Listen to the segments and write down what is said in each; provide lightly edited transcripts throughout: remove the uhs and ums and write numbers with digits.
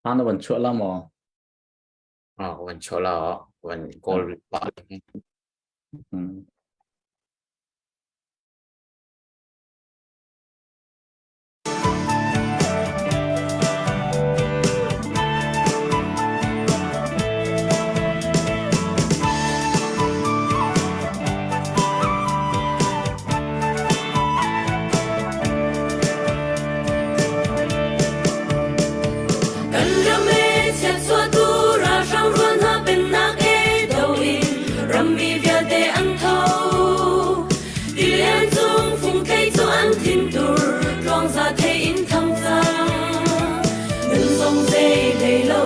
Ha na van chuah la maw? Ah, van chuah la van kawl pah. Kan ram e chiatchuahtu ralhrang rual hna pennak e do in rammi vialte an tho. Tilian cung fungthei cu an thintur tluangza thei in thang cang. Nun zong zei hlei lo,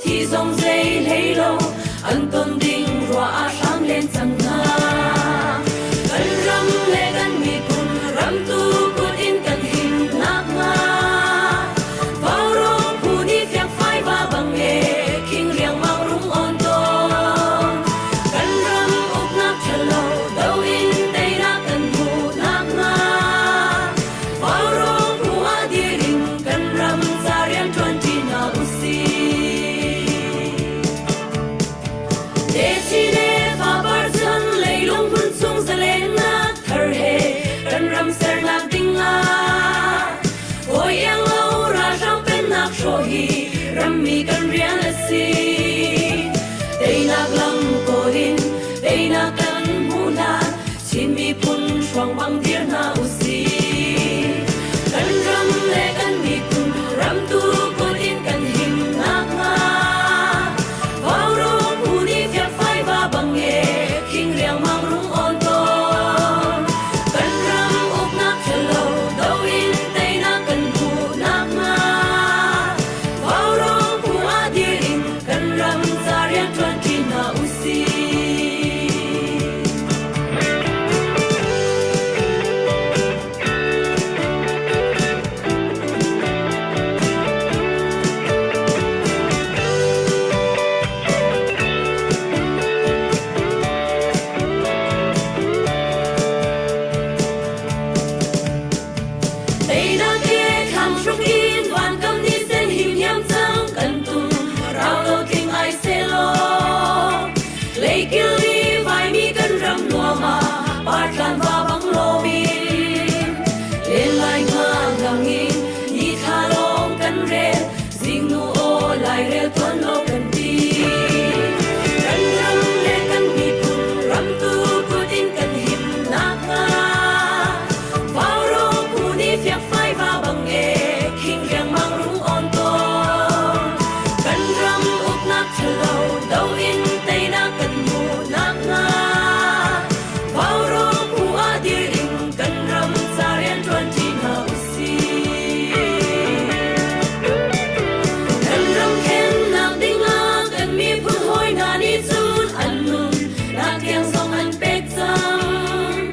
thi zong zei hlei lo, an ton ding ruah ah hram len cang hna. Kan ram le kan miphun ramtu kut in kan him nakhnga Vaurawng phu nih fiangfai va bang e khing riangmang rung on tawn. Kan ram uknak ṭhalo do in teinak kan hmuh nakhnga Vaurawng phu ah dir in kan ram ca rian ṭuan ṭi hna usih. Techin le fapar chan leilung hmun chung zalennak thar he kan ram sernak ding ah hawi iang lo ralhrang pennak hrawh hi rammi kan rian a si. Teinak lam kawl in teinak kan hmuh hlan Chin miphun hruang bang dir hna usih. Kan ram le kan miphun ramtu kut in kan him nakhnga Vaurawng phu nih fiakfai va bang e khing riangmang rung awn tawn. Kan ram uknak ṭhalo do in teinak kan hmuh nakhnga Vaurawng phu ah dir in kan ram ca rian ṭuan ṭi hna usih. Teinak he thlam hruk in vankam ni sen him hiam cang kan tum rau lo tling ai selaw Leikil i vaimi kan ram nuam ah partlan va bang lomin len lai nga ngang in ni thla lawng kan rel zingnu aw lairel tuan lo kan ti kan ram le kan miphun ramtu kut in kan him nakhnga Vaurawng phu nih fiakfai va bang e khing riangmang rung on tawn kan ram uknak ṭhalo do in teinak kan hmuh nakhnga Vaurawng phu ah dir in kan ram ca rian ṭuan ṭi hna usih. Kan ram khennak dingah kan miphun hawi hna nih cun an nun nak tiang zong an pek cang.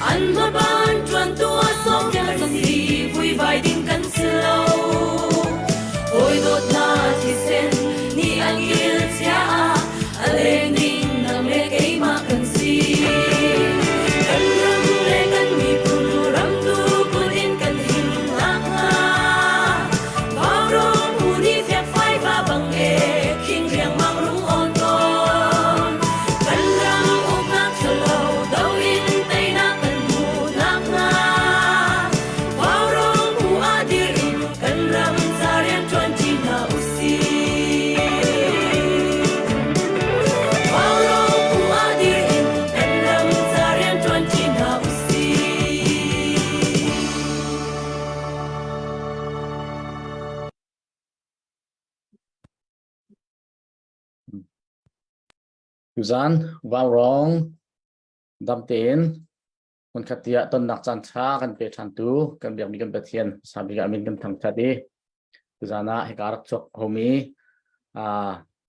An hmaban ṭuantu ah sawm kan si vuivai ding kan si lo. Hawi dawtna thisen nih an il chia ah a leng ding nang le keimah kan si. Kan ram le kan miphun ramtu kut in kan him nakhnga Vaurawng phu nih fiakfai va bang e khing riangmang rung awn tawn. Kan ram uknak ṭhalo do in teinak kan hmuh nakhnga Vaurawng phu ah dir in kan ram ca rian ṭuan ṭi hna usih. Vaurawng phu ah dir in kan ram ca rian ṭuan ṭi hna usih. Tuzan vaurawng dam tein hmunkhat tiah tonnak caan ṭha kan pe ṭhantu kan biakmi kan Pathian sabik ah min kan thangṭhat i tuzan ah hika rak chuak khomi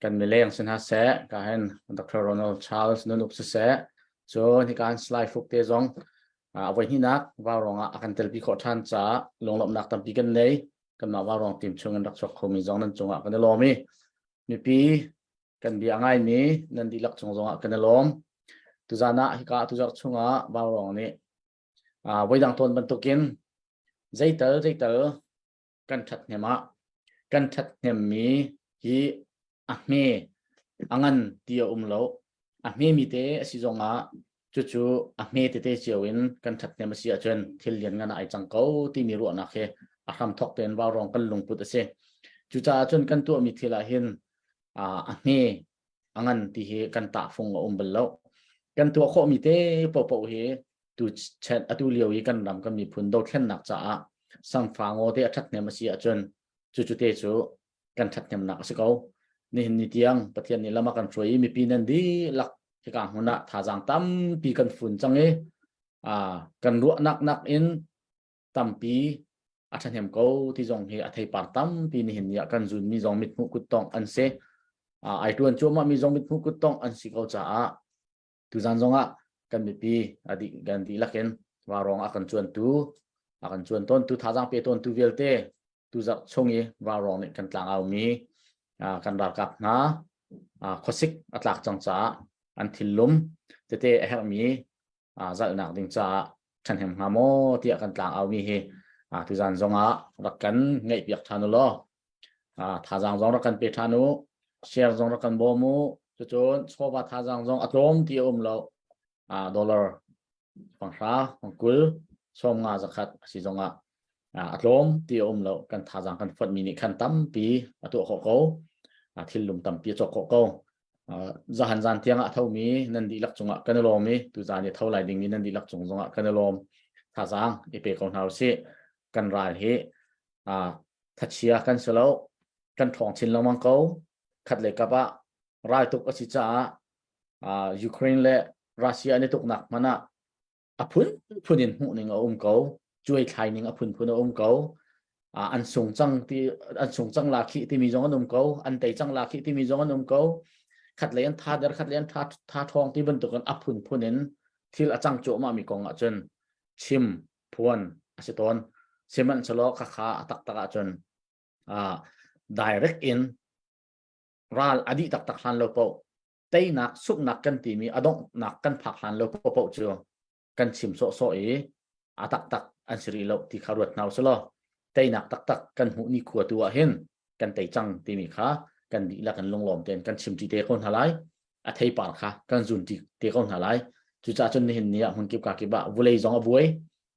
kan mileng sin ha seh ka hen Dr. Ronald Charles Nunuk siseh cun hika an slai fuk te zong a voi hnihnak vaurawng ah a kan telpi khawh ṭhan caah lunglawmhnak tampi kan nei kanmah vaurawng team chung in rak chuak khomi zong nan cungah kan i lawm i mipi kan bia ngaimi nan dihlak cung zongah kan i lawm. Tuzan ah hika tuzarh chungah Vaurawng nih voidang tawn bantukin zeital zeital kan ṭhathnem ah. Kan ṭhathnemmi hi a hme a ngan ti a um lo. A hmemi te a si zongah cucu a hme tete cio in kan ṭhathnem a si ahcun thil lianngan ah ai cang ko timi ruahnak hi a hramthawk tein vaurawng kan lungput a si. Cucaah cun kan tuahmi thil ah hin a hme a ngan ti hi kan tahfung a um bal lo. Kan tuah khawhmi te paohpaoh hi tu chen atu lio i kan ram kan miphun dothlennak caah samfangaw te a ṭhathnem a si ahcun cucu te cu kan ṭhathnemnak a si ko. Nihin ni tiang Pathian nih lam a kan hruai i mipi nan dihlak hika hmun ah thazaang tampi kan fun cang i kan ruahnak nakin tampi a ṭhahnem ko ti zong hi a theipar tampi nihin ni ah kan zunmi zong mithmuh kuttongh an si. Ai ṭuan cuahmah mi zong mithmuh kuttongh an si ko caah tuzan zongah kan mipi a dih kan dihlak in vaurawng a kan cuantu a kan cuan tawntu thazaang pe tawntu vialte tuzarh chung i vaurawng nih kan tlangau mi kan ralkap hna khuasik a tlak cang caah an thillum tete a herhmi zalhnak ding caah ṭhahnem hnga maw tiah kan tlangau mi hi tuzan zongah rak kan ngaihpiak ṭhan u law thazaang zong rak kan pe ṭhan u share zong rak kan bawm u cucun chawva thazaang zong a tlawm ti a um lo dollar panghra pangkul 50 zakhat a si zongah a tlawm ti a um lo kan thazaang kan fonh mi nih khan tampi a tuah khawh ko thillum tampi a cawk khawh ko zahan zan tiang ah thomi nan dihlak cungah kan i lawm i tuzan i tho lai dingmi nan dihlak cung zongah kan i lawm thazaang i pe ko hna usih kan ral hi thachia kan si lo kan ṭhawng chin lengmang ko khat le kap ah raltuk a si caah Ukraine le Russia an i tuknak hmanh ah a phunphun in hmuh ning a um ko cuai thlai ning a phunphun a um ko an sung cang ti an sung cang la khi timi zong an um ko an tei cang la khi timi zong an um ko khat lei an tha der khat lei an tha tha thawng ti bantukin a phunphun in thil a cang cuahmah mi kong ah cun chim phuan a si tawn sihmanhsehlaw khakha a taktak ahcun direct in ral a dih taktak hlan lo paoh teinak suknak kan timi a donghnak kan phak hlan lo paoh cu kan chim sawhsawh i a taktak an si rih lo ti kha ruat hna usih law teinak taktak kan hmuh ni khua tu ah hin kan tei cang timi kha kan dihlak kan lunglawm tein kan chim ṭi te ko hna lai a theipar kha kan zun ṭi te ko hna lai cucaah cun nihin ni ah hmunkip ka kip ah vulei zong a buai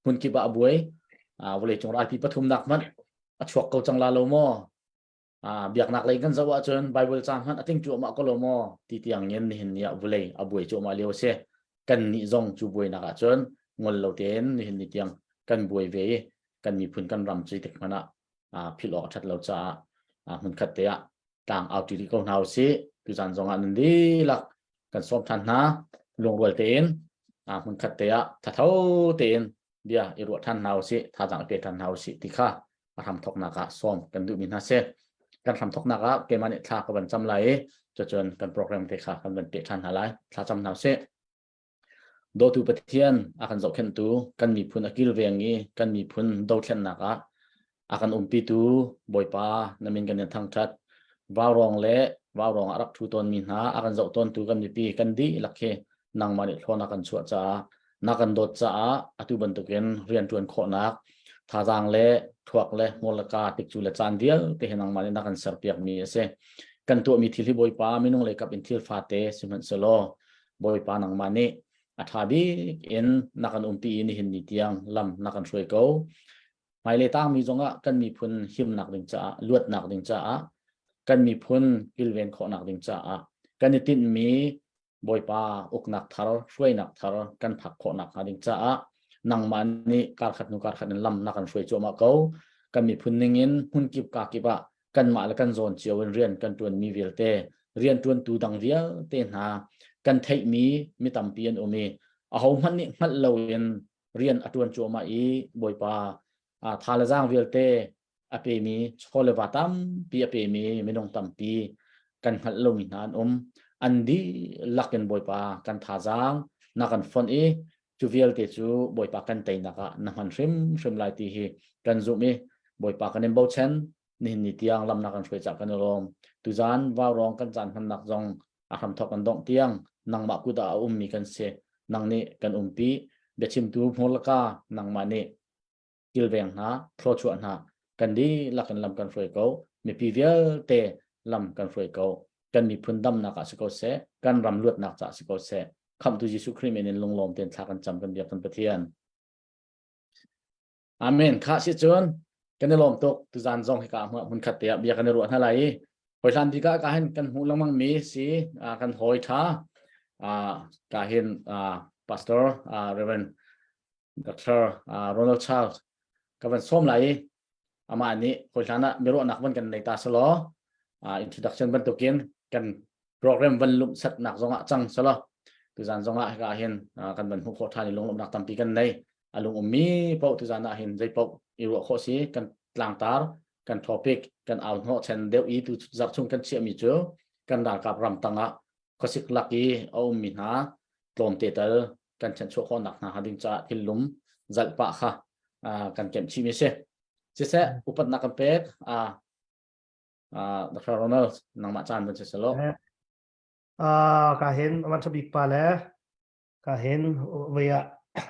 hmunkip ah a buai vulei cung ralpi pathumnak hmanh a chuak ko cang la lo maw biaknak lei kan zoh ahcun Bible ca hmanh a tling cuahmah ko lo maw ti tiang in nihin ni ah vulei a buai cuahmah lio a si kan nih zong cu buainak ahcun ngol lo tein nihin ni tiang kan buai ve i kan miphun kan ram cu tik hmanh ah philh awk a ṭhat lo caah hmunkhat te ah tlang au ṭi rih ko hna usih tuzan zong ah nan dihlak kan sawm ṭhan hna lungrual tein hmunkhat te ah thatho tein bia i ruah ṭhan hna usih thazaang i pe ṭhan hna usih ti kha a hramthawknak ah sawm kan duhmi hna si kan hramthawknak ah keimah nih thla ka van cam lai i cucun kan program te kha kan van peh ṭhan hna lai thla cam hna usih Dawtu Pathian a kan zohkhenhtu kan miphun a kilveng i kan miphun dothlennak ah a kan umpitu Bawipa na min kan in thangṭhat vaurawng le vaurawng ah rak ṭhu tawnmi hna a kan zoh tawntu kan mipi kan dihlak hi nangmah nih thlawn a kan chuah caah na kan dawt caah atu bantukin rian ṭuan khawhnak thazaang le thuak le hmur le ka tikcu le caan vialte hi nangmah nih na kan serpiakmi a si kan tuahmi thil hi Bawipa minung lei kap in thil fate sihmanhsehlaw Bawipa nangmah nih a ṭha bik in na kan umpi i nihin ni tiang lam na kan hruai ko. Hmailei tangmi zongah kan miphun himnak ding caah, luatnak ding caah, kan miphun kilven khawhnak ding caah, kan i tinhmi Bawipa uknak thar, hruainak thar kan phak khawhnak hnga ding caah nangmah nih karkhat hnu karkhat in lam na kan hruai cuahmah ko. Kan miphun ningin hmunkip kakip ah kanmah le kan zawn cio in rian kan ṭuanmi vialte rianṭuantu dang vialte hna kan theihmi mi tampi an um i ahohmanh nih hngalh loin rian a ṭuan cuahmah i Bawipa tha le zaang vialte a pemi chaw le va tampi a pemi minung tampi kan hngalh lomi hna an um an dihlak in Bawipa kan thazaang na kan fonh i cu vialte cu Bawipa kan teinak ah na hman hrimhrim lai ti hi kan zumh i Bawipa kan in bochan nihin ni tiang lam na kan hruai cah kan i lawm tuzan vaurawng kan caan hmannak zong a hramthok kan dongh tiang nangmah kut ah a ummi kan si nang nih kan umpi biachimtu hmurlaka nangmah nih kilveng hna thluachuah hna kan dihlak in lam kan hruai ko. Mipi vialte lam kan hruai ko. Kan miphun damnak ah si ko seh, kan ram luatnak caah si ko seh. Khamhtu Jesuh Khrih min in lunglawm tein thla kan cam kan biak kan Pathian. Amen. Kha si cun kan i lawm tuk tuzan zong hika hmun khat te ah bia kan i ruah hna lai i hoi hlan bik ah ka hin kan hmuh lengmang mi si kan hawi tha ka hin pastor Reverend Dr. Ronald Charles ka van sawm lai i amah nih hawi hlan ah miruahnak van kan nei ta selaw introduction bantukin kan program van lumh satnak zongah cang selaw tuzan zongah hika hin kan van hmuh khawh ṭhan i lunglawmhnak tampi kan nei a lung ummi paoh tuzan ah hin zei paoh i ruah khawh si kan tlangtar kan topic kan au hnawh chen deuh i tu zarh chung kan chiahmi cu kan ralkap ram tangah khuasik lak i a ummi hna tlawmte tal kan chanchuah khawhnak hna ding caah thil lum zalh pah kha kan kemh chih mi si. Siseh upatnak kan pek Dr. Ronald nangmah caan van si selo. Ka hin van bik pa le ka hin vaya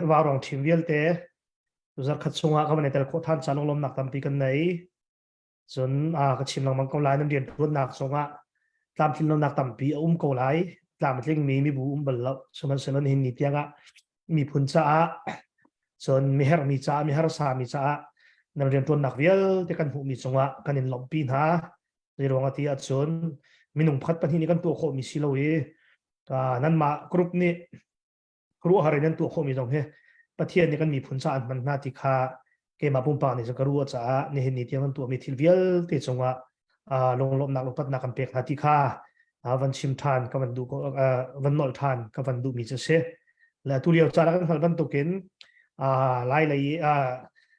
vaurong team vialte zarkhat chungah ka van tel khawh than caan lomnak tampi kan nei. Cun ka chim lengmang ko lai nan rian ṭuannak zongah tlamtlin lonak tampi a um ko lai. Tlamtling mi mibu um bal lo. Sihmanhsehlaw nihin ni tiangah miphun caah cun miherhmi caah miharsa mi caah nan rianṭuannak vialte kan hmuhmi cungah kan in lawmhpi hna. Zeiruang ah ti ahcun minung pakhat pahnih nih kan tuah khawhmi si lo i nanmah group nih ruahhar in an tuah khawhmi zong hi Pathian nih kan miphun caah an hman hna ti kha keimah pumpak nih cun ka ruah caah nihin ni tiang an tuahmi thil vialte cungah lunglawmhnak upatnak kan pek hna ti kha van chim ṭhan ka van duh van nolh ṭhan ka van duhmi cu a si. Le tu lio caan ah kan hngalh bantukin lai lei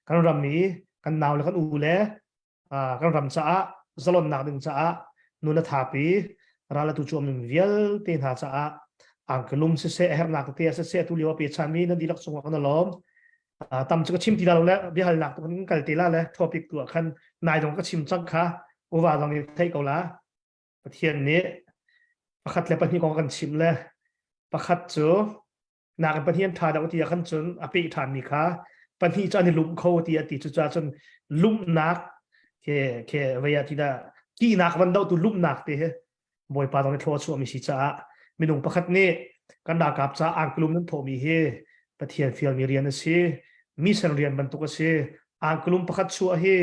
kan ram i kan nau le kan u le kan ram caah zalonnak ding caah nun a thapi ral atu cu mi vialte hna caah angkelum siseh a hernak te siseh tu lio pe chanmi nan dihlak cungah kan lawm tam cu ka chim ti la lo le biahalnak tu kan kal te la le topic tu ah khan nai dong ka chim cang kha uva zong nih theih ko la Pathian nih pakhat le pahnih kong kan chim le pakhat cu nakin pahnih an ṭha deuh ti ah khan cun a peh ṭhanmi kha pahnih cu an i lumh kho ti a ti cucaah cun lumhnak ke ke vei ah ti dah tihnak van dohtu lumhnak te hi Bawipa zong nih thlua a chuahmi si caah minung pakhat nih kan ralkap caah angklum nan thawhmi hi Pathian fialmi rian a si mission rian bantuk a si angklum pakhat chuah hi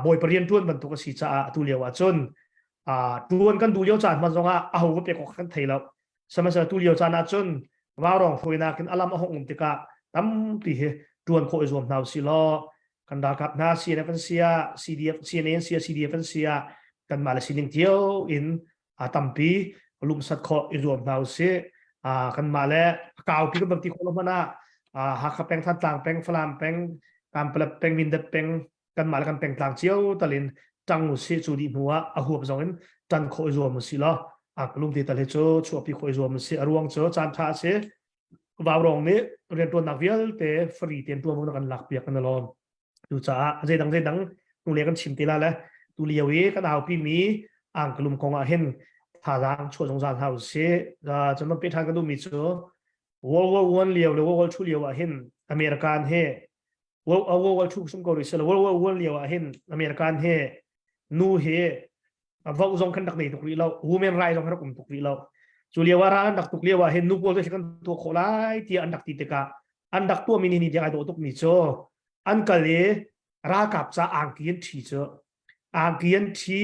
Bawipa rian ṭuan bantuk a si caah atu lio ah cun ṭuan kan duh lio caan hman zongah aho va pek awk kan thei lo Sihmanhsehlaw tu lio caan ahcun vaurawng hruainak in alam a hung um tikah tampi hi ṭuan khawh i zuam hna usih law kan ralkap hna CNF an si ah CDF CNA an si ah CDF an si ah kanmah le sining cio in a tampi lumsat khawh i zuam hna usih. Kanmah le a kaupi kan ti khawh lo hmanh ah Hakha peng, Thantlang peng, Falam peng, Kanpalet peng, Mindat peng, kanmah le kan pengtlang cio talin ṭang usih cu dih hnu ah a huap zong in ṭan khawh i zuam usih law a lung te tal hi cu chuahpi khawh i zuam usih a ruang cu caan ṭha a si vaurawng nih rianṭuannak vialte free tein ṭuanvo na kan lakpiak kan lawm cucaah zeidang zeidang hnule kan chim te la le tu lio i kan aupi mi angkalum kong ah hin thazaang chuah zungzal hna usih cun pe ṭhan kan duhmi cu World War One lio le World War Two lio ah hin American he World War II sum ko rih sel World War One lio ah hin American he nu he vote zong kan rak nei tuk rih lo women right zong rak um tuk rih lo cu lio ah ral an rak tuk lio ah hin nu pawl cu kan tuah khawh lai tiah an rak ti tikah an rak tuah mi ni tiang ai dawh tuk mi cu an kal i ralkap ca angki an ṭhi cu angki an ṭhi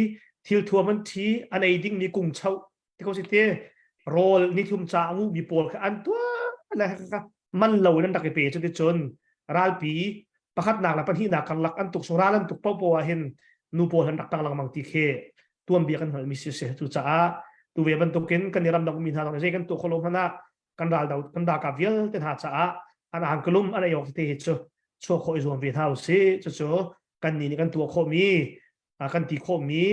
thil thuam an ṭhi an ei ding mi kung cho ti ko si te rawl nithum ca a ngu mi pawl kha an tuah le man lo in an rak i pe cu ti cun ralpi pakhatnak le pahnihnak karlak an tuk so ral an tuk popo ah hin nu pawl han rak tang lengmang ti khi tuanbia kan hngalh mi si si cu caah tu ve bantukin kan i ramdang mi hna zong zei kan tuah kholo hmanh ah kan ral do kan ralkap vialte hna caah an angkalum an ei awk te hi cu chuah khawh i zuam ve hna usih cucu kan nih nih kan tuah khawh mi kan ti khawh mi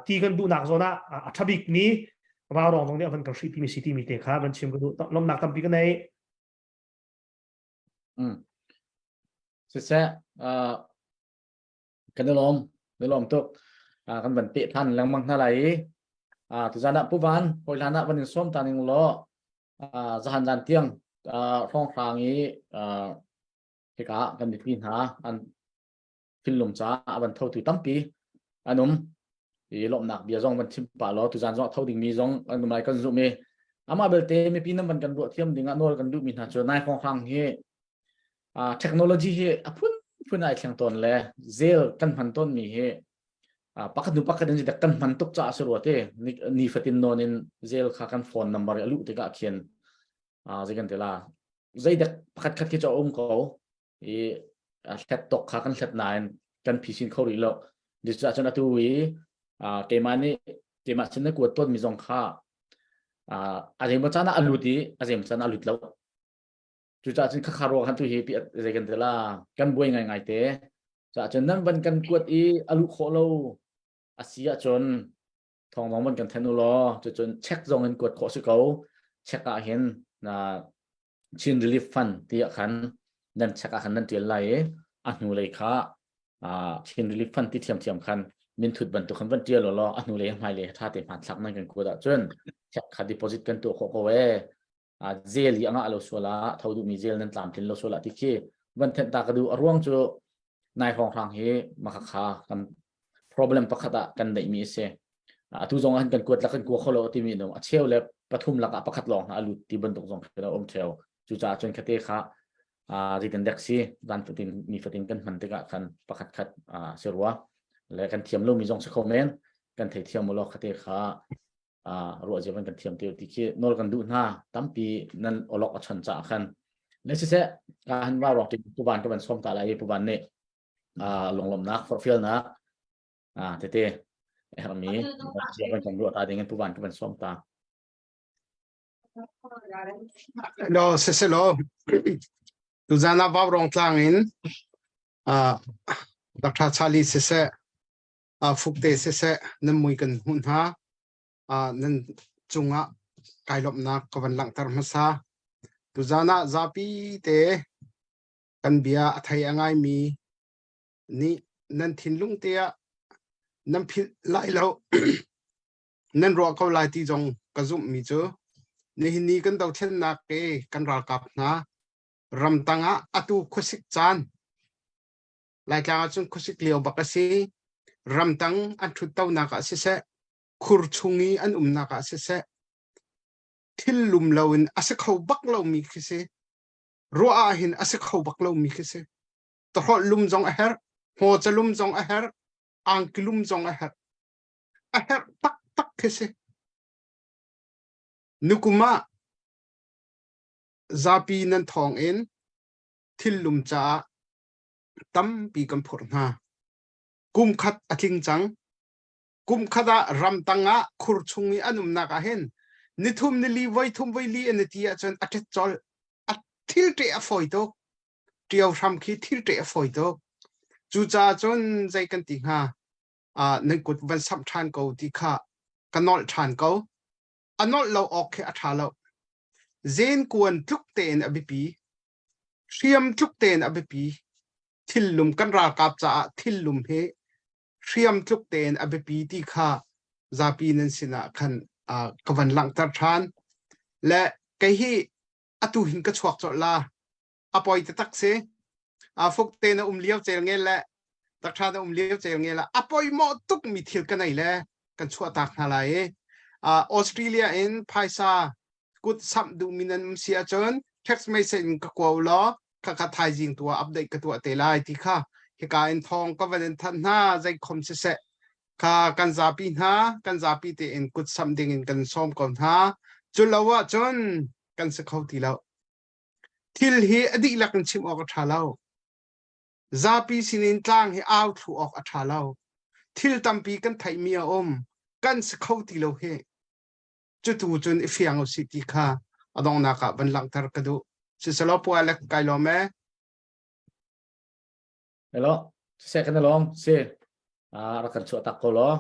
ti kan duhnak zawn ah a ṭha bikmi ralrawng zong nih a van kan hrih timi si timi te kha van chim ka duh lomnak tampi ka nei. Siseh, kan i lawm, i lawm tuk. Kan van peh than lengmang hna lai i tuzan ah Pu Van, hawi hlan ah van in sawm ta ning law zahan zan tiang hrawnghrang i hika kan mipi hna an thinlung caah a van thotu tampi. An um. I lawmhnak bia zong van chim pah law tuzan zong a tho dingmi zong an um lai kan zumh i amah belte mipi nan van kan ruah thiam ding ah nawl kan duhmi hna cu nai hrawnghrang hi technology hi a phun phun ai thleng tawn le zel kan hman tawn mi hi pakhat nu pakhat in kan hman tuk caah si rua te ni fatin nawn in zel kha kan phone number a luh tikah khin zei kan ti la zeidek pakhat khat khi cu a um ko i hlet tok kha kan hlet nain kan phisin kho rih lo. Cucaah cun atu i keimah nih keimah sin na kuat tawn mi zong kha a zeimaw caan ah a lut i a zeimaw caan ah a lut lo. Cucaah cun khakha ruang khan tu hi zei kan ti la kan buai ngaingai te. Cucaah cun nan van kan kuat i a luh khawh lo a si ahcun thawng zong van kan thanh u law cucun check zong in kuat khawh si ko. Check ah hin na Chin Relief Fund ti ah khan nan check ah khan nan tial lai i a hnulei kha Chin Relief Fund ti thiamthiam khan minthut bantuk khan van tial law a hnulei hmailei tha te hmanthlak nan kan kuat ahcun check kha deposit kan tuah khawh ko ee. Zel i a ngah lo sual ah tho duhmi zel nan tlamtlin lo sual ah ti khi van thenh ta ka duh. A ruang cu nai hrawnghrang hi makhakha kan problem pakhat ah kan neihmi a si. Atu zong ah kan kuat la kan kua kho lo timi no a cheu le pathum lakah pakhat lawng hna a lut ti bantuk zong khi um theo. Cucaah cun khate kha zeitin dek si zan fatin ni fatin kan hman tikah khan pakhat khat si rua le kan thiam lomi zong si kho men kan thei thiam lo khate kha ruah zia kan thiam te ti khi nawl kan duh hna tampi nan olok a chon ca khan le siseh ka han wa rawk ti puban ka van som ta lai puban nih lunglomnak forhfialnak tete hermi zia kan kan ruah ta ding in puban ka van som ta. Lo siselo tuzana vau rong tlang in Dr. Charlie siseh Fukte siseh nan mui kan hmuh hna. Nan cungah kai lawmhnak ka van langhter hmasa. Tuzan ah zapi te kan bia a thei a ngaimi nih nan thinlung te ah nan philh lai lo nan ruah ko lai ti zong ka zumhmi cu nihin ni kan dothlennak ke kan ralkap hna ramtang ah atu khuasik caan Laitlang ahcun khuasik lio bak a si. Ramtang an ṭhuttonak ah siseh, khur chung i an umnak ah siseh, thil lum loin a si kho bak lomi khi si. Ruah ah hin a si kho bak lomi khi si. Tawhrolh lum zong a herh, hmawca lum zong a herh, angki lum zong a herh. A herh taktak khi si. Nukum ah zapi nan thawng in thil lum caah tampi kan phurh hna. Kum khat a tling cang. Kum khat ah ramtang ah khur chung i an umnak ah hin nithum nili voi thum voi li an ti ahcun a ṭet colh. A thil ṭeh a fawi tuk. Ṭio hram khi thil ṭeh a fawi tuk. Cucaah cun zei kan ti hnga? Nan kut van samh ṭhan ko ti kha ka nolh ṭhan ko. A nolh lo awk khi a ṭha lo. Zen kuan tluk tein a biapi. Hriam tluk tein a biapi. Thillum kan ralkap caah thillum hi hriam tluk tein a biapi ti kha zapi nan sinah khan ka van langhter ṭhan. Le kei hi atu hin ka chuak colh la. A poi taktak si. Fuk te na um lio cel nge le takṭha na um lio cel nge la a poi mawh tuk mi thil ka nei le kan chuahtak hna lai i Australia in phaisa kut samh duhmi nan um si ahcun text message in ka kua u law khakha thaizing tu ah update ka tuah te lai ti kha hika in thawng ka van in thanh hna zei khom siseh kha kan zapi hna kan zapi tein kut samh ding in kan sawm ko hna cu lo ahcun kan si kho ti lo thil hi a dihlak in chim awk a ṭha lo zapi sinin tlang hi au thlu awk a ṭha lo thil tampi kan theihmi a um kan si kho ti lo hi Cutu cun i fiang usih ti kha a donghnak ah van langhter ka duh. Siselaw Pu Alec kai lawm ee. Hello, siseh kan lawm si. Rak kan chuah tak ko law.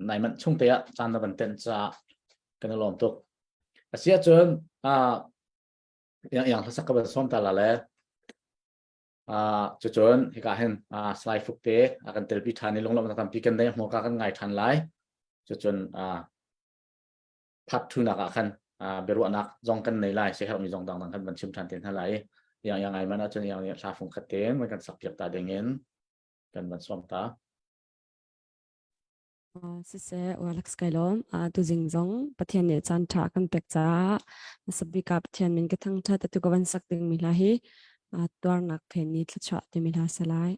Nai manh chung te ah caan na van tenh caah kan i lawm tuk. Asi ahcun yang yang hlasak ka van sawm ta la le. Cucun hika hin Salai Fuk te a kan telpi ṭhan i lunglawmhnak tampi kan nei hmuka kan ngai ṭhan lai. Cucun part 2 nak ah khan biaruahnak zong kan nei lai siaherhmi zong dangdang kan van chim ṭhan te hna lai. Yang yang ai man ahcun yang hla fung khat tein van kan sak piak ta ding in kan van sawm ta. Siseh, Alex kai lawm. Tuzing zong Pathian nih caan ṭha a kan pek caah hmasabik ah Pathian min ka thangṭhat. Atu ka van sak dingmi hla hi tuarnak phen ni thluachuah timi hla a si lai.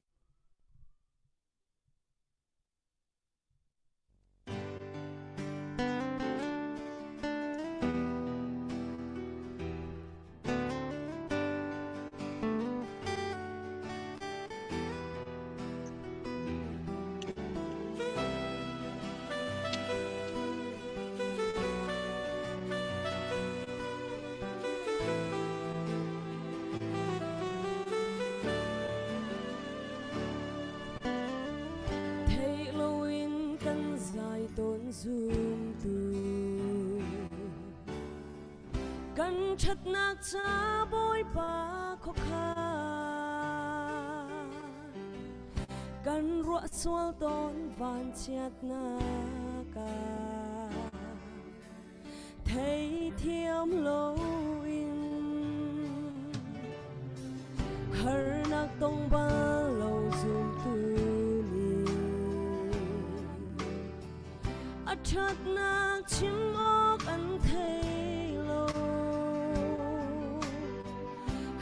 Theih loin kan zai tawn zumtu Kan ṭhatnak ca Bawipa khuakhan Kan ruah sual tawn vanchiatnak ah Theithiam loin Harnak tong bal lo zumtu nih A ṭhatnak chim awk an thei lo.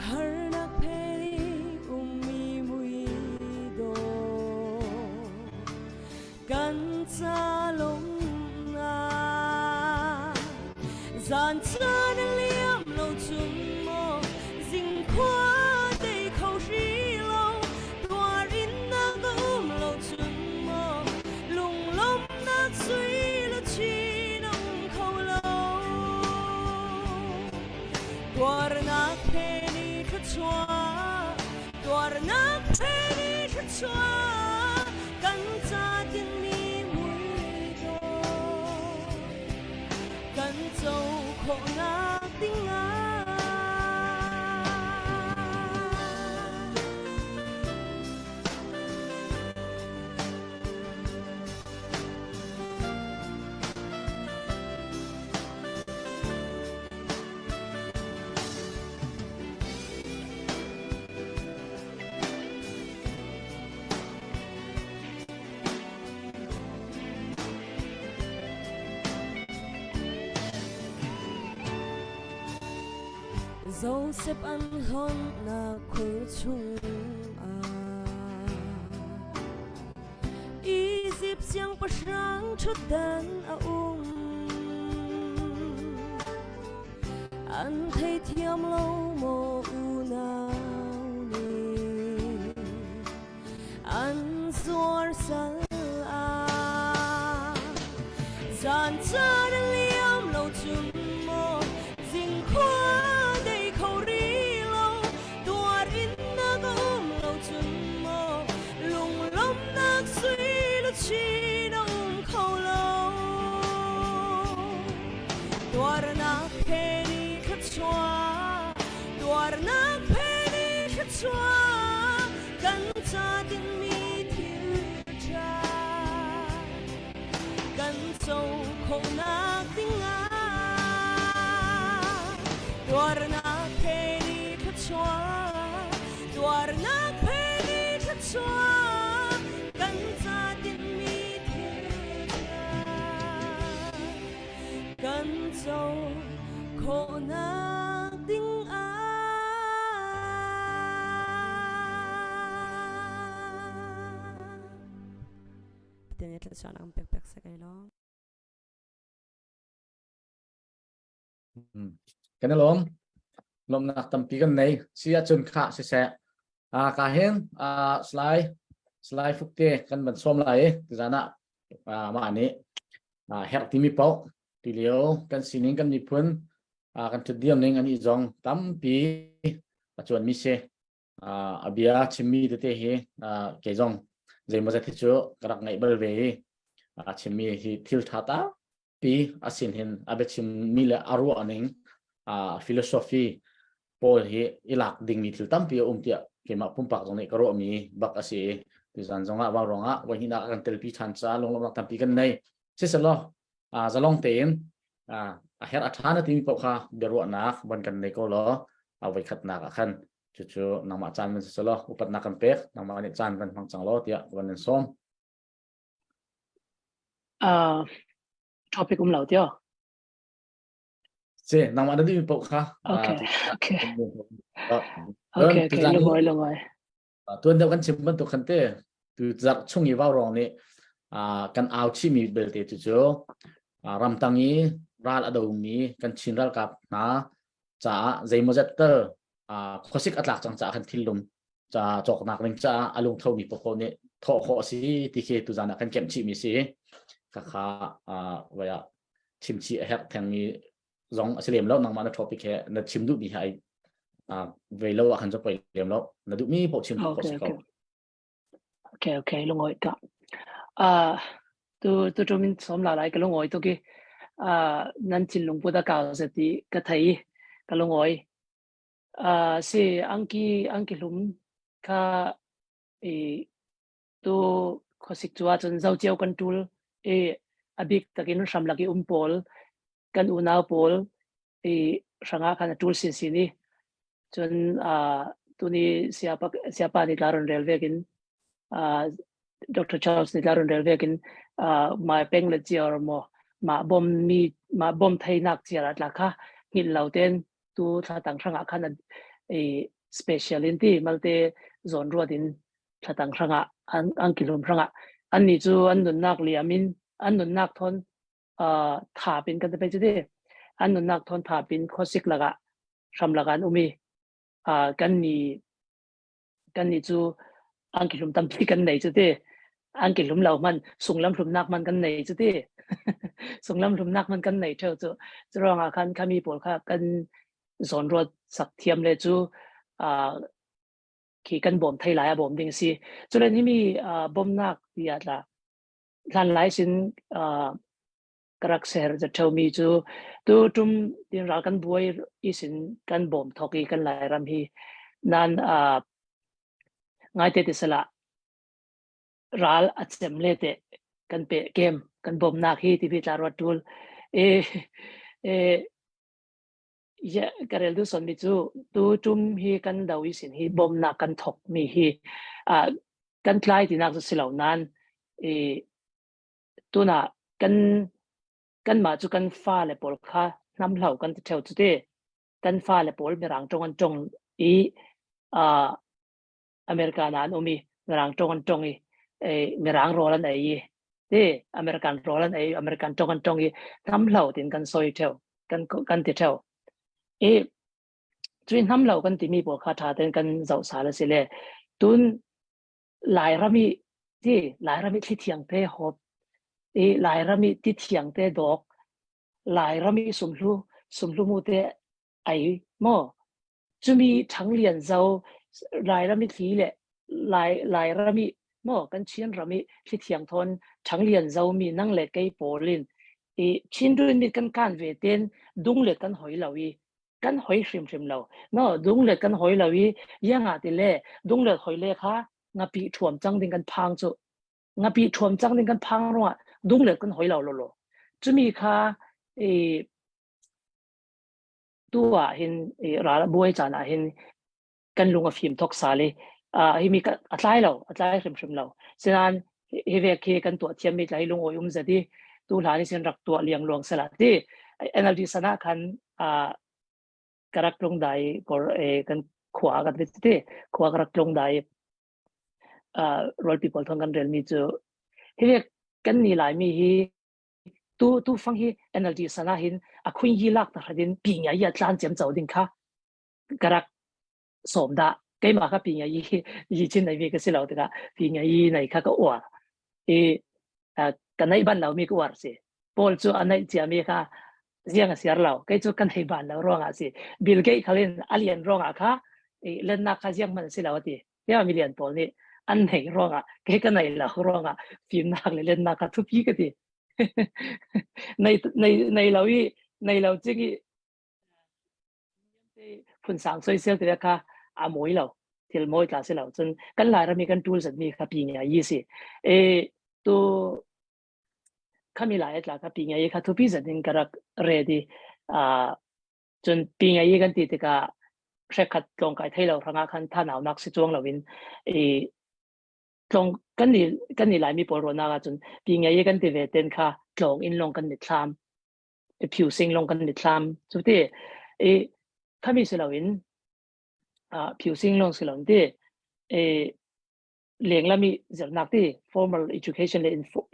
Harnak phen i ummi mui dawh kan ca lawmnak. Zan caan a liam lo cun maw zingkhua dei kho hri lo tuarin nak a um lo cun maw lunglawmhnak sui le chin a um kho lo. Tuarnak phe ni thluachuah, tuarnak phe ni thluachuah, kan ca tinmi muidawh, kan co khawhnak dingah. Joseph an hlonhnak khur chungah Izipt siangpahrang ṭhutdan a um. An theithiam lo maw unau nih an zuar sal ah zan caan a liam lo cun maw zingkhua dei kho ri lo tuar in na ka um lo cun maw lunglawmhnak sui luchin a um kho lo tuarnak phe ni thluachuah tuarnak phe ni thluachuah kan ca dingmi thil ṭha kan co khawhnak dingah tuarnak phe ni thluachuah tuarnak phe ni thluachuah kan ca dingmi thil ṭha kan co khawhnak dingah Pathian nih thluachuahnak an pek pek seh kai law. Kan i lawm. Lawmnak tampi kan nei. Si ahcun khah siseh. Ka hin slai slai fukte kan van sawm lai i tizan ah mah nih herh timi paoh ti lio kan sining kan miphun kan thutdiam ning an i zong tampi a cuan mi si. A bia chimmi tete hi kei zong zeimawzat hi cu ka rak ngaih bal ve i a chimmi hi thil ṭha tampi a sin hin a biachimmi le a ruah ning philosophy pawl hi i lak dingmi thil tampi a um tiah keimah pumpak zong nih ka ruahmi bak a si i tuzan zongah vau ruangah voi hnihnak kan telpi ṭhan caah lunglawmhnak tampi kan nei. Siselaw zalong tein a herh a ṭha na timi paoh kha biaruahnak von kan nei ko law a voikhatnak ah khan cucu nangmah caan van si law upatnak kan pek nangmah nih caan van hmang cang law tiah van in sawm. Topic um lo tio. Si, nangmah na duhmi paoh kha. Okay, okay. Okay, okay, lungoi lungoi. Tuan deuh kan chim bantuk khan te tu zarh chung i vaurawng nih kan au chihmi belte cu cu ramtang i ral a domi kan Chin ralkap hna caah zeimawzat tal khuasik a tlak cang caah kan thillum ca cawknak ding caah a lungthomi paohpaoh nih thawh khawh a si ti khi tuzan ah kan kemh chihmi si. Khakha vai ah chim chih a herh thengmi zong a si lem lo. Nangmah na topic he na chim duhmi he ai ve lo ah khan cu poi lem lo. Na duhmi paoh chim khawh si ko. Okay, okay, lungoi ka. Tu tu tu min som la lai ka lungoi to ki nan thinlung pu da kau zati ka thei ka lungoi. Si angki angki hlum kha i tu khuasik cu ahcun zo cio kan tul i a bik takin hramlak i um pawl kan unau pawl i hrangah khan a tul sinsin i cun tuni siapa siapa nih tla ron rel vekin Dr. Charles nih tla ron rel vekin mai peng le chiar mo ma bom mi ma bom theinak chiar atla kha ngil lo ten tu thla tang hrangah khan i special in ti malte zawn ruat in thla tang hrangah an an kilum hrangah an ni cu an nunnak liam in an nunnak thon thap in kan te pe chu ti an nunnak thon thap in khosik laka hram laka an umi kan ni kan ni cu angki hlum tampi kan nei chu ti angki hlum lo man sunglam hlumnak man kan nei chu ti sunglam hlumnak man kan nei theo chu churuangah khan khami pawl kha kan zawn ruat sak thiam le chu khi kan bawm thei lai a bawm ding si chulen himi bawmnak ti atla hlan lai sin ka rak ser za mi cu tu tum tin ral kan buai isin kan bawm thok i kan lai ram hi nan ngai te ti sala ral a cem le te kan pe kem kan bawm nak hi ti bi tla ruat tul e e ya ka rel du son mi cu tu tum hi kan do i sin hi bawm nak kan thok mi hi a kan tlai ti nak si lo nan e Tunah kan kanmah cu kan fale pawl kha hnamhlo kan ti ṭheo cu ti. Kan fale pawl Mirang ṭong an ṭong i uh, American ah an um i Mirang ṭong an ṭong i eh, Mirang rawl an ei i ti American rawl an ei American ṭong an ṭong i hnamhlo tin kan soi ṭheo kan kan ti ṭheo. I cui hnamlo kan timi pawl kha ṭha tein kan zoh sal a si le tun Lairam i ti Lairam i thli thiang te hawp i Lairam i ti thiang te dawk Lairam i sumhlu sumhlu mu te ai maw cumi ṭhanglian zo Lairam i thli le Lai Lairam i maw kan Chin ram i thli thiang thawn ṭhanglian zo mi nang le kei pawl in i Chin rin mit kan kan ve ten dung le kan hoi lo i kan hoi hrimhrim lo no dung le kan hoi lo i ianga ti le dung le hoi le kha ngapi thuam cang ding kan phang chu ngapi thuam cang ding kan phang ruangah dung le kan hoi lo lo lo chumi kha i tu ah hin i ral buai caan ah hin kan lung a fim thok sal i hi mi a tlai lo a tlai hrimhrim lo sinan hi vek khi kan tuah thiam mi tlai lung oi um zati tu hlan ni sin rak tuah liang luang sala ti NLD sana khan karak tlung dai kor e kan khua kan ti khua karak tlung dai rol people thong kan rel mi chu hi vek kan ni lai mi hi tu tu fang hi NLD sana hin a khuin hi lak ta hradin pi nya ya tlan chem chau ding kha ka rak sawm dah keimah kha pi ngai i yi chin nei mi ka si lo tikah pi ngai i nei kha ka uar i ka neih ban lo mi ka uar si Paul cu a neih cia mi kha ziang a siar lo kei cu ka nei ban lo ruangah si Bill Gates khalin a lian ruangah kha i lennak kha ziang hmanh si lo ati tiah milian pawl nih an nei ruangah kei ka nei lo ruangah fimnak le lennak kha thupi ka ti nei nei nei lo i nei lo ching i Phunsang soisel te kha a mawi lo. Thil mawi tla si lo. Cun kan Lairam i kan ṭul zatmi kha pi ngia yi si. E tu khami lai tla kha pi ngia yi kha thupi zat in ka rak ready. Uh, cun pi ngia yi kan ti tikah hrekhat tlawng kai thei lo hrangah khan thanau nak si chuang lo in i Tlong kan ni kan ni Laimi pawl ruahnak ahcun pi ngei kan ti ve ten kha tlawng inn lawng kan ni thlam. Phiu sing lawng kan ni thlam. Cu ti i khami si loin phiu sing lawng si loin ti i lenglam i zirnak ti formal education le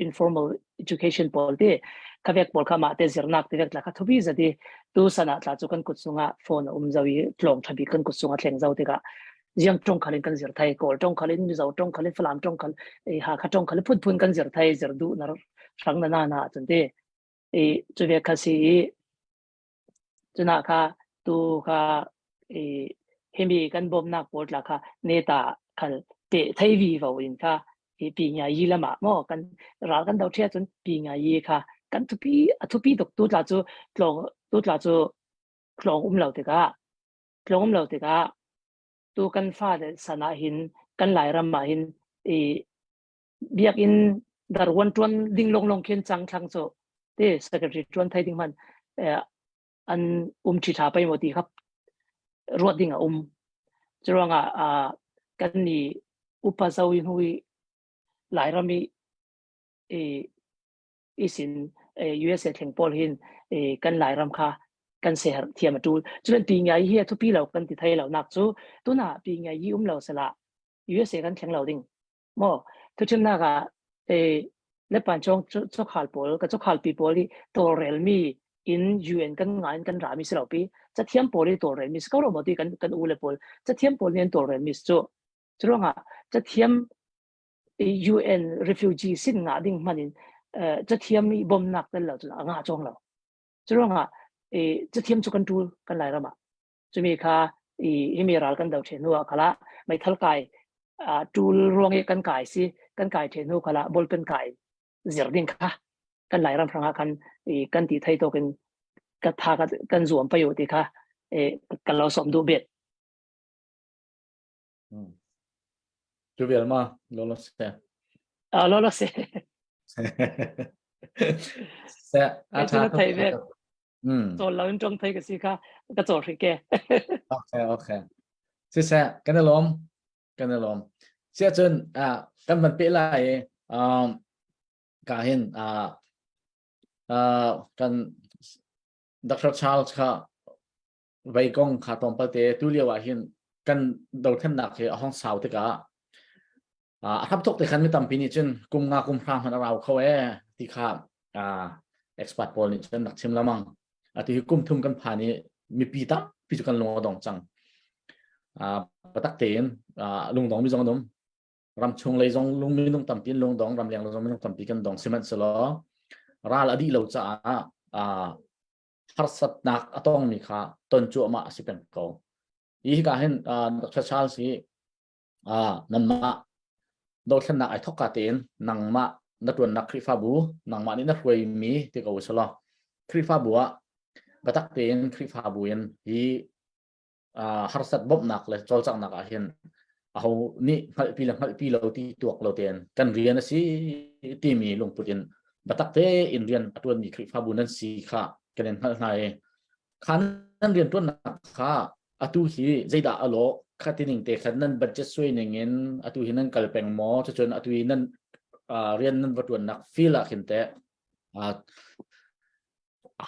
informal education pawl ti khavek pawl kha mah te zirnak ti vek tla kha thupi zati tu sana tla chu kan kut sunga phone a um zo i tlong thabi kan kut sunga thleng zo tikah ziang tong khalin kan zir thai kawl tong khalin mizo tong khalin falam tong khal e ha kha tong khal phun phun kan zir thai zir du nar rang na na na chun ti e chu ve kha si i Cuna kha tu kha i himi kan bawmnak pawl tla kha neta khal pe thei vi vo in kha hi pi nya yi lama mo kan ral kan do thia cun pi nya yi kha kan thupi a thupi tuk tu tla cu tlong tu tla cu tlong um lo tikah tlong um lo tikah tu kan fa le sana hin kan Lairam ah hin i biakinn darwan tuan ding long long khin chang thlang cho te secretary tuan thai ding man an um thi tha pai mo ti khap ruat ding a um chuanga a kan ni upa zau hui lairami e isin USA thleng pawl hin kan lairam kha kan se har thiam atul chuan pi ngai hi thu pi lo kan ti thai lo nak chu tuna pi ngai yi um lo sala USA kan thleng lo ding Maw thuchimnak ah le panchong chawkhal pawl ka chawkhal pi pawl i tawlrelmi in UN kan nga in kan rami si lo pi cathiam pawl i tawlrelmi si ko lo maw ti kan kan u le pawl cathiam pawl nih an tawlrelmi si cu curuangah cathiam UN refugee sin nga ding hman in cathiam i bomnak tel lo cun a nga chong lo curuangah cathiam cu kan tul kan Lairam ah Cumi kha i himi ral kan do the hnu ah khala meithal kai tul ruang i kan kai si kan kai the hnu khala ballpen kai zir ding kha kan Lairam hrangah khan i kan ti thei tok in ka tha ka kan zuam payo ti kha e kan lo som du bet. Tu vial ma lolo se. Ah lolo se. Se a tha thei ve. Cawl lo in tong thei ka si kha ka cawl hri ke. Okay, okay. Siseh, kan i lawm. Kan i lawm. Siah cun kan van peh lai i ka hin kan Dr. Charles kha vei kong kha tlawmpal te tu lio ah hin kan dothlennak hi a hong sau tikah a hramthok te khan mi tampi nih cun kum nga kum hra hmanh a rau kho e ti kha expert pawl nih cun rak chim lamang atu hi kum thum kan phan i mipi tampi cu kan lung a dong cang patak tein lungdong mi zong an um ramchung lei zong lung minung tampi in lungdong ramleng zong minung tampi kan dong sihmanhsehlaw ral a dih lo caah harsatnak a tongmi kha ton cuahmah a si peng ko. Hi hika hin Dr. Charles hi nanmah dothlennak ai thok ka tein nangmah na tuannak Khrihfabu nangmah nih na hruaimi ti ko usalaw Khrihfabu ah biatak tein Khrihfabu in hi harsat bawmhnak le cawlcanghnak ah hin aho nih hngalhpi le hngalhpi lo ti tuak lo tein kan rian a si timi lungput in biatak tein rian a tuanmi Khrihfabu nan si kha kan in hngalh hna i kha nan rian tuannak kha atu hi zeidah a lawh kha tining te khan nan budget suai ning in atu hi nan kal peng maw cucun atu hi nan rian nan va tuannak feel ah khin teh a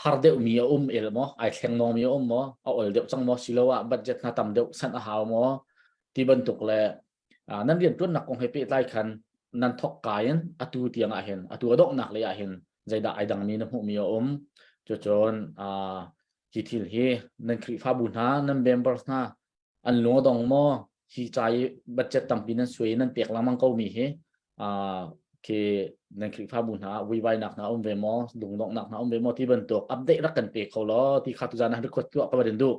har deuhmi a um el maw ai thleng nawngmi a um maw a ol deuh cang maw siloah budget hna tam deuh sanh a hau maw ti bantuk le nan rian tuannak kong he pehtlai khan nan thok ka in atu tiang ah hin atu a donghnak lei ah hin zeidah ai dangmi na hmuhmi a um cucun hi thil hi nan Khrihfabu hna nan members hna an lung a dong maw hi ca i budget tampi nan suai nan pek lengmang ko mi hi khi nan Khrihfabu hna vuivainak hna um ve maw lungdonghnak hna um ve maw ti bantuk update rak kan pe kho law ti kha tuzan ah record tuah ka van duh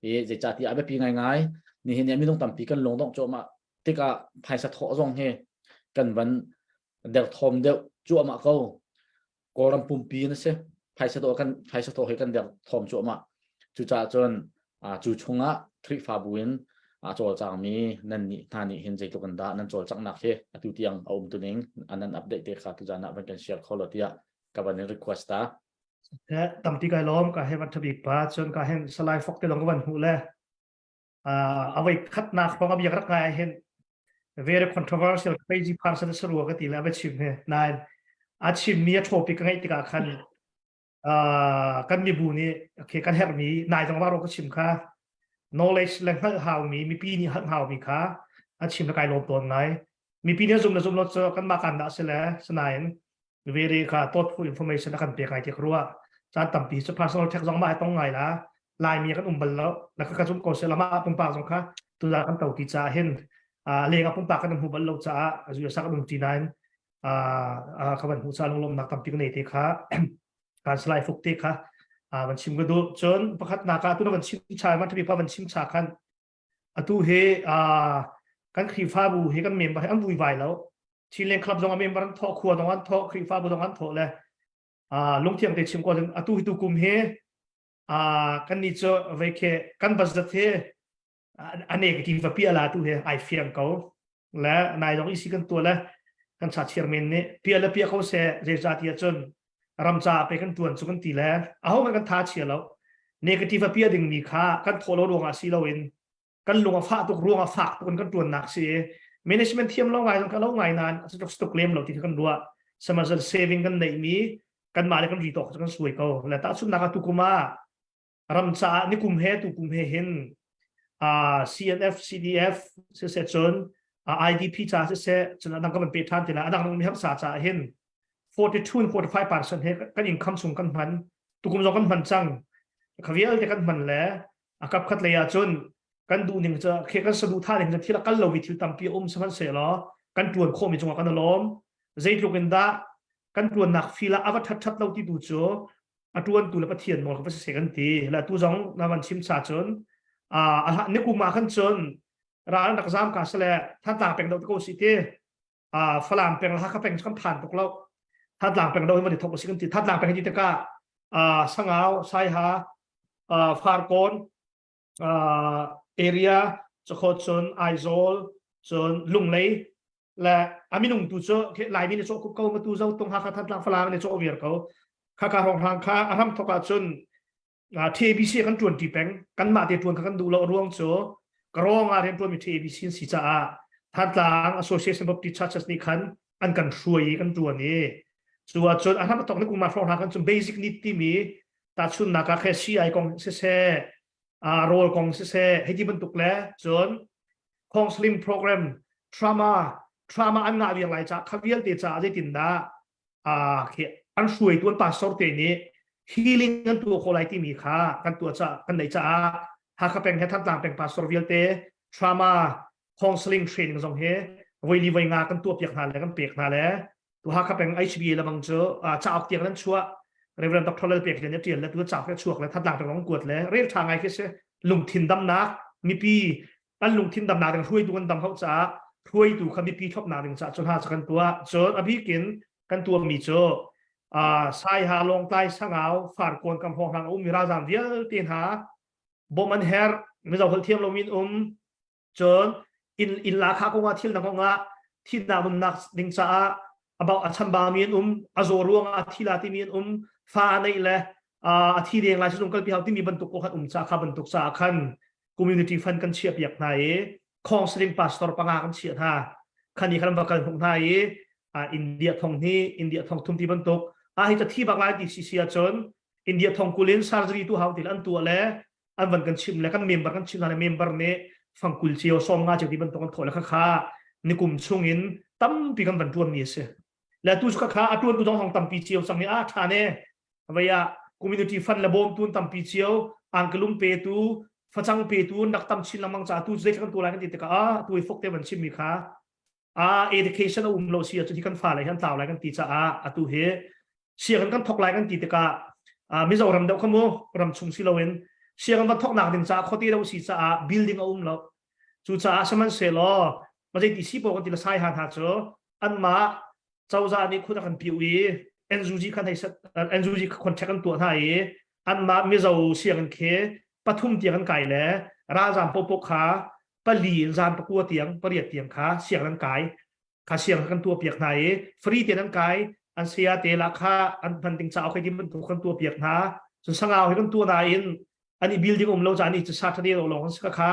i zeicah ti a biapi ngaingai nihin ni minung tampi kan lungdongh cuahmah tikah phaisa thawh zong hi kan van derthawm deuh cuahmah ko Kawlram pumpi in a si phaisa dawh kan phaisa thawh hi kan derthawm cuahmah cucaah cun cu chungah Khrihfabu in a cawlcangmi nan nih hna nih hin zeitluk in dah nan cawlcanghnak hi atu tiang a um tuning nan update te kha tuzan ah van kan share kho lo tiah ka van in request ta Tampi kai lawm ka he van thabik pa cun ka hen salai fok te long ka van hmu le a voi khatnak hrawng a biak rak ngai hin. Very controversial crazy person a si rua ka ti le a va chim he. Nain a chimmi a topic ka ngaih tikah khan kan mibu nih okay kan herhmi nai zong va ro ka chim kha knowledge le hngalh haumi mipi nih hngalh haumi kha a chim le kai lawm tawn ngai. Mipi nih zum le zum lo cu kan mah kan dah si le sinain very kha thoughtful information a kan pek ai ti ka ruah. Caan tampi cu personal tech zong mah he tong ngai la Laimi kan um bal lo la ka zum ko se lama pumpak zong kha tuzan kan to ti caah hin leng ah pumpak kan hmu bal lo caah USA kan um ti nain ka van hmu ca lunglawmnak tampi ka nei te kha kan salai fuk te kha van chim ka duh. Cun pakhat nak ah tu na van chim cha van thabi pa van chim cha khan atu hi kan Khrihfabu hi kan member hi an vui vai lo. Chinland Club zong a member an thawh, khua zong an thawh, Khrihfabu zong an thawh le lungthiang te chim ko atu hi tu kum hi kan ni cu vei khe kan budget hi a negative va pi ala tu hi ai fiang ko le nai zong isi kan tua le kan cha chairman nih pia le pia ko se zeicah ti ahcun ram ca pe kan tuan cu kan ti le aho man kan tha chia lo. Negative a pia ding mi kha kan thawh lo ruangah si loin kan lung a fah tuk ruang a fak tuk in kan tuannak si. Management thiam lo ngai zong ka lo ngai nain a tuk tuk lem lo ti kan ruah. Samazal saving kan neih mi kan mah le kan ri tawk kan suai ko le tahchunnak ah tukuma ram caah nikum he tukum he hin CNF CDF siseh cun IDP ca siseh cun adang kan pe than ti la adang mi harsa ca hin 42 and 45% he kan income chung kan hman. Tukum zong kan hman cang kha vialte kan hman le a kap khat lei ah cun kan duh ning cu khe kan saduh tha ning cu thil a kal lomi thil tampi a um sihmanhsehlaw kan tuan khawhmi cungah kan lawm. Zeitluk in dah kan tuannak feel ah a va that that lo ti tu cu a tuantu le Pathian nawl kha va si kan ti la. Tu zong na van chim cha cun a ni kum ah khan cun ral rak zam ka sele Thantlang peng do ko si ti Falam peng le Hakha peng kan phan tuk lo. Thantlang peng do hi van i thok si kan ti. Thantlang peng hi ti tikah Sangau, Saiha, Farkawn area cakhawt cun Aizawl cun Lunglei le a minung tu cu Laimi nih cawh ko ma tu zo tung Hakha Thantlang Falam nih cawh viar ko kha ka hrawng hrang kha a ram thok ah cun TABC kan tuan ti peng. Kan mah te tuan kha kan duh lo ruang cu karong ah rian tuan mi TABC si caah Thantlang Association of Churches nih khan an kan hruai i kan tuan i cu ah cun a ram thok ni kuma hrawng hrang kan cun basic need timi tahchunnak ah khe CI kong siseh, rawl kong siseh, hei ti bantuk le cun counseling program, trauma an ngah viar lai ca kha vialte caah zeitindah khi an hruaitu an pastor te nih healing an tuah khawh lai timi kha kan tuah ca kan neih caah Hakha peng he Thantlang peng pastor vialte trauma counseling training zong hi voi li voi nga kan tuah piak hna le kan pek hna le tu Hakha peng HBA lamang cu cauk tiang nan chuah. Reverend Dr. Lal Pek Lian tial le tu cauk he chuak le Thantlang peng kuat le rel tha ngai khi si. Lungthin damnak, mipi an lungthin damnak ding, hruaitu kan dam hau caah hruaitu kha mipi thlopnak ding caah cun ha kan tuah. Cun a bikin kan tuahmi cu Saiha, Lawngtlai, Sangau, Farkawn kam hrawng hlang um mi ralzaam vialte hna bawm an herh. Mizo holh thiam lomi um cun inn inn la kha kongah thil dang kongah thihnak nunnak ding caah about a chambau mi an um, a zaw ruangah a thi la timi an um, fa neih le a thi deng lai sizung kalpi hau timi bantuk ko khan um ca kha bantuk caah khan community fund kan chiah piak hna i counseling pastor panga kan chiah hna khan i khan va kal hnuk hna i India thong hi India thong thum ti bantuk a hi ta thi bak lai ti si si ahcun India thong kulin surgery tu hau til an tuah le an van kan chim le kan member kan chim hna le member nih fangkul cio 50 cio ti bantuk an thawh le kha kha nikum chung in tampi kan van tuan mi a si le tu kha kha a tuan tu dong hong tampi cio sang ni a tha ne vaya community fund le bawm tun tampi cio angkalum pe tu facang pe tu nak tam chin lamang cha tu zei kan tu lai kan ti tikah a tu i fok te van chim mi kha a education a um lo si ahcun hi kan fa le hi an tlau lai kan ti caah atu hi sianginn kan thok lai kan ti tikah Mizoram deuh kha mu ram chung si loin sianginn van thoknak ding caah khuate deuh si caah building a um lo. Cucaah sihmanhsehlaw mazei ti si po kan ti le sai ha hna cu anmah cozah nih khun a kan piu i NUG khan hei NUG contract an tuah hna i anmah Mizo sianginn khi pathum tiang an kai le ralzam popo kha pali in zan pakua tiang pariat tiang kha sianginn an kai kha siang kan tuah piak hna i free te an kai an saya te la kha an hman ding ca okay din bantuk kan tuah piak hna. Cun sangau hi kan tuah nain an i building um lo ca ni cu Saturday lo lawng ka kha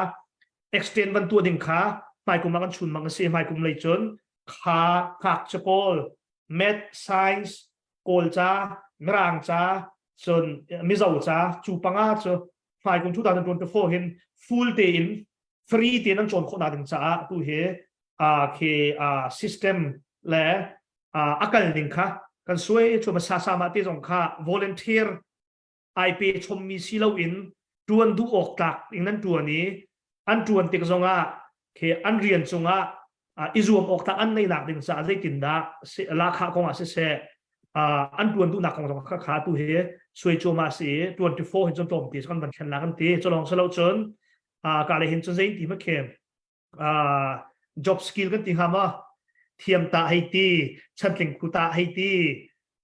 extend van tuah ding kha. Hmaikum ah kan chun mang a si. Hmaikum lei cun kha ngakchia pawl math, science, Kawlca, Mirang ca, cun Mizo ca cu panga cu hmaikum 2024 hin full tein free tein an cawn khawh nak ding caah tu hi khi system le a kal ning kha kan suai cu sa sa ma te zong kha volunteer ai pe chommi si loin tuan duh awk tlak in an tuan i an tuan tik zongah khi an rian cungah i zuam awk tlak an neihnak ding caah zeitindah lahkhah kong ah siseh, an tuan duhnak kong zong kha kha tu hi suai cuahmah si i 24 hin cun tlawmte kan van thlen la kan ti. Culong silo cun ka le hin cun zein ti ma khem job skill kan ti hnga ma, thiam ta hei ti, chantling khu ta hei ti,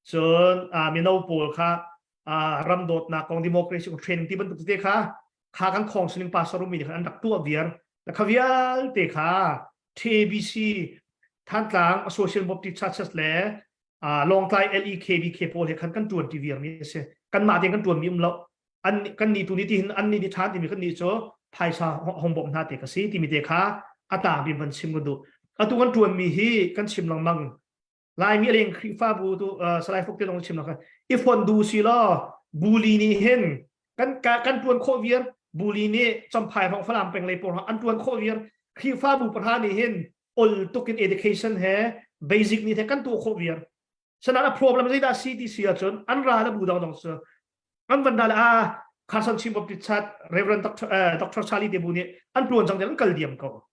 cun mino pawl kha ram dawtnak kong, democracy kong training ti bantuk te kha kha kan khong sining pastor mi nih an rak tuah viar. Kha vialte kha TABC, Thantlang Association Baptist Churches le Lawngtlai LEKBK pawl he khan kan tuan ti viar mi a si. Kanmah tein kan tuan mi um lo. An kan ni tu ni ti hin an ni ni than timi kan ni cu phaisa hong bawmh hna te ka si timi te kha a tang bin van chim ka duh. Atu kan tuan mi hi kan chim lengmang. Laimi a leng Khrihfabu tu Salai Fuk te zong chim lengmang. I fon du si law buli nih hin kan kan tuan khawh viar. Buli nih Champhai hrawng, Falam peng lei pawl an tuan khawh viar. Khrihfabu pahra nih hin ol tukin education he basic ni he kan tuah khawh viar. Sanan a problem zeidah si ti si ahcun an ra le bu dang dang cu an van da le a Carson Chin Baptist Church Reverend Dr. Dr. Charlie te bu nih an tuan cang an kal diam ko.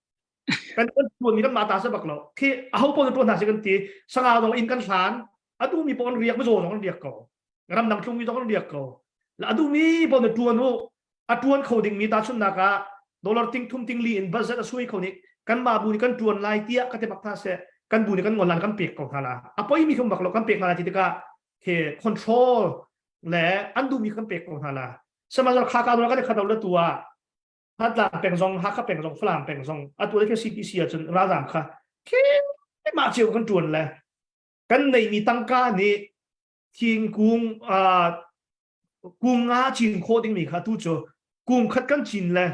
Kan kan tuan mi kan mah ta sa bak lo khi aho pawl tuan hna si kan ti. Sanga dong in kan hlan adu mi pawl riak ma zo zong an riak ko, ramdang tlung mi zong an riak ko la. Adu mi pawl na tuan u, a tuan kho ding mi ta chun nak ah dollar ting thum ting li in budget a sui kho nih kan ma bu nih kan tuan lai tiah ka te bak hna se, kan bu nih kan ngol lan kan pek ko hna la. A poi mi khum bak lo kan pek hna la ti tikah he control le an duh mi kan pek ko hna la. Sihmanhsehlaw kha ka kan kha do la tu ah Thantlang peng zong, Hakha peng zong, Falam peng zong atu le CPC ahcun ralzam kha khi mah cio kan tuan le kan neihmi tangka nih thingkung kung nga cin khawh dingmi kha tu cu kung khat kan cin le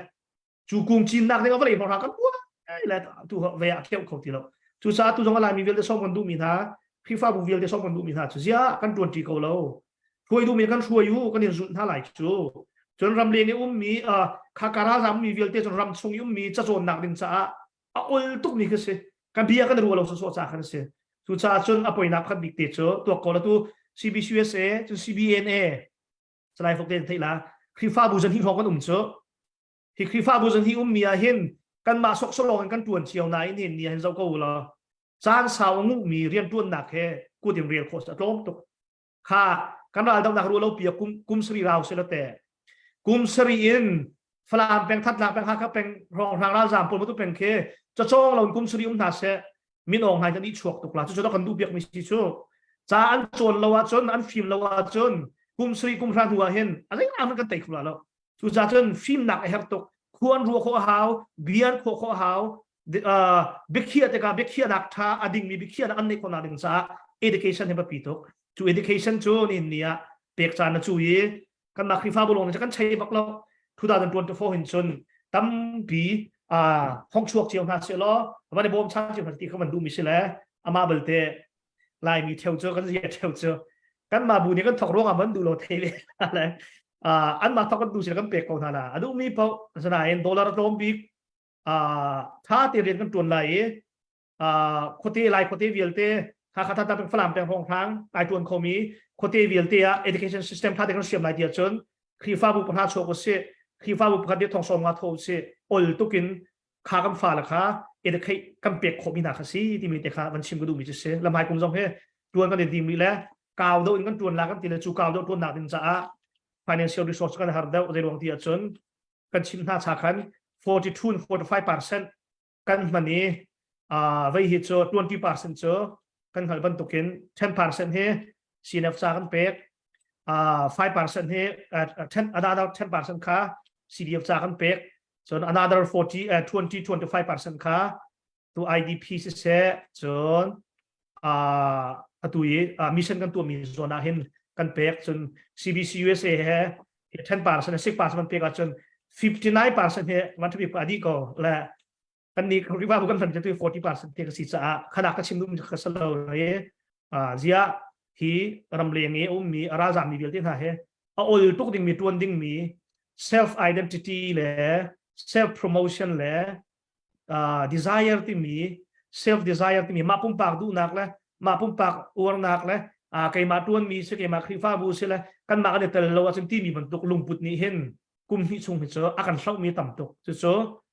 cu kung cinnak ding a vawlei hmang kan buai le tu ve ah kheu kho ti lo. Cucaah tu zong a Laimi vialte sawm kan duhmi hna, Khrihfabu vialte sawm kan duhmi hna cu ziah kan ṭuanṭi ko lo? Hruai duhmi kan hruai u, kan in zulh hna lai cu. Cun ramleng i ummi, khaka ralzam ummi vialte, cun ram chung i ummi cacawnnak ding caah a ol tukmi khi si. Kan bia kan ruah lo sawsawh ca khan si. Cucaah cun a poinak khat bik te cu tuak ko la. Tu CBCUSA cun CBNA Salai Fok te theih la, Khrihfabu zan hi hrawng kan um cu. Hi Khrihfabu zan hi ummi ah hin kanmah soksolong in kan tuan cio nain hin ni hin zoh ko law caan sau a nguhmi riantuannak he kut in rel khawh a tlawm tuk. Kha kan ral dohnak ruah lo pia kum kum sari rau se te kum sari in Falam peng, Thantlang peng, Hakha peng rong hrang ralzam pawl tu peng khi cacawng lo kum sari um hna se min ong hai ni chuak tuk la. Cu cu kan duh piak mi si cu. Ca an cawn lo ahcun, an fim lo ahcun kum sari kum hra hnu ah hin a zei kan tei kho la lo. Cu ca cun fimnak a herh tuk. Khuan ruah khawh a hau, bian khawh khawh a hau. Biakhiah tikah biakhiahnak tha a dingmi biakhiahnak an neih khawhnak ding caah education hi biapi tuk. Cu education cu nihin ni ah pek caan na cu i kanmah Khrihfabu lawng nih kan chei bak lo. 2024 hin cun tampi hong chuak cio hna seh law van i bawm chan cio hna ti kha van duhmi si le amah belte Laimi theu cu kan zia theu cu kanmah bu nih kan thok ruangah man duh lo thei ve le anmah thok kan duh si kan pek ko hna la. A duhmi paoh asinain dollar a tlawm bik tha te rian kan tuan lai i khuate lai khuate vialte, Hakha, Thantlang peng, Falam peng hrawng hrang ai tuan khomi khuate vialte ah education system tha te kan siam lai ti ahcun Khrihfabu pahra chuak usih, Khrihfabu pakhat nih thong sawm nga tho usih, ol tukin kha kan fa la kha educate kan pek khawh mi hna kha si timi te kha van chim ka duhmi cu si. Lamhai kum zong hi tuan kan in tim rih le kau do in kan tuan la kan ti le cu kau do tuan nak ding caah financial resource kan har deuh. Zei ruang ti ahcun kan chim hna cha khan 42 and 45% kan hman i vei hi cu 20% cu kan hngalh bantukin 10% hi CNF ca kan pek, 5% hi 10, another 10% kha CDF ca kan pek, cun another 40 20 25% kha tu IDP siseh, cun atu i mission kan tuahmi zawn ah hin kan pek. Cun CBC USA he 10% 6% kan pek ahcun 59% he van thabik adi ko le. Kan nih Khrihfabu kan hman tu 40% te ka si caah khana ka chim duhmi ka salo i zia hi ramleng i ummi a ralzam mi vialte hna he a ol tuk dingmi tuan dingmi self identity le self promotion le desire timi self desire timi mah pumpak duhnak le mah pumpak uarnak le keimah tuanmi si keimah Khrihfabu si le kanmah kan i tel lo ahcun timi bantuk lungput nih hin kum hnih chung hi cu a kan hlohmi tam tuk. Cucu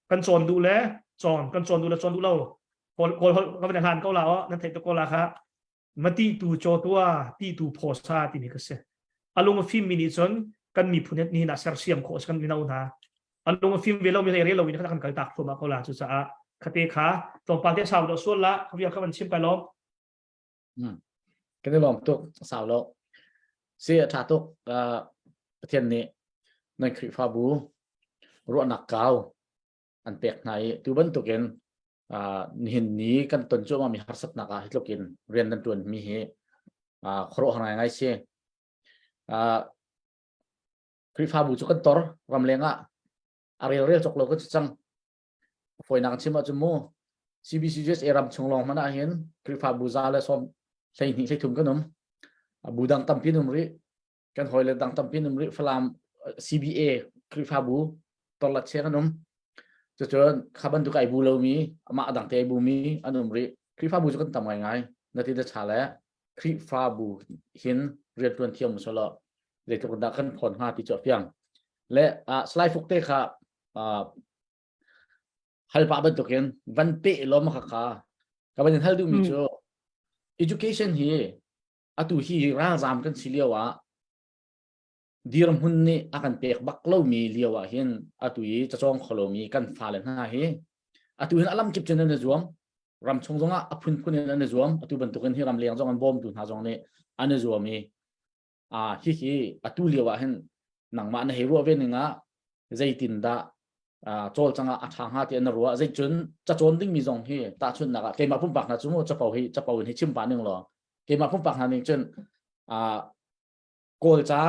kan cawn duh le cawn, kan cawn duh le cawn duh lo. Kawl kawl holh ka van hlan ko la aw, nan theih tuk ko la kha. Mati tu caw tua, ti tu phaw sa timi ka si. A lung a fimmi nih cun kan miphun ni hin ah sersiam khawh kan mino hna. A lung a fim ve lo mi le re lo in kan kal tak thluahmah ko la. Cucaah khate kha tlawmpal te sau deuh sual la, khavial ka van chim kai lawm. Kan i lawm tuk sau lo. Si a ṭha tuk. Pathian nih nan Khrihfabu ruahnak kau an pek hna i tu bantukin nihin ni kan ton cuahmah mi harsatnak ah hi tluk in rian nan ṭuan mi hi khuaruahhar ngaingai si. Khrihfabu cu kan tor ramleng ah a relrel cawk lo kan si cang. Fawinak chim ahcun mu CBCUSA ram chung lawng hmanh ah hin Khrihfabu za le sawm 12 13 kan um. Bu dang tampi an um rih. Kan hawile dang tampi an um rih. Falam CBA Khrihfabu torlat che kan um. Cucun kha bantuk ai bu lomi amah dang te ai bumi an um rih. Khrihfabu cu kan tam ngaingai. Na ti da cha le Khrihfabu hin riantuan thiam usalaw zeitluk dah kan phon hnga ti cu a fiang. Le Salai Fuk te kha hal pah bantukin van pe law ma kha ka van in hal duhmi cu education hi atu hi ralzam kan si lio ah dirhmun nih a kan pek bak lomi lio ah hin atu i cacawng kho lomi kan fale hna hi atu hin alam kip cun an i zuam ram chung zongah a phunphun in an i zuam atu bantukin hi ramleng zong an bawmtu hna zong nih an i zuam i hihi atu lio ah hin nangmah na hei ruah ve ning ah zeitindah cawlcang ah a ṭha hnga ti na ruah zeicun cacawn dingmi zong hi tahchunhnak ah keimah pumpak hna cu mu capo hi capo in hi chim pa ning law keimah pumpak hna ning cun kawl ca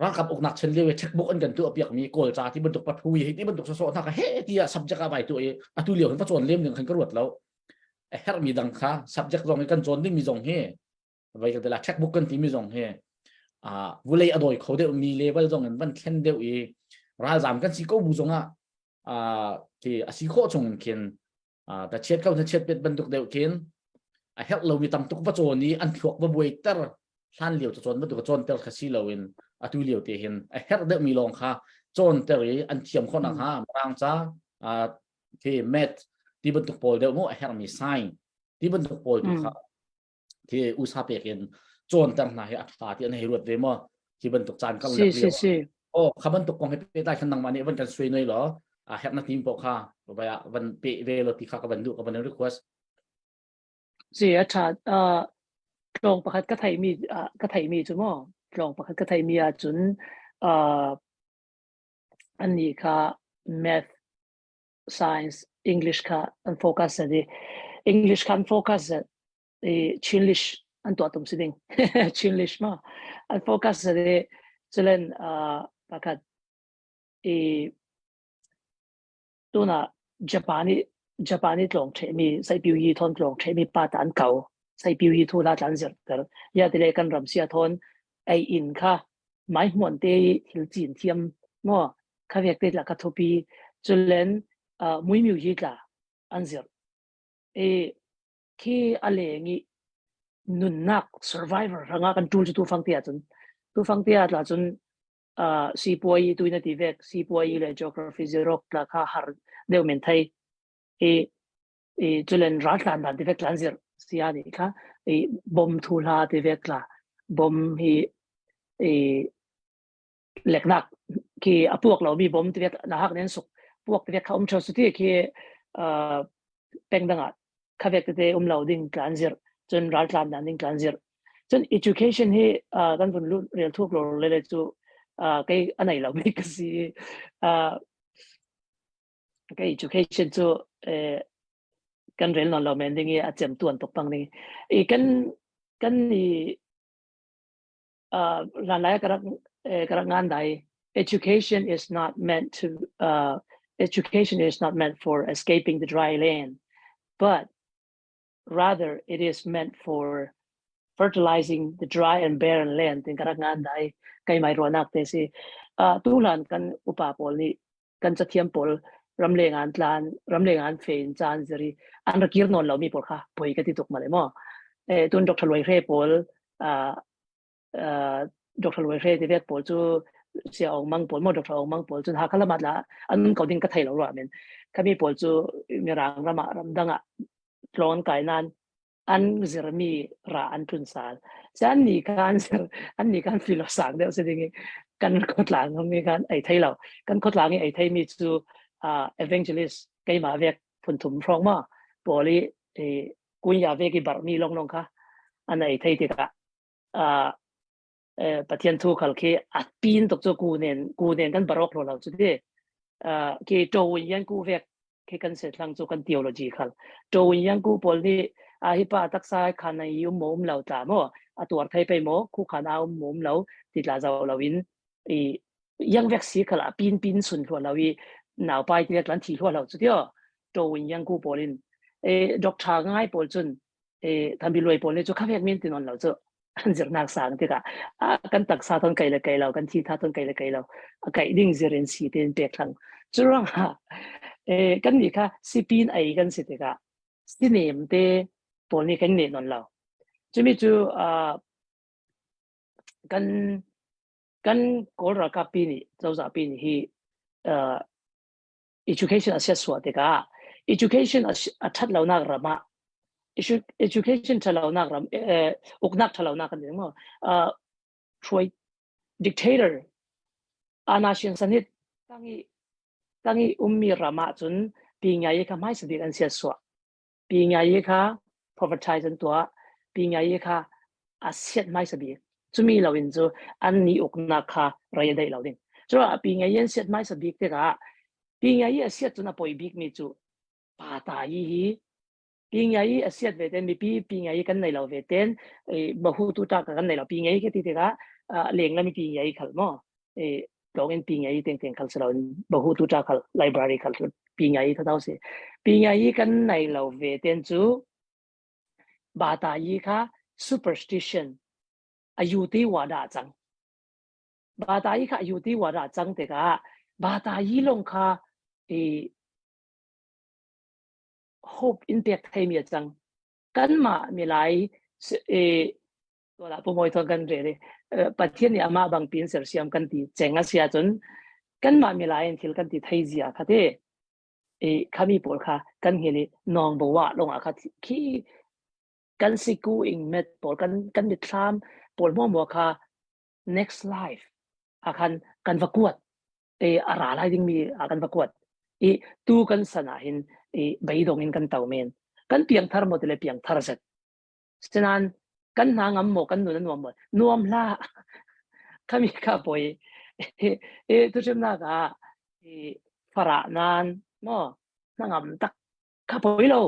ralkap uknak chan lio i checkbook an kan tuah piak mi kawl ca ti bantuk pathu hi ti bantuk sawsawh hna kha he tiah subject ah vai tu i atu lio hin va cawn lem ding khan ka ruat lo a herhmi dang kha subject zong hi kan cawn dingmi zong hi vai ka tela checkbook kan timi zong hi a vulei a dawi kho deuh mi level zong in van thlen deuh i ralzam kan si ko bu zong ah a ti a si khawh chung in khin ta chiat ko na chiat pet bantuk deuh khin a herh lo mi tam tuk va cawn i an thluak va buai ter hlan lio cawn bantuk cawn ter kha si lo in atu lio te hin a herh deuh mi lawng kha cawn ter i an thiam khawh nak ha mirang ca khi math ti bantuk pawl deuh mu a herh mi sign ti bantuk pawl tu kha khi usa pek in cawnter hna hi a ṭha ti an hei ruat ve maw khi bantuk caan kar si si si oh kha bantuk kong he pe tai khan nangmah nih van kan suai noi law a herh na tim po kha vai ah van pe ve lo ti kha ka van duh ka van request si a ṭha tlawng pakhat ka thei mi ka thei mi cu maw tlawng pakhat ka thei mi ahcun annih kha math science english kha an focus a english kha an focus i Chinlish an tuah tum si ding Chinlish ma an focus de chulen pakhat i tuna Japani Japani tlong the mi sai piu yi thon tlong the mi pa ta an kau sai piu yi thu la tlan zir ter ya tile kan ram sia thon ei in kha mai hmuan te thil chin thiam mo kha vek te la ka thopi chulen mui miu yi tla an zir e khi a leng i nunnak survivor ranga kan tul cu tufang te ahcun tufang te ah tla cun sipuai tu in ti vek sipuai le geography zerok tla kha har deuh men thei i i chulen ral tlan dan ti vek tlan zir sia ni kha i bom thu hla ti vek tla bom hi i leknak khi a puak lo mi bom ti vek na hak nen suk puak ti vek kha um theu su ti khi peng dang ah kha vek tete um lo ding tlan zir cun ral tlan dan ding tlan zir cun education hi kan vun lut rel thuk lo le le cu kei anei lo mi ka si kei education cu kan rel non lo men ding i a cem tuan tuk pang ding i kan kan i lan lai ka rak ka rak ngan dai education is not meant to uh, Education is not meant for escaping the dry land, but rather it is meant for fertilizing the dry and barren land tin karak ngan dai kai mai ruanak te si uh, tu lan kan upa pawl nih kan cathiam pawl ramleng an tlan ramleng an fein caan ziri an rakir non lo mi pawl kha poi ka ti tuk male mo e tun Dr. Loi Hre pawl uh, uh, Dr. Loi Hre te vek pawl cu sia ong mang pawl mo Dr. Ong Mang pawl cun hakha lamat la an ko ding ka thei lo ro men khami pawl cu mirang rama ramdang ah tlon kai nan an zirmi ra an tlun sal an ni kan zir an ni kan filo sang deuh si ding kan khotlang mi kan ei thei lo kan khotlang i ei thei mi cu evangelist keima vek phunthum hrawng ma poli e kunya vek i bar mi long long kha an ei thei tikah pathian thu khal khi a pin tok chu ku nen ku nen kan barok lo lo chu ti ki to yan ku vek khi kan se thlang chu kan theology khal to yan ku pol ni a hi pa taksa khan ai um mom lo tla mo a tuar thai pe mo khu khan a um mom lo ti tla zo lo in i yang vek si khala pin pin sun hlo lo i naw pai ti tlan thi hlo lo chu tio to yan ku polin e doctor ngai pol chun e thambi loi pol ni chu khavek min tin on lo chu an zirnak sang tikah kan taksa ton kai le kai lo kan thi tha ton kai le kai lo a kai ding zirin si ten pek thlang churuang ha e kan ni kha sipin ai kan si tikah sinem te pawl nih kan ne non lo chumi chu kan kan kawl ralkap pi nih cozah pi nih hi education a siat suah tikah education a that lonak ram ah education that lonak ram uknak that lonak kan mo hruai dictator anashin sanit tangi tangi ummi ram ah cun pi ngai kha hmai sabik an siat suah pi ngai kha povertize an tuah pi ngai kha a siat hmai sabik chumi lo in chu an ni uknak kha rai dai lo ding chu a pi ngai yan siat hmai sabik te ka pi ngai a siat chuna poi bik mi chu pa ta yi hi pi ngai a siat ve ten mi pi pi ngai kan nei lo ve ten bahu tu ta kan nei lo pi ngai ke ti te ka leng la mi pi ngai khal mo e tong in pi ngai teng teng khal salo bahu tu ta khal library khal pi ngai tha tau se pi ngai kan nei lo ve ten chu ba ta yi kha superstition ayuti wada chang ba ta yi kha ayuti wada chang te ka ba ta yi long kha e hope in pek thei mi chang kan ma mi lai e to la pumoi thon kan re re pathian ni ama bang pin ser siam kan ti chenga sia chun kan ma mi lai thil kan ti thei zia kha te e khami pawl kha kan hili nong bo wa long a kha khi kan siku ing met pawl kan kan mitthlam pawl mo mo kha next life a khan kan va kuat e a ra lai ding mi a kan va kuat i tu kan sana hin i beidong in kan tau men kan piang thar mo tile piang thar set sinan kan hna ngam mo kan nun nuam mo nuam hla khami kha poi e tu chim na ka i fara nan mo na ngam tak kha poi lo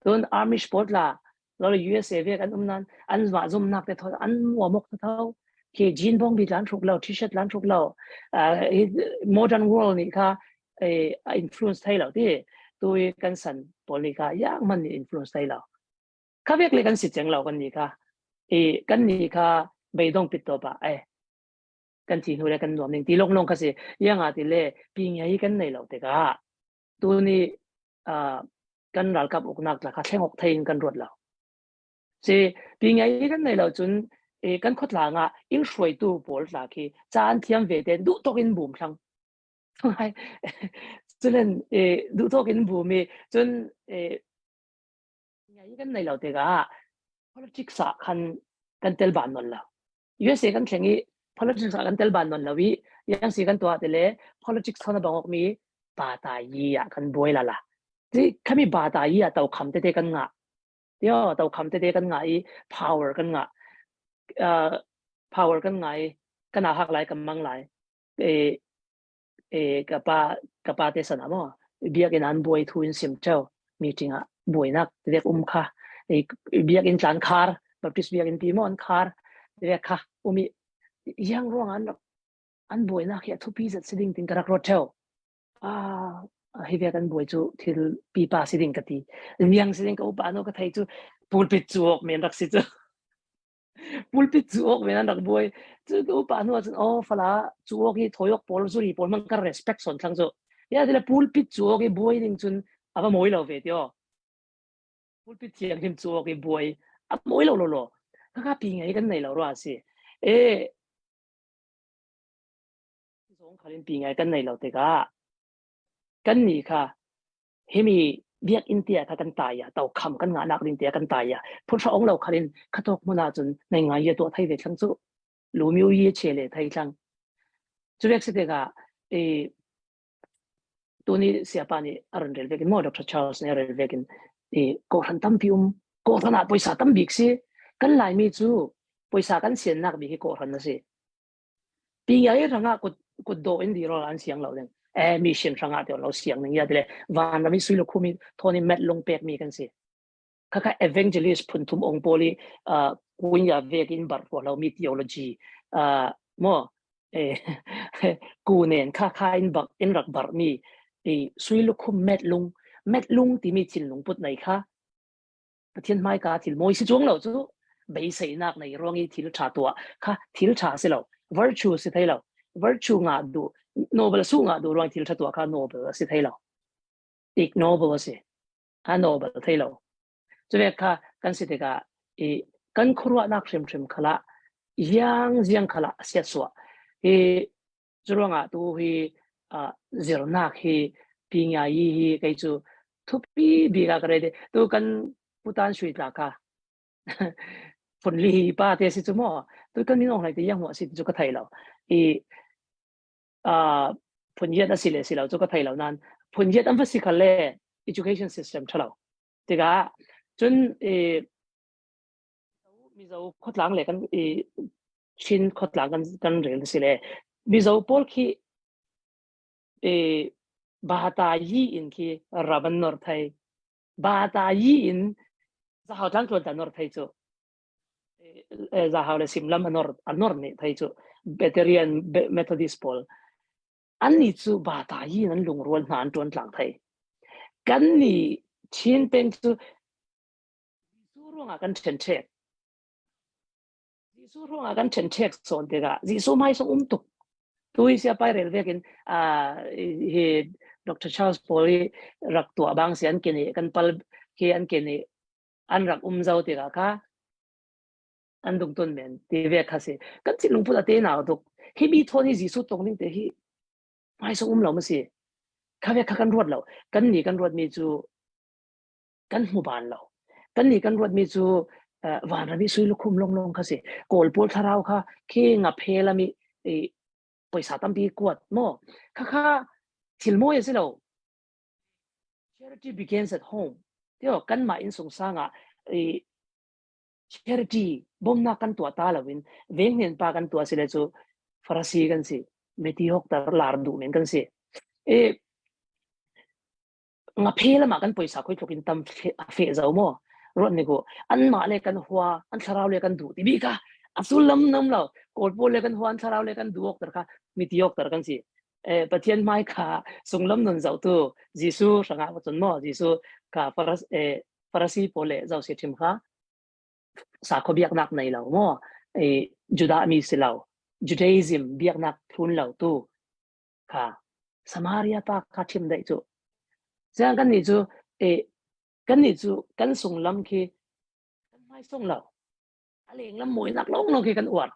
tun army sport la lo USA ve kan um nan an ma zum nak te tho an muamok mok tho ke jean bong bi lan thruk lo t-shirt lan thruk lo modern world ni kha influence thai lo ti tu kan san pol ni kha yang man ni influence thai lo kha vek le kan si cheng lo kan ni kha i kan ni kha beidong pit to pa e kan thi hnu le kan nuam ning ti long long kha si yang a ti le pi ngai kan nei lo te ka tu ni kan ralkap uknak tla kha thleng ok thein kan ruat lo si pi ngai kan nei lo cun e kan khotlang ah in hruaitu pawl tla khi caan thiam ve ten duh tok in bum thlang culen e duh tok in bum i cun e ngai kan nei lo tikah politics ah khan kan tel ban non lo USA kan thleng i politics ah kan tel ban non lo i yang si kan tuah te le politics thona bangok mi ba ta yi ah kan buai la la ti khami ba ta yi ah tau kham te te kan nga tio tau kham te te kan nga i power kan nga uh, power kan nga i kana hak lai kan mang lai e e ka pa ka pa te sana mo biakinn an buai thu in sim cheu meeting ah buainak vek um kha e biakinn tlan khar baptist biakinn pi mo an khar vek kha umi yang ruang an an buainak hi a thupi zat siding tin karak ro theu a. Hi ve kan buai cu thil pipa si ding ka ti. Liang si ding ka upa no ka thei cu pulpit cu awk men rak si cu. Pulpit cu awk men an rak buai. Cu ka upa hnu ahcun oh fala cu awk hi thoyok pawl zuri pawl mang kan respect son thlang cu. Ya tile pulpit cu awk i buai ning cun ava mawi lo ve ti o. Pulpit thiang him cu awk i buai a mawi lo lo lo. Kaka pi ngai kan nei lo rua si. E zong khalin pi ngai kan nei lo tikah kan nih kha himi biakinn tia kha kan tai ya to kham kan ngah nak ding tia kan tai ya phun hra ong lo khalin khatok mun ah cun nei ngai ye to thai ve thlang chu lu miu ye che le thai thlang chu vek se te ka e tuni siapa nih a ron rel vekin mo Dr. Charles nih a rel vekin i kawhhran tampi um kawhhran ah poisa tam bik si kan laimi cu poisa kan siannak bik hi kawhhran a si Pingai hrangah kut kutdawh in dirol an siang lo ding. Eh mission hrangah te lo siang ning ya tile van rami sui lukhum i thoni met lung pek mi kan si. Khakha evangelist phun thum ong poli uh, kuin ya vek in bar lo mi theology uh, mo eh ku nen kha kha in bak in rak bar mi i sui lukhum met lung met lung ti mi thin lung put nei kha Pathian hmaika thil mawi si chuang lo cu beiseinak nei ruang i thil ṭha tuah kha thil ṭha si lo virtue si thei lo virtue ngah duh noble su ngah duh ruang thil ṭha tuah kha noble a si thei lo ignoble a si a noble thei lo cu kha kan si tikah i kan khuaruahnak hrimhrim khala iang ziang khala siat suah hi Curuangah tu hi uh, zirnak hi pingayi hi kei cu thupi bik ah ka rel tu kan putan sui tla kha phun li pa te si chu mo tu kan min ong lai te yang mo si chu ka thai lo i uh, phun yet a si le si lo chu ka thai lo nan phun yet an va si khal le education system thalo tikah cun e Mizo khawtlang le kan i Chin khawtlang kan kan rel si le Mizo pawl khi e Bata yi in khi ram an nor thai Bata yi in Zahau tlang tluan ta nor thai cu Zahau le Simlam anor anor ne thai cu Beterian Methodist pawl an ni cu Bata yi in an lungrual hna an tuan tlang thai kan ni Chin peng cu Jesuh ruangah kan ṭhenṭhek. Jesuh ruangah kan ṭhenṭhek sawn tikah Jesuh hmai sung um tuk. Tu hi sia pai rel vekin hi Dr. Charles Paul i rak tuah bang si an kene kan pal khi an kene an rak um zau tikah kha an dung ton men ti ve kha si kan thinlung put a te nau tuk hi mi thon hi Jesuh tong ding te hi hmai sung um lo ma si kha ve kha kan ruat lo kan ni kan ruat mi cu kan hmu bal lo. Kan nih kan ruatmi cu vanram i sui lukhum longlong kha si. Kawl pawl thlarau kha khi ngaphe lam i poisa tampi kuat mo kha kha thil mawi a si lo. Charity begins at home. Tio kanmah inn sung sang ah i charity bawmnak kan tuah ta loin venghnen pa kan tuah si le cu farasi kan si meti hok tar lar duh men kan si e ngaphe lamah kan poisa khoi tluk in tam a fe zo mo ruat ni ku an mah le kan hua an thlarau le kan duh ti bi ka a sullam nam lo kawl pawl le kan hua an thlarau le kan duh ok ter kha mi ti ok ter kan si eh pathian mai kha sunglam nun zau tu jesu hranga chun mo jesu ka faras eh farasi pawl le zau se thim kha sakho biaknak nei lo mo eh judah mi si lo judaism biaknak thlun lo tu kha Samaria pa kha thim daih cu. Siang kan nih cu e kan nih cu kan sunglam khi kan hmai sung lo. A lenglam mawinak long long khi kan uar.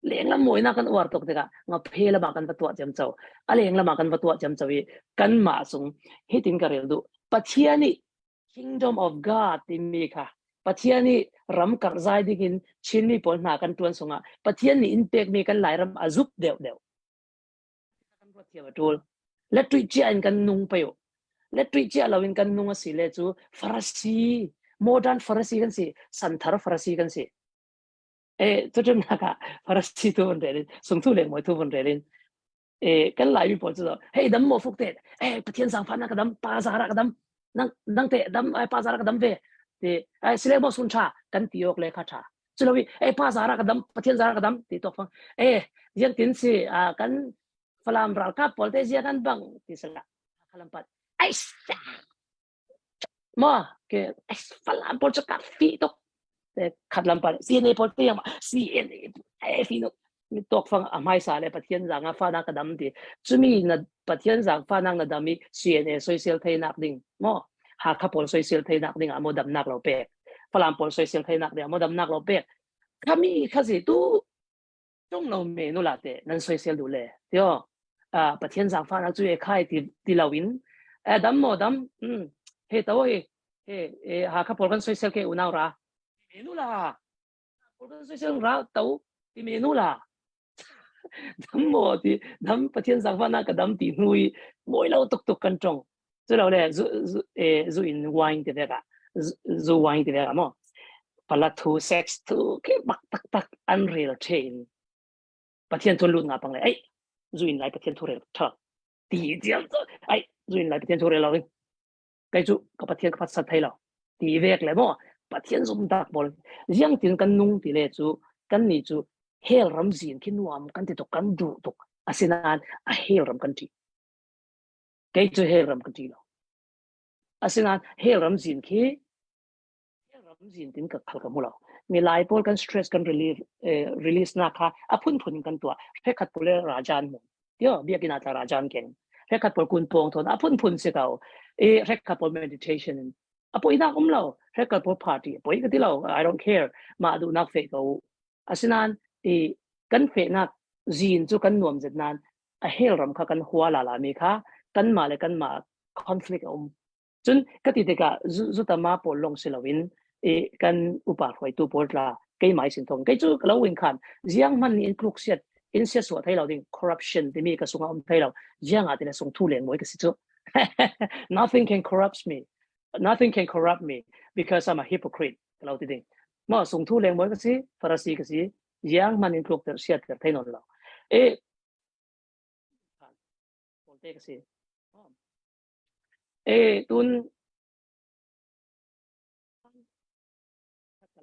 Lenglam mawinak kan uar tuk tikah nga phe lama kan va tuah cem cho. A lenglam ah kan va tuah cem cho i kan mah sung hitin ka rel duh. Pathian nih Kingdom of God timi kha Pathian nih ram karh zai ding in Chinmi pawl hna kan tuan sungah Pathian nih in pekmi kan Lairam a zup deuh deuh. Kan ruat thiam a ṭul. Le ṭuih cia in kan nung pei u. Le ṭuih cia lo in kan nung a si le cu Farasi, modern Farasi kan si, santhar Farasi kan si. E cutum nak ah Farasi tu von rel in, sungthu leng moi tu von rel in, e kan lai mi pawl cu hey dam mo fuk te, e Pathian zangfah na ka dam, pa zara ka dam, nang nang te dam ai pa zara ka dam ve. Ti ai sile mo sun tha kan ti ok le kha tha. Culo i e pa zara ka dam Pathian zara ka dam ti tok fang e ziang tin si a kan Falam ralkap pawl te zia kan bang ti sala. Khalampat ai sa ma ke ai falam pawl cu ka fi tuk te khat lam pa CNA pawl te yang CNA ai fi tuk mi tok fang a hmai sa le Pathian zang a fa na ka dam ti chumi na Pathian zang fa nang na dam i CNA soisel thei nak ding mo Hakha pawl soisel thei nak ding ah mo dam nak lo pek Falam pawl soisel thei nak ding ah mo dam nak lo pek khami khazi tu tung lo me nu la te nan soisel du le tio a Pathian zaangfahnak cu e khai ti ti lo in e dam mo dam um he to he he e Hakha pawl kan soisel ke unau ra me nu la pawl kan soisel ra to ti me nu la dam mo ti dam Pathian zaangfahnak ka dam ti hnui moi lo tuk tuk kan tong cu lo le zu zu e zu in wine ti veka zu wine ti veka mo pala thu sex thu ke bak tak tak unreal chain Pathian thun lut nga pang le ai zu in lai Pathian thu rel tha ti diam ai zu in lai Pathian thu rel lo kai chu ka Pathian ka phat sat thai lo ti vek le mo Pathian zum tak bol ziang tin kan nung ti le chu kan ni chu hel ram zin khi nuam kan ti tuk kan du tuk asinan a hel ram kan ti Kei cu hell ram ka ṭih lo. Asinain hell ram zin khi hell ram zin tin ka khal ka hmu lo. Mi lai pawl kan stress kan relief eh, release na kha a phunphun in kan tuah. Hrek pawl le rajan mu. Tio biakinn ah tla rajan keng. Hrek pawl kun pong thon a phunphun si ko. E hrek pawl meditation in a poi nak um lo. Hrek pawl party a poi ka ti lo. I don't care. Ma du nak fe ko. Asinain i kan fehnak zin cu kan nuam zet nain a hell ram kha kan hua la la mi kha kanmah le kanmah conflict a um. Cun ka ti tikah zutama pawl lawng si loin i kan upa hruaitu pawl tla keimah sin thong kei cu ka lo in khan ziang hman in tluk siat in sia suah thei lo ding corruption timi ka sungah um thei lo ziang ah tile sung thu leng moi ka si cu nothing can corrupt me nothing can corrupt me because I'm a hypocrite ka lo ti ding ma sung thu leng moi ka si farasi ka si ziang man in tluk ter siat ter thei non lo e te ka si e tun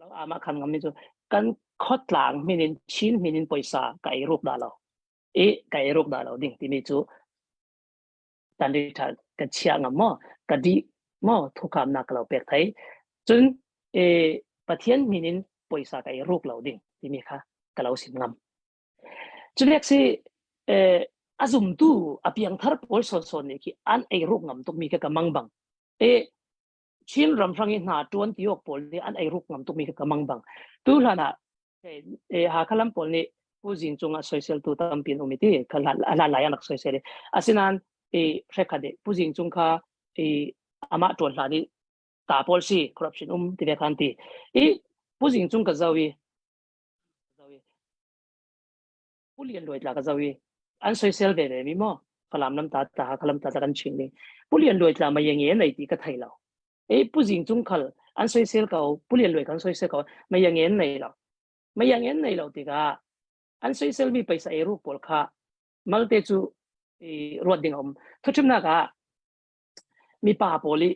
lo ama khan ngam mi chu kan khotlang minin Chin minin poisa ka ei ruk da lo e ka ei ruk da lo ding ti mi chu tan ri tha ka chia ngam mo ka di mo thukam nak lo pek thai cun e Pathian minin poisa ka ei ruk lo ding ti mi kha ka lo sim ngam Culek si a zumtu a piangthar pawl sawsawh nih khi an ei ruk ngam tukmi kha ka mang bang. E Chin ram hrang i hna ṭuan ti awk pawl nih an ei ruk ngam tukmi kha ka mang bang. Tu hlan ah Hakha lam pawl nih Pu Zing cungah soiseltu tampi an um i ti kha hlan lai an rak soisel i asinain i hrekhat i Pu Zing Cung kha i amah ṭuan hlan i ta pawl si corruption um ti ve khan ti i Pu Zing Cung ka zoh i Pu Lian Luai tla ka zoh i an soisel ve ve mi maw Falam lam ta ta Hakha lam ta ta kan ching ding Pu Lian Luai tla ma yeng nei ti ka thei lo e Pu Zing Cung khal an soisel ko Pu Lian Luai kan soisel ko ma yeng nei lo ma yeng nei lo tikah an soisel mi paisa ei ruk pawl kha malte cu i ruat ding om thuthimnak ah mi pa pawl i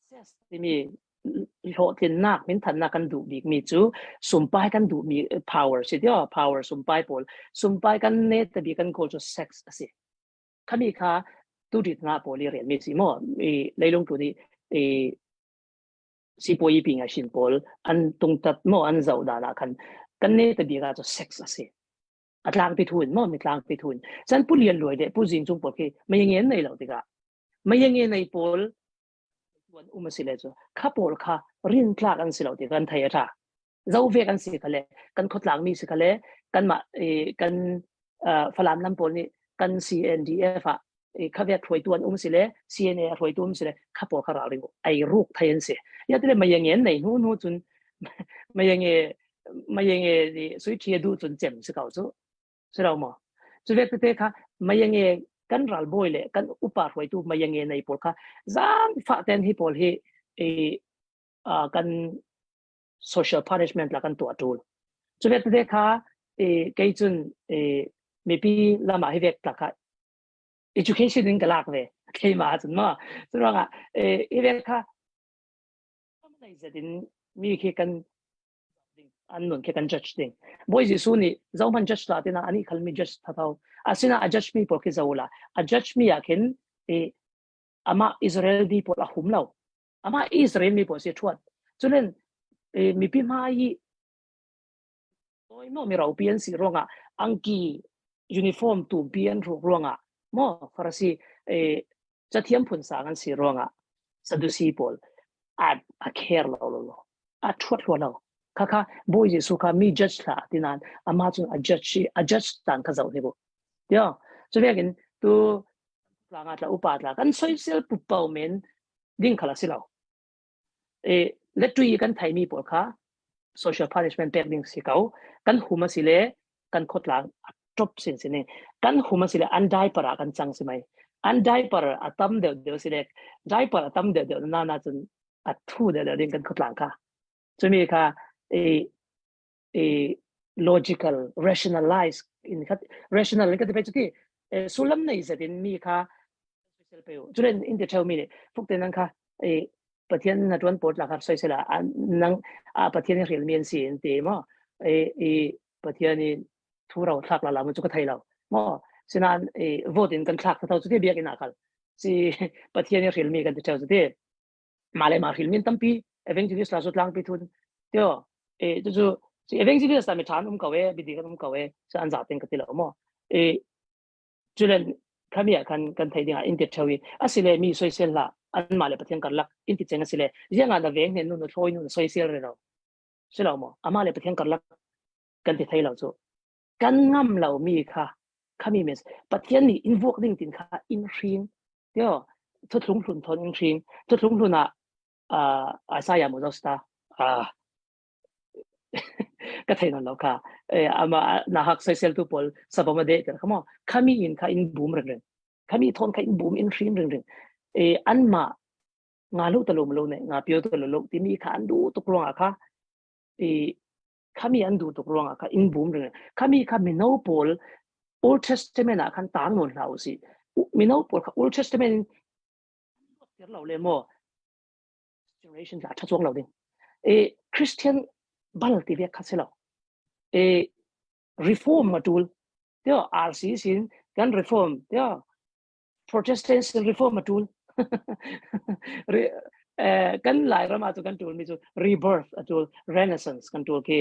Success timi hlawhtlinnak minthannak kan duh bikmi cu sumpai kan duhmi power si tio power sumpai pawl sumpai kan ne tabi kan goal cu sex a si khami kha turit nga pawl i relmi si mo i leilung tu nih i sipuai pi nga shin pawl an tungtat mo an zoh dan ah khan kan ne tabi ka cu sex a si a tlang pi thun mo mi tlang pi thun chan pu lian luai de pu jing chung pawl khi mei ngen nei lo tikah Mei nei pawl tuan um a si le cu kha pawl kha rintlak an si lo ti kan thei a ṭha. Zo ve kan si kha le kan khuatlang mi si kha le kanmah kan Falam lam pawl nih kan CNDF ah kha vek hruaitu an um si le CNA a hruaitu um si le kha pawl kha ralring ei ruk thei an si. Ya tile mei ngen nei hnu hnu cun mei nge mei nge sui ṭhi a duh cun cem si ko cu. Si lo maw? Cu ve tete kha mei-nge kan ralbawi le kan upa hruaitu mei-nge nei pawl kha zaangfah ten hi pawl hi i kan social punishment la kan tuah ṭul. Cu ve tete kha i kei cun i mipi lam ah hi vek tla kha education in ka lak ve keimah ahcun maw cu ruangah hi vek kha nei zet in mi khi kan an nun khi kan judge ding Bawi Jesuh nih zohman judge la tina ani khal mi judge thatho asina a judge mi pawl khi zo la a judge mi ah khin E ama Israel mi pawl a hum lo. Ama Israel mi pawl si thuat. Culen e, mipi hmai i mo mi ropi an si ruangah angki uniform tumpi an hruk ruangah mo Farasi e, cathiam phun sang an si ruangah Sadusi pawl a a care lo lo lo a thuat hlo lo khakha Bawi Jesuh kha mi judge hlah ti nain amah cun a judge i a judge tan kha zoh hnik u tio cu vekin tu tlanga tla upa tla kan soisel pupau men ding khala si lo e letui kan thaimi pawl kha social punishment pek ding si ko kan hum a si le kan khotlang a top sin si ne kan hum a si le an diaper ah kan cang si mai an diaper a tam deuh deuh si le diaper a tam deuh deuh na na cun a thu deuh deuh ding kan khotlang kha cumi kha e e logical rationalize in khat rational in ka ti pe chuti sullam nei zetin mi kha soisel pe u culen in te theu mi nih fuk te nang kha e pathian na tuan pot la kha soisel a nang a pathian i rel mi an si in te mo e e pathian i thu ro thlak la la mu chu ka thei lo mo sinan e vote in kan thlak tho chu te biak in akal si pathian i rel mi kan ti theu chu te ma le ma ril min tampi evangelist la zu tlang pi thun tio e chu chu si evangelist la mi than um ko e bidi kan um ko e sa an za ten ka ti lo mo e chulen khami ah khan kan thei ding ah in ti thewi asile mi soisel la an ma le pathian karlak in ti cheng asile zianga na veng ne nu nu thloi nu soisel re lo silo mo ama le pathian karlak kan ti thei lo chu kan ngam lo mi kha khami mes pathian nih in vuak ding tin kha in hring tio thuthlung hlun thon in hring thuthlung hlun ah Isaiah mo sta ka thei non lo kha ama na hak soisel tu pawl sabama de ter khamo khami in kha in boom reng reng khami thon kha in boom in hrim reng reng e an ma nga lo ta lo lo ne nga pio ta lo lo ti mi kha an du tuk ruang kha e khami an du tuk ruang kha in boom reng khami kha mino pawl Old Testament ah khan tang non hlah usih mino pawl kha Old Testament in lo le mo generation la tha chuang lo ding e Christian bal ti ve kha se lo e reform ma tul tio RC sin kan reform tio Protestant sin reform a tul kan lai ram ah cu kan tul mi cu rebirth a tul renaissance kan tul khi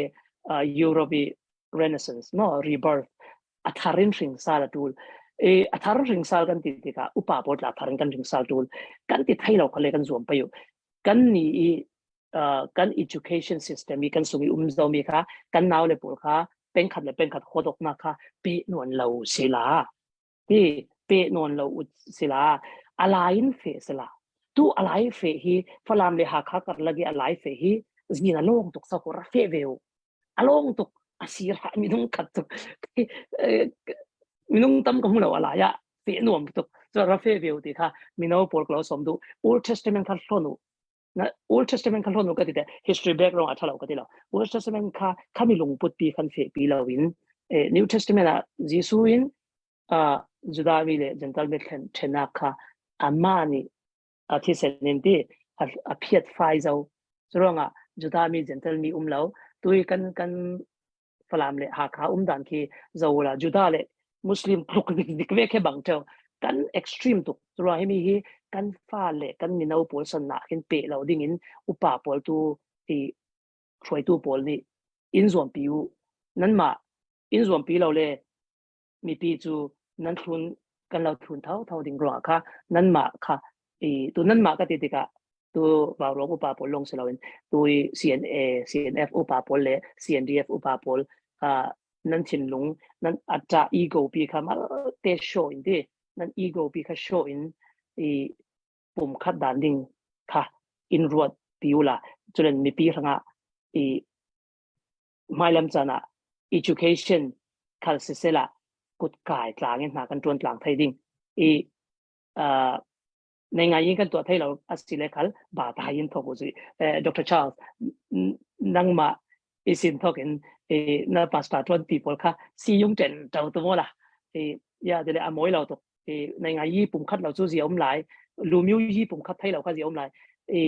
Europe i renaissance mo rebirth a tharin hring sal a tul e a thar hring sal kan ti tikah upa pawl tla tharin kan hring sal tul kan ti thai lo khale kan zuam payu kan ni i kan education system i kan sung i um zo mi kha kan nau le pawl kha pengkhat le pengkhat hodok na kha pe nuan lo sila ti pe nawn lo ut sila alai in fe sila tu alai fe hi Falam le Hakha karlak i alai fe hi zin a lawng tuk sa ko ra fe ve u a lawng tuk a sir ha minung khat tuk minung tam ka hmu lo alai ah fe nuam tuk so ra fe ve u ti kha mino pawl ko som du Old Testament kha hlon u na Old Testament kha hlon u ka ti te history background a thalo ka ti lo Old Testament kha khami lungput pi khan fe pi lo in New Testament ah Jesu in Judah mi le Gentile mi thlen thenak kha amah nih a thisen in ti a phiat fai zo curuangah Judah mi Gentile mi um lo tui kan kan Falam le Hakha um dan khi zo la Judah le Muslim tluk dik ve khe bang theo kan extreme tuk curuang hi mi hi kan fa le kan mino pawl san na hin pe lo ding in upa pawl tu i hruaitu pawl nih in zuam pi u nan mah in zuam pi lo le mipi cu nan thlun kan lo thlun tho tho ding ruangah kha nanmah kha i tu nanmah ka ti tikah tu Vaurawng upa pawl lawng si loin tu i CNA CNF upa pawl le CNDF upa pawl uh, nan thinlung nan atta ego pi kha mal te show in ti nan ego pi kha show in i pum khat dan ding kha in ruat piula chulen mipi hranga i hmailam caan ah education khal sisela kutkai tlang in hna kan tuan tlang thei ding i uh, nei ngai in kan tuah thei lo asile khal ba ta in thok u Dr. Charles nangma isin thok in e na pastor tuan people kha si yung ten tau tu mo la e ya de le amoi lo to e nei ngai yi pum khat lo chu zi om lai lu miu yi pum khat thei lo kha zi om lai e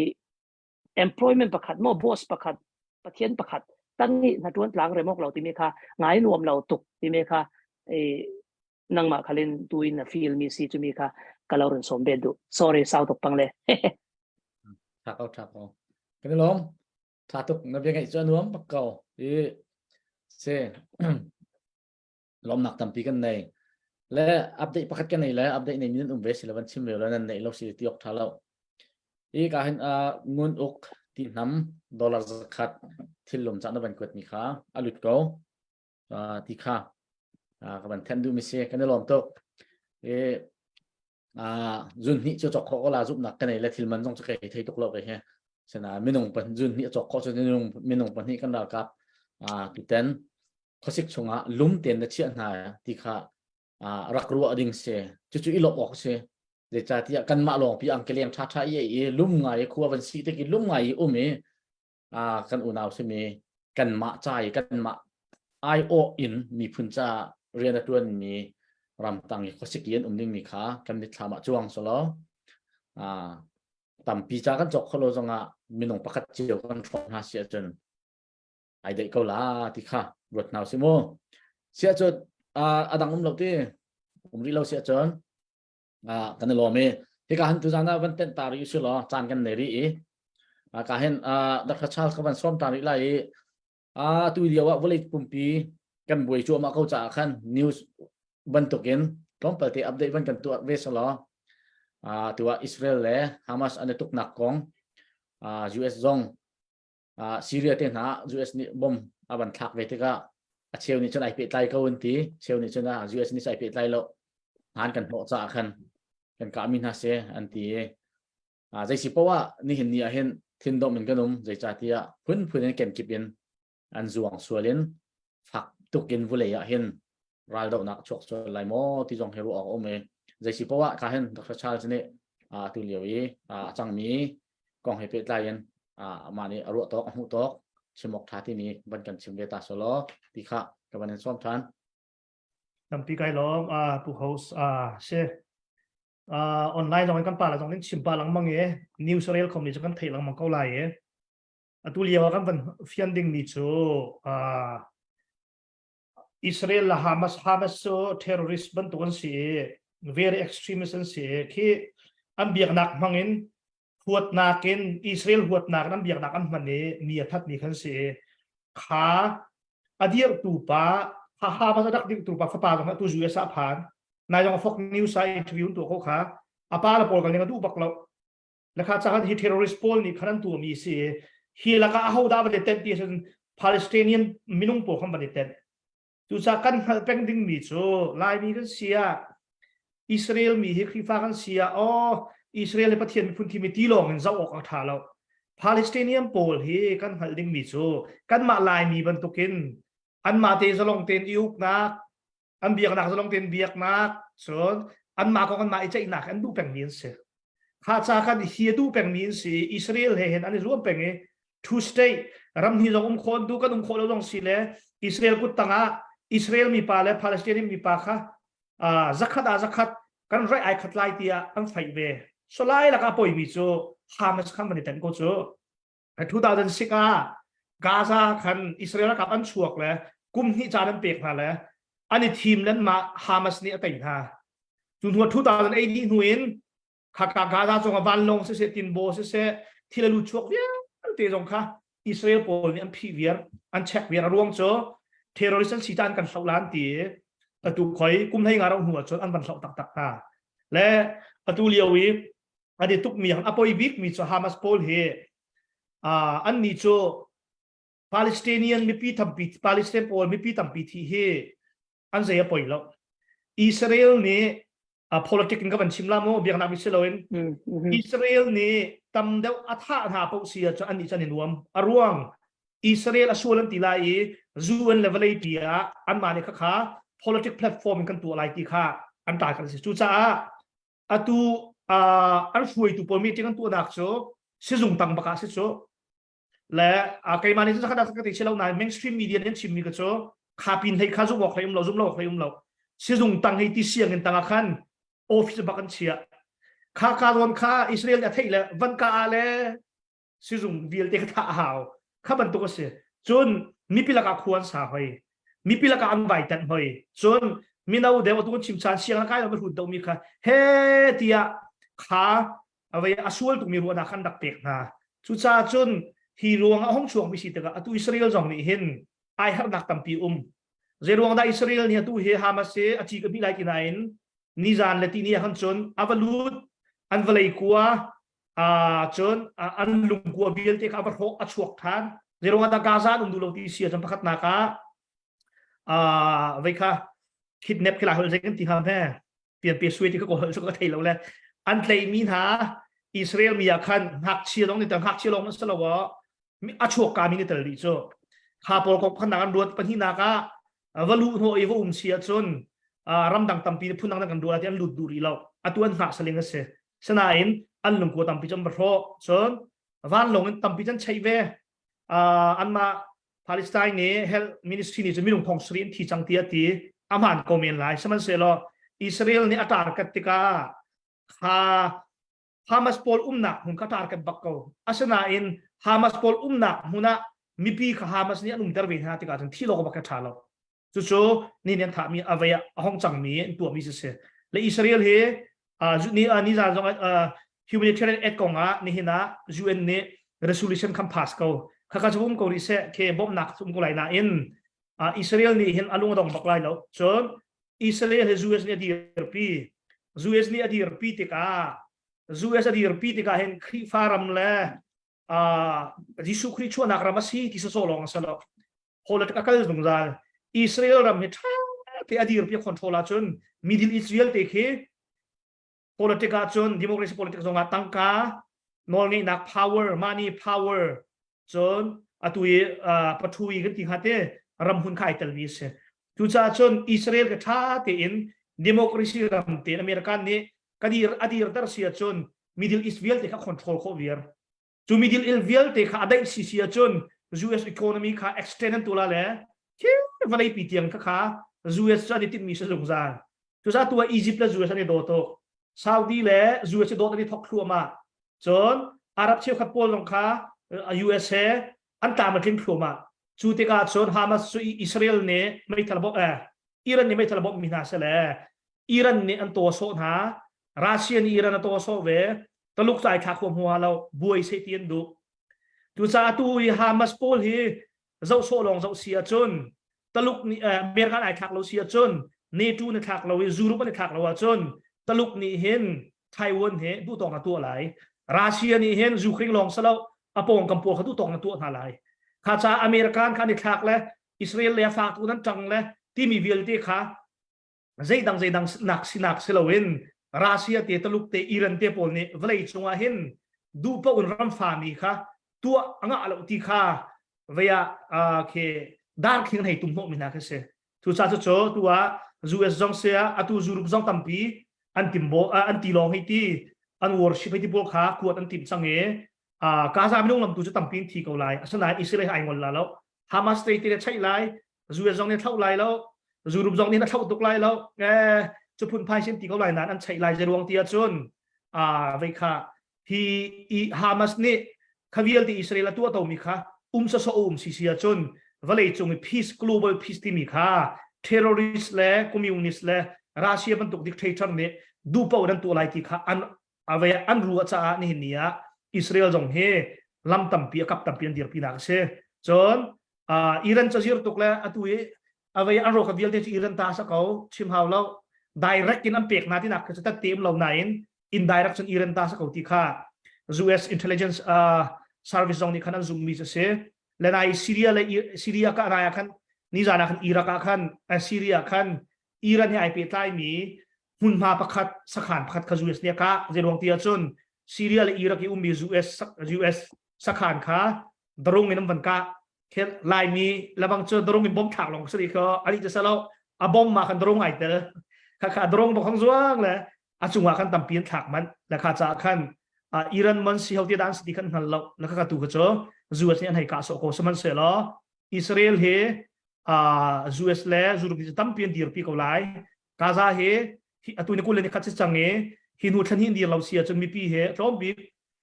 employment pakhat mo boss pakhat pathian pakhat tang ni na tuan tlang remok lo ti me kha ngai nuam lo tuk ti me kha e. Nangmah khalin tuin na feel mi si chumi kha ka lo run som be du. Sorry sau tuk pang le. Tha ko tha ko. Kan lom. Tha tuk na bia ngaih cu a nuam bak ko. I se lawmnak tampi kan nei. Le update pakhat kan nei le update nei min um ve si lo van chim ve lo nan nei lo si ti ok tha lo. I ka hin a ngun uk ti nam dollar zakhat thil lum cha na van kuat mi kha alut ko ti kha ka van then du mi si kan i lawm tuk. I zun hnih cu cawk khawh ko la zumhnak ka nei le thil man zong cu kei thei tuk lo kei he sena minung pan zun hnih cawk khawh cu minung minung pahnih kan ralkap tuten khuasik chungah lum ten na chiah hna ti kha rak ruah ding si cucu i lawmh awk si zeicahtiah kanmah lawng pi ang keleng ṭha ṭha i i lum ngai i khua van si tik i lum ngai i um i kan unau simi kanmah ca i kanmah aiawh in miphun ca rian a ṭuanmi ramtang i khuasik i an um dingmi kha kan mitthlam ah cuang selaw tampi ca kan cawk khawh lo zongah minung pakhat cio kan hrawng hna si ahcun ai deih ko la ti kha ruat hna usih mu. Siah cun a dang um lo ti um rih lo siah cun kan i lawm i hika han tuzan ah van tenh ta rih usih law caan kan nei rih i ka hin Dr. Charles ka van sawm ta rih lai i tu lio ah vawlei pumpi kan buai cuahmah ko caah khan news bantukin tlawmpal te update van kan tuah ve selaw tu ah Israel le Hamas an i tuknak kong US zong Syria te hna US nih bom a van thlak ve tikah a cheu nih cun ai pehtlai ko an ti cheu nih cun US nih ai pehtlai lo han kan hnawh caah khan kan kahmi hna si an ti i zei si poah nihin ni ah hin thindomh in kan um zeicahtiah phunphun in kenkip in an zuang sual in fak tuk in vulei ah hin raldohnak chuak sual lai maw ti zong hi ruah awk a um i zei si poah ka hin Dr. Charles nih tu lio i a cangmi kong he pehtlai in amah nih a ruah tawk a hmuh tawk chim awk ṭha timi van kan chim ve ta selaw ti kha ka van in sawm ṭhan. Tampi kai lawm pu host si online zong in kan pa le zong in chim pa lengmang i news rel khom ni cu kan theih lengmang ko lai i atu lio ah kan van fian ding mi cu Israel le Hamas Hamas cu terrorist bantuk an si i very extremist an si i khi an biaknak hmang in huatnak in Israel huatnak in an biaknak an hman i mi a thatmi khan si i kha a dirhtu pa ha Hamas a rak dirhtu pa fapa zong atu US ah phan nai zong Fox News ah interview an tuah ko kha a pa le pawl kal ning a duh bak lo Le kha cakhan hi terrorist pawl nih khan an tuahmi si i hi lakah aho dah van i tenh ti ahcun Palestinian minung pawl khan van i tenh. Cucaah kan hngalh peng dingmi cu Laimi kan si ah Israel mi hi Khrihfa kan si ah aw Israel hi Pathian miphun thimi ti lawng in zoh awk a ṭha lo. Palestinian pawl hi kan hngalh dingmi cu kanmah Laimi bantukin anmah te zalong tein i uknak an biaknak zalong tein biaknak cun anmah kong anmah i ceihnak an duh pengmi an si kha ca khan hi a duh pengmi an si Israel he hin an i zuam peng i two state ram hnih zong um khawh an duh kan um khawh lo zong si le Israel kut tangah Israel mipa le Palestinian mipa kha zakhat ah zakhat kan rai ai khat lai tiah an fight ve so lai lakah poimi cu Hamas khan van i ten ko cu 2006 ah Gaza khan Israel ralkap an chuak le kum hnih caan an pek hna le an i thim len mah Hamas nih a tei hna. Cu hnu 2008 dih hnu in khaka Gaza cungah vanlawng siseh tinbaw siseh thil a lut chuak vialte zong kha Israel pawl nih an phih viar an check viar a ruang cu terrorist an si ta an kan hloh lan ti atu khoi kum hlei nga ro hnu ahcun an van hloh taktak hna le atu lio i an i tukmi a poi bikmi cu Hamas pawl hi an nih cu Palestinian mipi tampi Palestine pawl mipi tampi thi hi an zei a poi lo Israel nih politic in ka van chim la mu biaknak mi si loin Israel nih tam deuh a thah hna paoh si ahcun an nih cu an i nuam a ruang Israel a sual an ti lai i UN le vawlei pi ah anmah nih khakha politic platform in kan tuah lai ti kha an ta kan si cucaah atu an hruaitu pawl meeting an tuahnak cu sizung tang bak ah si cu le keimah nih cun ka ti lo nain mainstream media nih an chimmi ka cu kha pin hlei kha zum awk hlei um lo zum lo hlei um lo sizung tang hei ti sianginn tang ah khan office bak an chia kha ka zawn kha Israel nih a theih le van ka ah le sizung vialte kha thah a hau kha bantuk a si cun mipi lakah khua an sa hoi mipi lakah an vai tenh hoi cun. Mino deuh atu kan chim chan siang kai lo hrut deuh mi kha he tiah kha avei a sual tukmi ruahnak khan rak pek hna. Cucaah cun hi ruang ah hong chuak mi si tikah atu Israel zong nih hin ai harnak tampi um. Zeiruang dah Israel nih atu hi Hamas hi a ci ka hmih lai ti nain nizan le tini ah khan cun a va lut an vawlei kua cun an lungkua vialte kha a va hrawh a chuak than. Zeiruang ah dah Gaza an um duh lo ti si ahcun pakhatnak ah vei kha kidnap khi lai holh zei kan ti hnga hme pian pe sui ti ka kawl cu ka thei lo le an tleimi hna Israel mi ah khan ngakchia lawng ni tel ngakchia lawng an si lo a chuak ka mi ni tel rih cu kha pawl kong khan an ruat pahnihnak ah va luh hnawh i va um si ahcun ramdang tampi phun dang kan ruat ti an lut duh rih lo atu an hngak saling a si sinain an lungkua tampi cu an va hrawh cun vanlawng in tampi can cheih ve anmah Palestine nih health ministry nih cun minung thong sarih in thi cang ti a ti a hmaan ko men lai sihmanhsehlaw Israel nih a target tikah kha Hamas pawl umnak hmun kha target bak ko asinain Hamas pawl umnak hmun ah mipi kha Hamas nih an umter ve hna tikah cun thi lawk bak kha ṭha lo cucu ni nih an thahmi a vei ah a hong cangmi an tuahmi si si le Israel hi ni ni zan zong humanitarian aid kong ah nihin ah UN nih resolution kham pass ko khaka cu um ko rih seh ke bawmhnak um ko lai nain Israel nih hin a lung a dong bak lai lo cun Israel hi US nih a dirpi US nih a dirpi tikah US a dirpi tikah hin Khrihfa ram le Jesuh Khrih chuahnak ram a si ti sawsawh lawng a si lo politics a kal zungzal Israel ram hi ṭha te a dirpi a control ahcun Middle East vialte khi politic ahcun democracy politics zongah tangka nawlngeihnak power money power cun atu i pathui kan ti hnga te ramhun kha ai telmi a si cucaah cun Israel ka ṭha tein democracy ram tein American nih ka dir a dirter si ahcun Middle East vialte kha control khawh viar Cu Middle East vialte kha a daih si si ahcun US economy kha extend an tuah le thil vawlei pi tiang kha kha US cu an i timhmi si zungzal. Cucaah tu ah Egypt le US an i daw tuk. Saudi le US i dawt an i thok thluahmah. Cun Arab cheukhat pawl zong kha US he an tlam a tling thluahmah. Cu tikah cun Hamas cu Israel nih meithal bawmh eh Iran nih meithal bawmhmi hna seh le Iran nih an taw sawh hna. Russia nih Iran a taw sawh ve. Taluk cu ai thlak huam hua lo buai seh ti an duh cucaah tu i Hamas pawl hi zoh sawh lawng zoh si ahcun Taluk nih American ai thlak lo si ahcun NATO na thlak lo i Europe an i thlak lo ahcun Taluk nih hin Taiwan he duhtawk na tuah lai Russia nih hin Ukraine lawng salo a pawngkam pawl kha duhtawk na tuah hna lai kha caah American kha an i thlak le Israel le a fak tu nan ṭang le timi vialte kha zeidang zeidang nak sinak si loin Russia te Taluk te Iran te pawl nih vawlei cungah hin duh paoh in ramfa mi kha tuah a ngah lo ti kha vei ah khi dar khing hei tum hnawh mi hna khi si cucaah cu tu ah US zong sia atu Europe zong tampi an timbo an ti lawng hei ti an worship hei ti pawl kha kuat an tim cang i Gaza minung lam tu cu tampi in thi ko lai asinain Israel ai ngol la lo Hamas te te chaih lai US zong nih thloh lai lo Europe zong nih a thloh tuk lai lo eh cu phun phai sin ti ko lai nan an chaih lai zeruang ti ahcun a vei kha hi i Hamas nih kha vialte Israel a tuah tomi kha um sa so um si si ahcun vawlei cung i peace global peace timi kha terrorist le communist le Russia bantuk dictator nih duhpaoh nan tuah lai ti kha an avei an ruah caah nihin ni ah Israel zong hi lam tampi a kap tampi an dirpi nak a si cun Iran cazir tuk le atu i avei an roka vialte cu Iran ta sa ko chim hau lo direct in an pek na tinak cu tat tem lo nain indirect cun Iran ta sa ko ti kha US intelligence service zong nih khan an zum mi cu si le nai Syria le Syria ka nai ah khan nizan ah khan Iraq ah khan Syria khan Iran he ai pehtlai mi hmunhma pakhat sakhan pakhat kha US nih a kah zeiruang ti ahcun Syria le Iraq i ummi US US sakhan kha darung in an van kah Laimi lebang cu darung in bom thlak lawng si kha ani cu salo a bom ma khan darung ai tel kha kha darung bok hang zuang le a cungah khan tampi an thlak man le kha ca khan Iran mon si ho ti dan si ti khan hngal lo le kha ka tu kha cu US nih an hei kah so ko sihmanhsehlaw Israel hi US le Europe hi tampi an dirpi ko lai Gaza hi atu ni kul ni khat si cang i hi hnu thlan hi dir lo si ahcun mipi he tlawm bik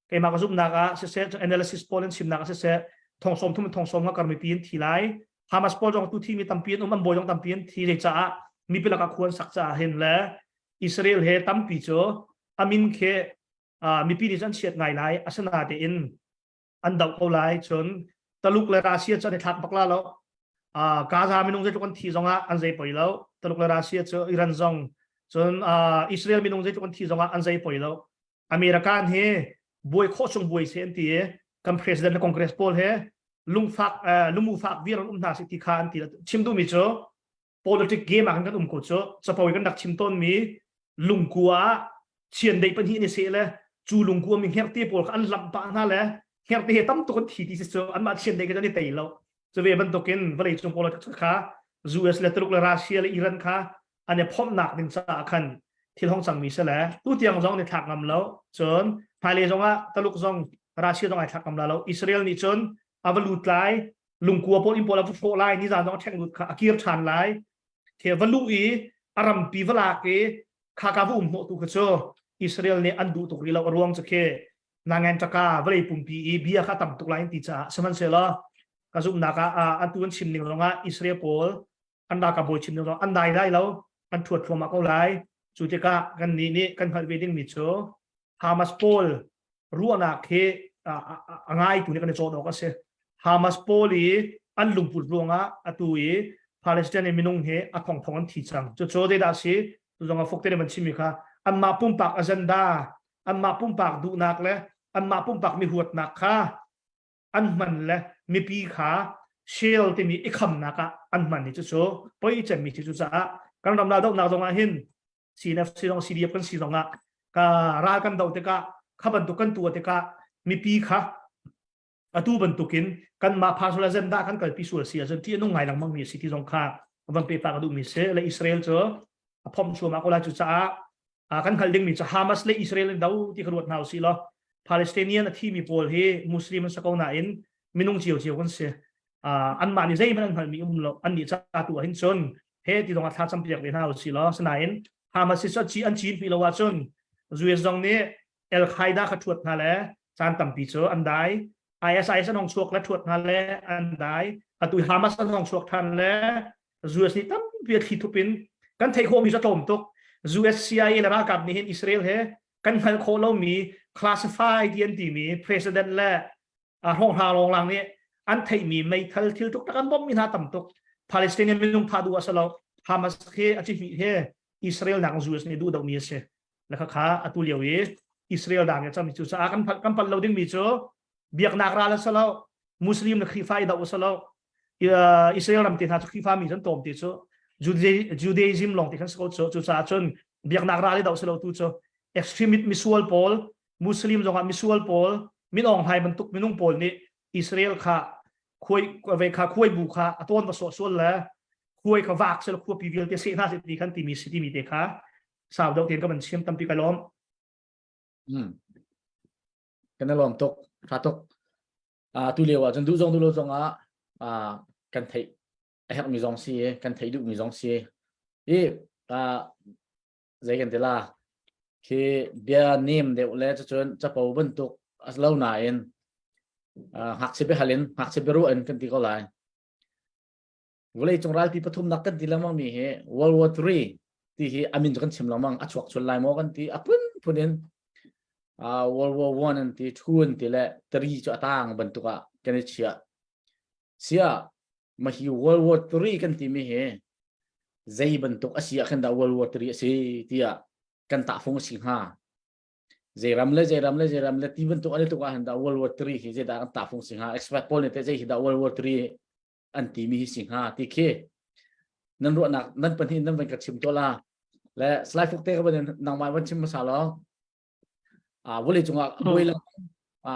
keimah ka zumhnak ah siseh analysis pawl an chimnak ah siseh thong sawm thum thong sawm nga kar mipi an thi lai Hamas pawl zong tu thi mi tampi an um an bawi zong tampi an thi zei caah. Mipi lakah khua an sak caah hin le Israel he tampi cu amin khi mipi nih cun an chiat ngai lai asinatein an doh ko lai cun Taluk le Russia cu an i thlak bak la lo Gaza minung zeitluk an thi zongah an zei poi lo Taluk le Russia cu Iran zong cun Israel minung zeitluk an thi zongah an zei poi lo American hi buai khawh chung buai se an ti i kan president le congress pawl he lungfak lumu fak viar an um hna si ti kha an ti chim duhmi cu politic game ah kan um ko cu capo kan rak chim tawn mi lungkua ah chiandeih pahnih ni se le cu lungkua mi hngerhte pawl kha an lamh pah hna le hngerhte he tam tuk an thi ti si cu anmah chiandeih kan i tei lo cu ve bantukin vawlei cung politics kha US le Tuluk le Russia le Iran kha an i phomhnak ding caah khan thil hong cangmi si le tu tiang zong ni thlak ngam lo cun hmailei zong ah Taluk zong Russia zong ai thlak ngam la lo Israel nih cun a va lut lai lungkua pawl inn pawl a va hrawh lai nizan zong a ṭheng lut kha a kir ṭhan lai the va luh i a rampi va lak i kha ka va um hnawh tu kha cu Israel nih an duh tuk rih lo a ruang cu khi nangen taka vawlei pumpi i bia kha tam tuk lai ti caah sihmanhsehlaw ka zumhnak ah an tu an chim ning zongah Israel pawl an ralkap bawi chim ning zong an dai lai lo an thuat thluahmah ko lai cu tikah kan nih nih kan hngalh ve dingmi cu Hamas pawl ruahnak hi a ngaitu nih kan i cawn awk a si. Hamas pawl i an lungput ruangah atu i Palestine minung hi a thongthong an thi cang. Cucu zeidah a si? Tu zong ah fuk te man chimmi kha anmah pumpak agenda, anmah pumpak duhnak le anmah pumpak mi huatnak kha an hman le mipi kha shell timi i khamnak ah an hman i cucu poi cemmi cu caah kan ram la dohnak zong ah hin CNF si zong CDF kan si zong ah ka ral kan do tikah kha bantuk kan tuah tikah mipi kha atu bantukin kanmah personal agenda kan kalpi sual si ahcun ṭih a nung ngai lengmang mi a si ti zong kha van pe pa ka duhmi si le Israel cu a phomh chuahmah ko lai cu caah kan hngalh dingmi cu Hamas le Israel in do ti kha ruat hna usih law Palestinian a thimi pawl hi Muslim an si ko nain minung cio cio kan si anmah nih zeihmanh an hngalhmi um lo annih ca tu ah hin cun he ti zong ah thla campiak ve hna usih law sinain Hamas hi cu an cin pi lo ahcun US zong nih Al Qaeda kha thuat hna le caan tampi cu an dai ISIS an hong chuak le thuat hna le an dai atu Hamas an hong chuak than le US nih tampi a thli thup in kan theih khawhmi cu a tlawm tuk US CIA le ralkap nih hin Israel he kan hngalh khawh lomi classified an timi president le hrawng lawnglang nih an theihmi meithal thil tuk tak an bawmhmi hna tam tuk Palestinian minung tha duh a si lo Hamas khi a cihmih he Israel nak US nih duh dohmi a si le kha kha atu lio i Israel dang i cami cu caah kan kan pal lo dingmi cu biaknak ral a si lo Muslim le Khrihfa i doh a si lo Israel ram te hna cu Khrihfa mi an tawm ti cu Judaism lawng ti khan si ko cu cucaah cun biaknak ral i doh si lo tu cu extremist misual pawl Muslim zongah misual pawl min Aung Hlaing bantuk minung pawl nih Israel kha khuai ve kha khuai bu kha a tawn va sawh sual le khuai kha vak sel khuapi vialte seh hna se ti khan timi si timi te kha sau deuh tein ka van chim tampi ka lawm. Kan lawm tuk tha tuk. Tu lio ah cun duh zong duh lo zong ah kan theih a herhmi zong si kan theih duhmi zong si i zei kan ti la khi bia nem deuh le cucun capo bantuk a lo nain ngakchia biahal in ngakchia biaruah in kan ti ko lai vawlei cung ralpi pathumnak kan ti lengmang mi hi World War III ti hi amin cu kan chim lengmang a chuak chun lai maw kan ti a phun phun in World War 1 an ti 2 an ti le 3 cu a tang bantuk ah kan i chiah sia ma hi World War III kan ti mi hi zei bantuk a si ah khan dah World War III a si tiah kan tahfung a si hnga zei ram le zei ram le zei ram le ti bantuk an tuk ah hin dah World War III hi zei dah kan tahfung si hnga expert pawl nih teh zei hi dah World War III an ti mi hi si hnga ti khi nan ruahnak nan pahnih nan van ka chim to la le slide fuk te ka van nangmah van chim hmasa law a vawlei cungah buai lang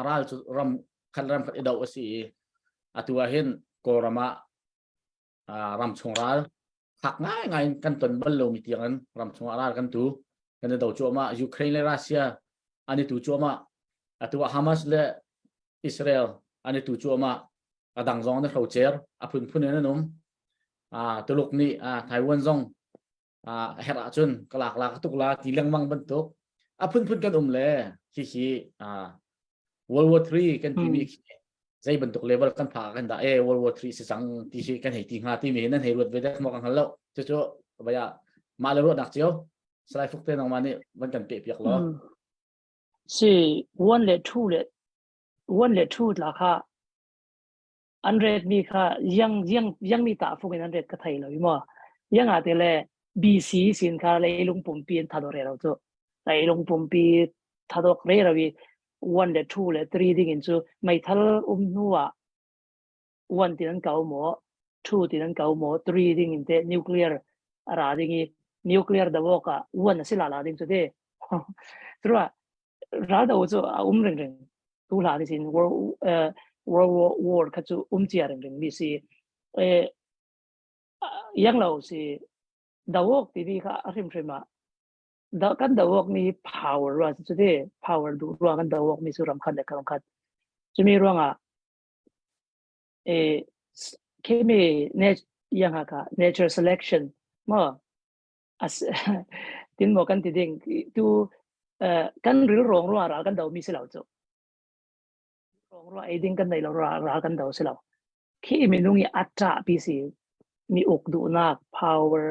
ral cu ram khat ram khat i do a si i atu ah hin Kawlram ah ram chung ral fak ngai ngai in kan ton bal lomi tiang in ram chung ah ral kan tu kan i do cuahmah Ukraine le Russia an i tu cuahmah atu ah Hamas le Israel an i tu cuahmah a dang zong an i hrocer a phunphun in an um Tuluk nih Taiwan zong a herh ahcun ka lak la ka tuk la ti lengmang bantuk a phunphun kan um le hihi World War III kan timi khi zei bantuk level kan pha kan dah e World War III si cang ti hi kan hei ti hnga timi nan hei ruat ve dek maw kan hngal lo cucu baya. Mah le ruahnak cio Salai Fukte nangmah nih van kan peh piak law. Si 1 le 2 le 1 le 2 tla kha an ret mi kha yang yang yang mi ta fung in an ret ka thei lo mo yang a te le BC sin kha leilung pumpi in thado re ro chu leilung pumpi thadok re rawi 1 le 2 le 3 ding in chu meithal um hnuah 1 tin an kau mo 2 tin an kau mo 3 ding in te nuclear ra ding i nuclear da woka 1 asila la ding chu te trua ral do chu a um ring ring tu hla ni sin world world war war kha chu um chia ring ring mi si e yang lo si dawok ti bi kha a hrim hrim a da kan dawok mi power ruwa chu te power du ruwa kan dawok mi su ram khat le ram khat chumi ruanga e khemi ne yang ha ka nature selection mo as tin mo kan ti ding tu kan ril rong ruwa ral kan do mi si lo chu rong ruwa ei ding kan nei lo ral ral kan do si lo khi minung i atta pi si mi uk du nak power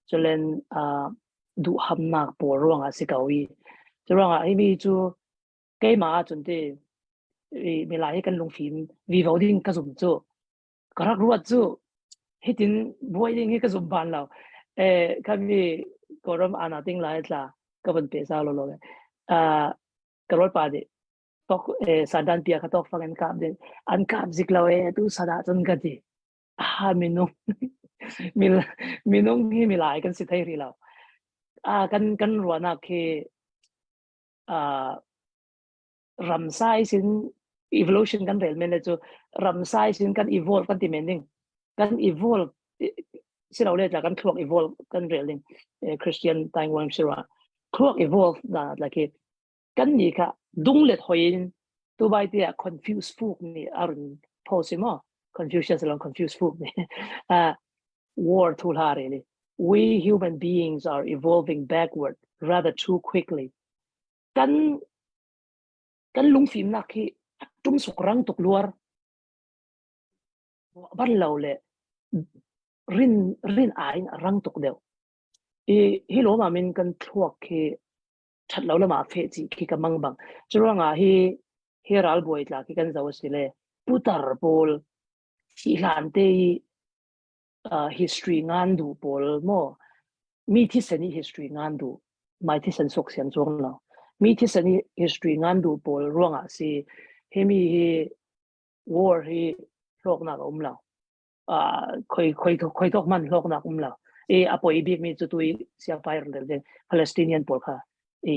chulen du ham nak pawl ruanga si ko i chu ruanga hi mi chu keima chun te mi lai kan lungfim vi vo ding ka zum chu ka rak ruat cu hitin buai ding hi ka zum ban lo eh kami koram ana ting lai tla ka van pe sa lo lo a karol pa de tok eh sadan pia ka tok fang an kap de an kap zik lo e tu sada chun ka ti a minung mil minung hi milai kan si thei ri lo a kan kan ruana khi a ramsai sin evolution kan rel men le cu ramsai sin kan evolve kan ti men ding kan evolve silo le kan thluak evolve kan rel ding Christian Taiwan sira thluak evolve na like kan ni kha dung let hoin tu bai tia confuse fuk ni arun post mo Confucius along confuse fuk ni war thu la re we human beings are evolving backward rather too quickly kan kan lungfimnak hi a tum suk rang tuk luar ban lo le rin rin ai in a rang tuk deuh i hi lo ma min kan thluak khi that lo lama fe chi khi ka mang bang churuanga hi hi ral buai tla khi kan zo si le putar pawl thi hlan te i history ngan du pawl mo mi thisen i history ngan du mai thisen sok siam chuang lo mi thisen i history ngan du pawl ruangah si hemi hi war hi hlawknak a um lo khoi khoi khoi tok man hlawknak um lo e apoi bik mi chu tui siapai rel den Palestinian pawl kha i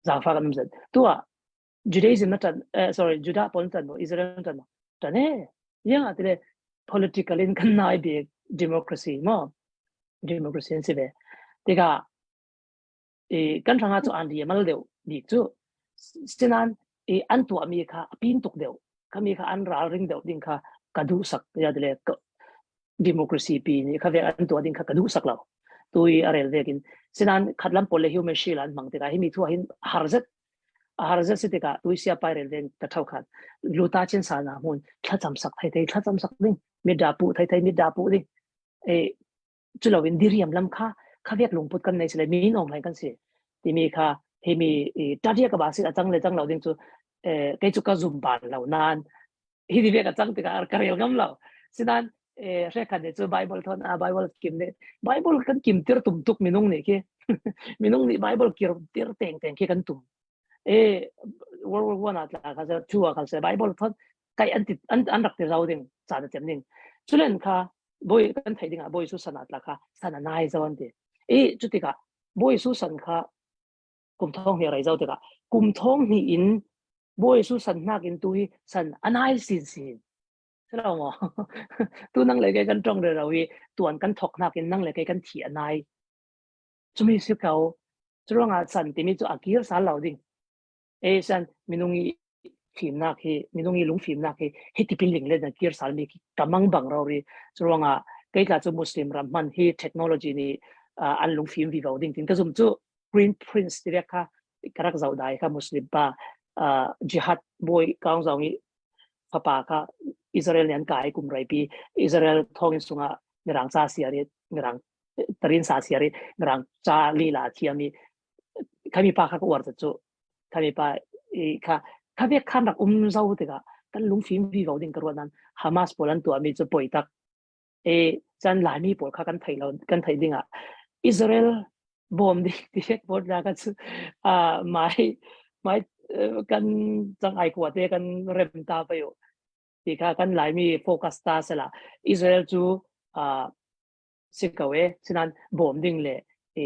zafa kan zat tua Judaism na tan sorry Judah pawl tan mo Israel tan mo tan e yang atile political in kan nai bik democracy mo democracy in si ve tika e kan ranga chu an ri mal deuh bik chu sinan e an tua mi kha pin tuk deuh kami kha an ral ring deuh ding kha ka du sak ya dile democracy pi ni kha ve an tua ding kha ka du sak lo tui arel vekin sinan khatlam pol le human shield an mang tika hi mi thua hin harzet harzet si tikah tui sia pai rel ven ka thau khat luta chin sa na mun thlacam sak thai thai thlacam sak ding mi da pu thai thai mi da pu ding e chulo in diriam lam kha kha vek lungput kan nei sile mi nong lai kan si ti mi kha he mi taria ka ba si achang le chang lo ding chu e kei chu ka zum ban lo nan hi di ve ka chang tikah ka rel ngam lo sinan e hre khan ne chu bible thon a bible kim ne bible kan kim tir tum tuk minung ne khi minung nih bible kir tir teng teng khi kan tum e world war one atla kha se two kha se bible thon kai an ti an an rak ti rau ding cha na chem ding chulen kha boi kan thai ding a boi su san atla kha san anai zawan ti e chutika boi su san kha kum thong hi rai zau tikah kum thong hnih in Bawi Jesuh san hnak in tu hi san anai sin sin selo mo tu nang le ke kan tong re rawi tuan kan thok hnak in nang le ke kan thi anai chumi si ko churuanga san timi chu akir sal lo ding e san minung i fimnak hi minung i lungfimnak hi hi tipin ling le na kir sal mi kamang bang ro ri churuanga keitla chu muslim ram man hi technology ni an lungfim vi vo ding tin ka zum chu Green Prince ti kha karak zau dai kha Muslim pa jihad boy kaung zaung i fapa kha Israel nih an kai kum rai pi Israel thongin sunga mirang ca siar i mirang. Tarin sa siar i mirang ca lila a thiam i khami pa kha ka uar cu khami pa i kha kha vek khan rak um zo tikah kan lungfim vi ko ding ka ruat nan Hamas pawl an tuahmi cu poi tak e chan Laimi pawl kha kan thei lo kan thei ding ah Israel bawm ding ti hek bot la ka chu a mai mai kan chang ai kwa te kan rem ta pa yo ti kha kan Laimi focus ta sela Israel chu a si ko e sinan bawm ding le e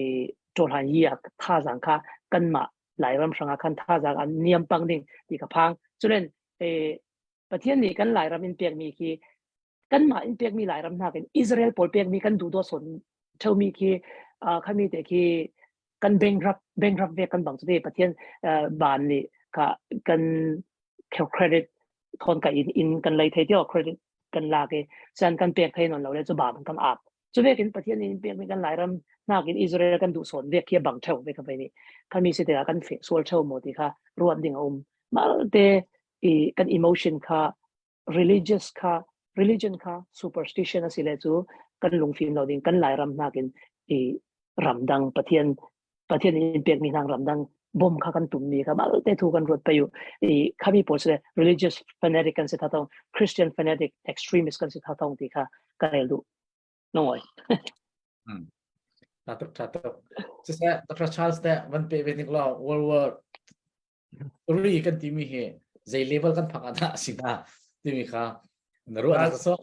ṭawhlan yi ah thazaang kha kanmah Lairam hrangah khan thazaang an niam pang ding ti ka phang culen e Pathian nih kan Lairam in pekmi khi kanmah in pekmi Lairam nakin Israel pawl pekmi kan duh daw son ṭheumi khi khami te khi kan bankrupt bankrupt ve kan bang cu te Pathian ban nih kha kan credit thon ka in in kan lei thei tio credit kan lak i san kan pek thei non lo le chu ba kan ap chu vekin Pathian in pek mi kan Lairam nakin Israel kan duh son vek khi bang theu ve ka ve ni khami si te kan fe sual theu mo ti kha ruat ding a um mal te i kan emotion kha religious kha religion kha superstition asile chu kan lungfim lo ding kan Lairam nakin i ramdang Pathian Pathian in pekmi hna ramdang bom kha kan tummi kha malte thu kan ruat payu i khami pawl sile religious fanatic kan si thatong Christian fanatic extremist kan si thatong ti kha ka rel du nongoi. Ta tuk tha tuk siseh Dr. Charles te van pe ve nik law World War 3 kan timi hi zei level kan phak ah dah si hnga timi kha na ruah na so.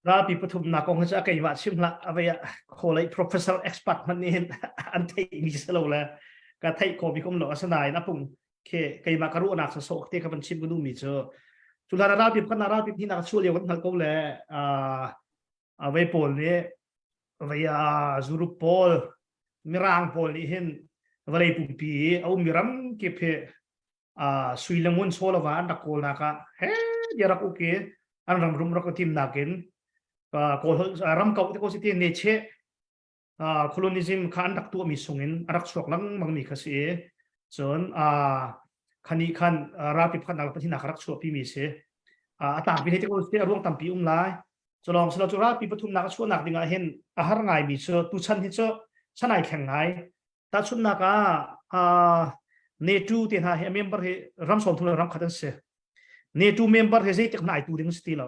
Ralpi pathumnak kong hi cu a keimah chim hlah avei ah kholei professor expert hmanh nih hin an theih mi si lo le ka theih ko mi um lo asinain apung ke keimah ka ruahnak sa sok te ka van chim ka duh mi cu cu hlan ralpi kan ralpi hi nak chuah lio kan hngal ko le avei pawl nih vei a Europe pawl mirang pawl nih hin vawlei pumpi i a ummi ram kip hi sui le ngun chaw lova an rak kawlnak ah he dia rak uk i an ram rum rak tim nakin kawl ram kau te ko si ti ne che colonialism kha an rak tuahmi sungin a rak chuak lengmang mi kha si i cun khani khan ralpi pakhatnak pathihnak rak chuahpi mi si a tlangpi he te ko si a ruang tampi um lai culawng silo cu ralpi pathumnak a chuahnak ding ah hin a har ngai mi cu tuchan hi cu chanai thleng ngai Tahchunhnak ah NATO te hna hi a member hi ram 30 le ram khat an si. NATO member hi zeitik hna ai tu ding si ti lo.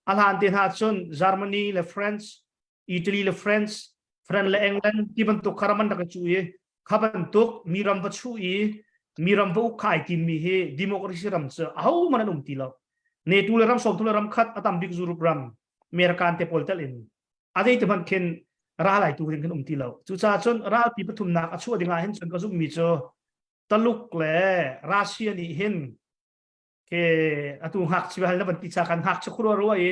A hlan te hna cun Germany le France, Italy le France, France le England ti bantuk kha ram an rak i cu i kha bantuk mi ram va chuh i mi ram va uk kha ai tim mi hi democracy ram cu ahohmanh an um ti lo. NATO le ram 30 le ram khat a tam bik Europe ram American te pawl tel in a zei te hmanh khin ral ai tu ding kan um ti lo. Cucaah cun ralpi pathumnak a chuah ding ah hin cun ka zumhmi cu Taluk le Russia nih hin ke atu ngakchia hal na van ti cha kan ngakchia khurua rua i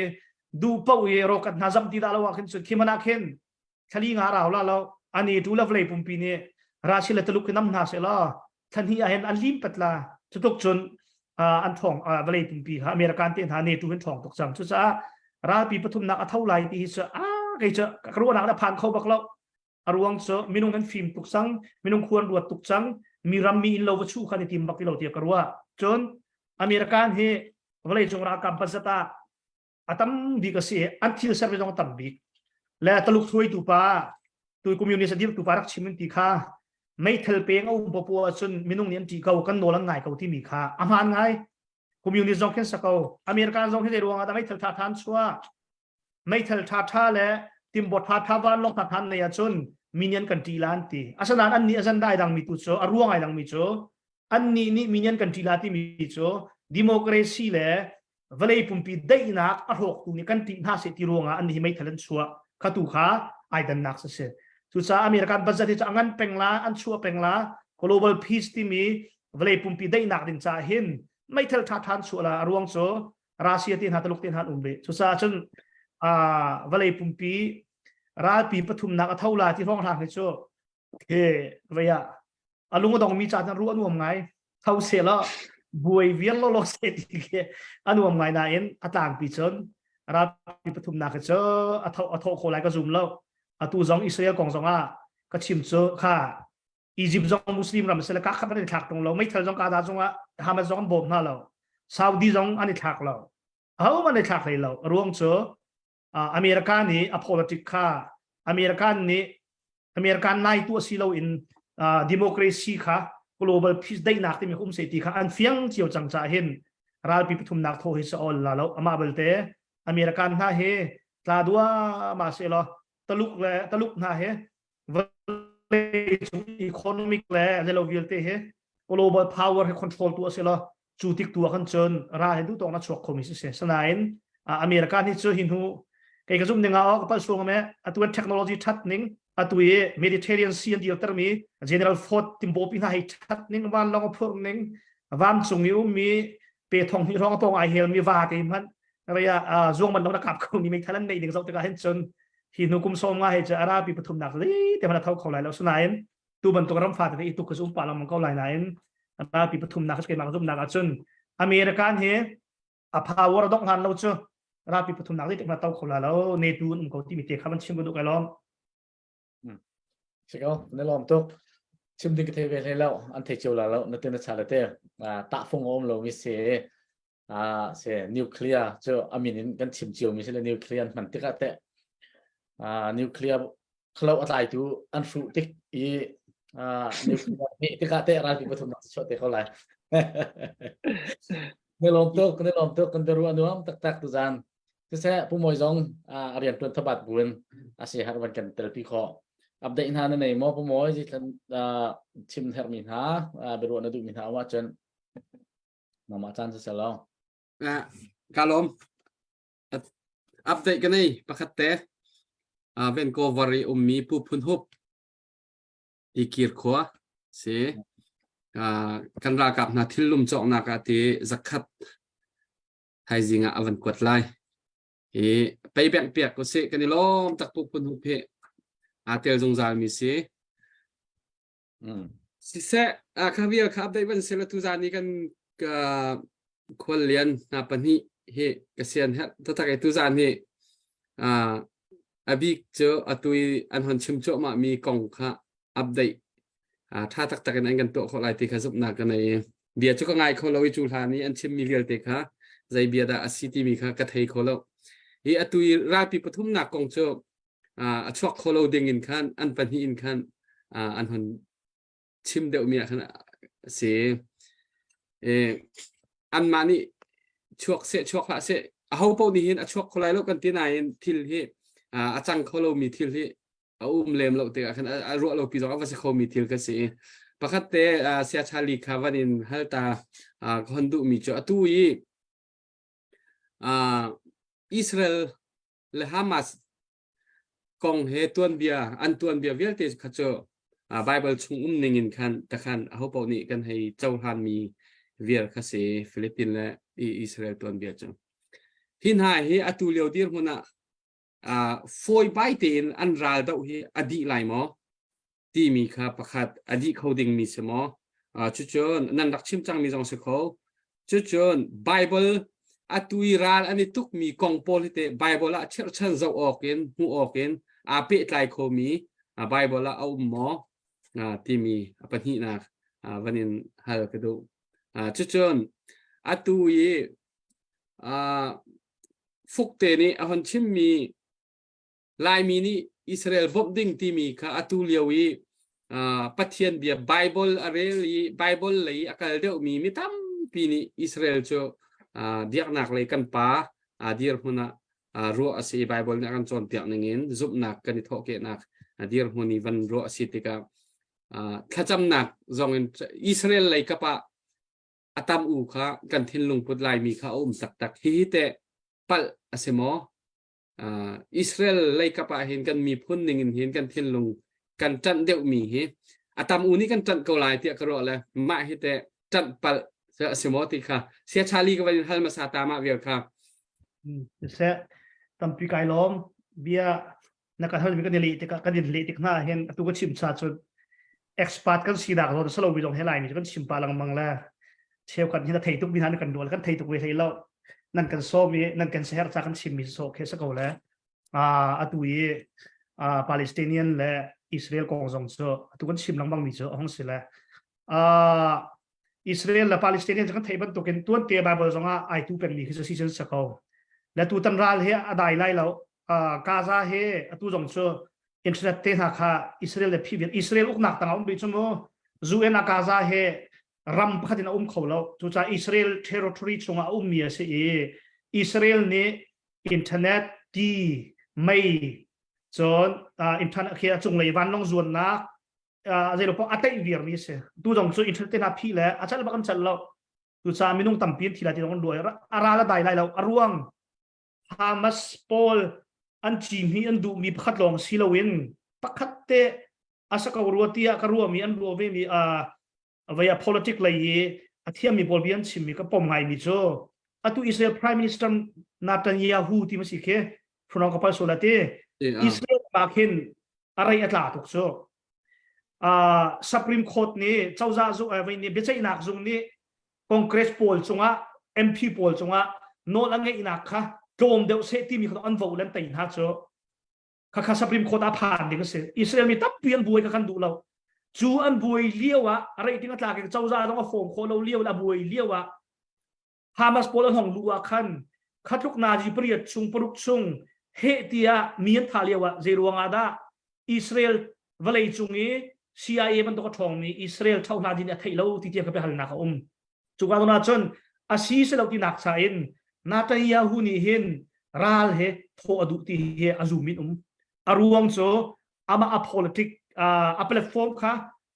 duh paoh i rokat hna zam ti dah lo ah khin cun khi man ah khin thlali nga rau la lo ani tu la vlei pumpi nih Russia le Taluk hi nam hna se la thlan hi ah hin an lim pat la cutuk cun an thong vawlei pumpi kha American te hna NATO hin thong tuk cang. Cucaah ralpi pathumnak a tho lai ti hi cu a kei cu ka ruahnak na phan kho bak lo. A ruang cu minung an fim tuk cang, minung khuan ruat tuk cang, mi ram mi inn lo va chuh khan i tim bak ti lo tiah ka ruah. Cun American hi vawlei cung ralkap budget ah a tam bik a si, an thil ser zong a tam bik le Taluk hruaitu pa tu communist a dirtu pa rak chim in ti kha meithal peng a um popo ahcun minung nih an ṭih ko, kan nawl an ngai ko timi kha a hmaan ngai. Communist zong khin sa ko, American zong hi zei ruangah dah meithal ṭha ṭha an chuah? Meithal ṭha ṭha le timbawt ṭha ṭha vanlawng ṭha ṭha an nei ahcun mi nih an kan ṭih la an ti. Asinain annih a zan ai dangmi tu cu a ruang ai dangmi cu annih nih mi nih an kan ṭih la timi cu democracy le vawlei pumpi daihnak a hrawktu nih kan ṭih hna seh ti ruangah an hi meithal an chuah kha tu kha ai dannak si si. Cucaah American budget hi cu a ngan peng la, an chuah peng la. Global peace timi vawlei pumpi daihnak ding caah hin meithal ṭha ṭha an chuah la. A ruang cu Russia te hna, Taluk te hna an um ve. Cucaah cun vawlei pumpi ralpi pathumnak a tho la ti hrawng hlang hi cu he vei ah a lung a dongmi ca tan ruah a nuam ngai. Tho se la buai vial lo lo se ti khi a nuam ngai nain a tlangpi cun ralpi pathumnak hi cu a tho a tho kho lai ka zum lo. Atu zong Israel kong zong ah ka chim cu kha Egypt zong Muslim ram se le ka khat an i thlak tung lo. Meithal zong Gaza zong ah Hamas zong an bawm hna lo. Saudi zong an i thlak lo. Ahohmanh an i thlak hlei lo. A ruang cu America nih a politic kha. American nih American nai tu asi lo in democracy kha global peace daihnak timi um se ti kha an fiang cio cang ca hin ralpi pathumnak tho hi sa ol la lo. Ama belte American hna hi tla dua ma se lo Taluk le Taluk hna hi vawlei cung economic le zelo vialte hi global power hi control tu asi lo. Cu tik tu ah khan cun ra he du tawk na chuak khomi si. Sanain America ni cu hi hnu kei ka zum ning ah ka pal suang me atu technology that ning, atu i Mediterranean Sea an deal termi General Ford timbo pi hna hei that ning, van long a phur ning, van cung i ummi pe thong hi rong pong ai hel mi va te hman ria zuang man lo na kap kho mi meithal an nei ding zoh tikah hin cun hi hnu kum som nga he chu arabi pathum nak li te mana thau kho lai lo. Sunain tu bantuk ram fa te i tuk ka um pa lang ko lai nain ralpi pathum nak ke mak zum nak ahcun American hi a power dong han lo chu ralpi pathum nak te ma tau kho la lo ne tu um ko ti mi te kha man chim du kai lom. Siko na lom tuk. Chim ding ka thei ve hlei lo, an thei cio la lo na te na cha le te ta fung om lo mi se a se nuclear chu amin in kan chim cio mi se le nuclear hman tikah te nuclear khlo a tlai tu an hruh tik i nuclear hmeh tikah te ralpi pathum nak chuah te ko lai. Ne lom tuk, ne lom tuk. Kan biaru anuam taktak tu zan. Siseh Pu Mawi zong a rian tuan thabat buin a si har van kan telpi kho. Update hna na nei maw Pu Mawi? Zitlan chim hermi hna, biaruah na duh mi hna wa cun nangmah caan si lo. Ka lawm. Update ka nei pakhat te. Vancouver i ummi Pu Phun Hup Tikir khua si. Kan ralkap hna thil lum cawknak ah ti zakhat thaizing ah a van kuat lai. Hi pei bengh piak ko sih. Kan i lawm tak. Pu Phun Hup hi aa tel zungzal mi si. Siseh, kha vial kha update van sila. Tu zan i kan khual lian hna pahnih hi ka sian herh taktak i tu zan hi a bik cu atu i an hon chim cuahmah mi kong kha update tha taktak in an kan tuah khawh lai ti kha zumhnak ka nei i bia cu ka ngai kho lo i cu hlan i an chimmi vialte kha zei bia dah a si timi kha ka thei kho lo. Hi atu i ralpi pathumnak kong cu a chuak kho lo ding in khan an pahnih in khan an hon chim deuhmi ah khan a si. Anmah nih chuak seh chuak hlah seh, aho paoh nih hin a chuak kho lai lo kan ti nain thil hi a cang kho lomi thil hi a um lem lo tikah khan a ruah lo pi zong a va si khomi thil ka si. Pakhat te Sia Charlie kha van in hal ta ka hon duhmi cu atu i Israel le Hamas kong he tuanbia an tuanbia vialte kha cu Bible chung um ning in khan takhan aho paoh nih kan hei cohlan mi vial kha si. Philippine le Israel tuanbia cu hi hna hi atu lio dirhmun ah fawi bai tein an ral doh hi a dih lai maw timi kha pakhat, a dih kho ding mi si maw? Cucun nan rak chim cangmi zong si kho. Cucun Bible atu i ral an i tukmi kong pawl hi te Bible ah chirhchan zoh awk in hmuh awk in aa pehtlai khomi Bible ah a um maw timi a pahnihnak van in hal ka duh. Cucun atu i Fukte nih a hon chimmi Laimi nih Israel bawmh ding timi kha atu lio i Pathian bia Bible a rel i Bible lei a kal deuhmi mi tampi nih Israel cu biaknak lei kan pa dirhmun ah ruah a si i Bible nih a kan cawnpiak ningin zumhnak kan i thawhkehnak dirhmun i van ruah a si tikah thlacamnak zong in Israel lei kap ah a tam u kha kan thinlung put Laimi kha a um taktak. Hihi teh palh a si maw? Israel lei kap ah hin kan miphun ning in hin kan thinlung kan ṭanh deuhmi hi a tam u nih kan ṭanh ko lai tiah ka ruah le mah hi teh ṭanh palh a si maw ti kha Sia Charlie ka van in hal hmasa ta mah vial kha. Seh, tampi kai lawm. Bia na kan hal mi kan i leh tikah, kan in leh tik hna hin atu ka chim cha cun expert kan sinak zawn salo mi zong he Laimi cu kan chim pa lengmang le cheukhat hi na thei tuk mi hna na kan dual kan thei tuk ve hlei lo. Nan kan sawm i nan kan seher ca kan chim mi so khe sa ko le atu i Palestinian le Israel kong zong cu atu kan chim lengmang mi cu a hong si le Israel le Palestinian cu kan theih bantukin tuante Bible zong ah ai tu pengmi khi cu si cun sa ko le tu tan ral hi a dai lai lo. Gaza he atu zong cu. Internet te hna kha Israel le phi vial Israel uknak tangah um rih cu mu UN a Gaza he ram pakhat in a um kho lo cucaah Israel territory chungah a ummi a si i Israel nih internet ti mei cun internet khi a cunglei vanlawng zuannak zeilo paoh a tlaih viarmi a si tu zong cu internet te hna phih le a calh bak an calh lo cucaah minung tampi an thi lai ti zong an ruai a ral a dai lai lo a ruang Hamas pawl an cihmih an duhmi pakhat lawng si loin pakhat te a sa ko rua tiah ka ruahmi an ruah vemi vei a politic lei i a thiammi pawl bia an chimmi ka pom ngaimi cu atu Israel Prime Minister Netanyahu ti ma si khi phunong ka pal sual ti Israel pa khin a rei a tla tuk cu Supreme Court nih cozah zung vei nih biaceihnak zung nih Congress pawl cungah MP pawl cungah nawl a ngeihnak kha tlawm deuh seh timi kha an vo lan tei hna cu khakha Supreme Court ah phan ding a si Israel mi tampi an buai kha kan duh lo cu an buai lio ah rating a tlak in cozah zong a fawm khawh lo lio a buai lio ah Hamas pawl an hong luh ah khan khatluk nazi pariat chung paruk chung heh tiah mi an thah lio ah zei ruang ah dah Israel vawlei cung i CIA bantuk a ṭhawngmi Israel ṭhohla din a theih lo ti tiang ka biahalnak a um. Cuka zawn ahcun a si si lo tinak cha in Netanyahu nih hin ral he thawh a duh ti hi a zum in um. A ruang cu amah a politic a platform kha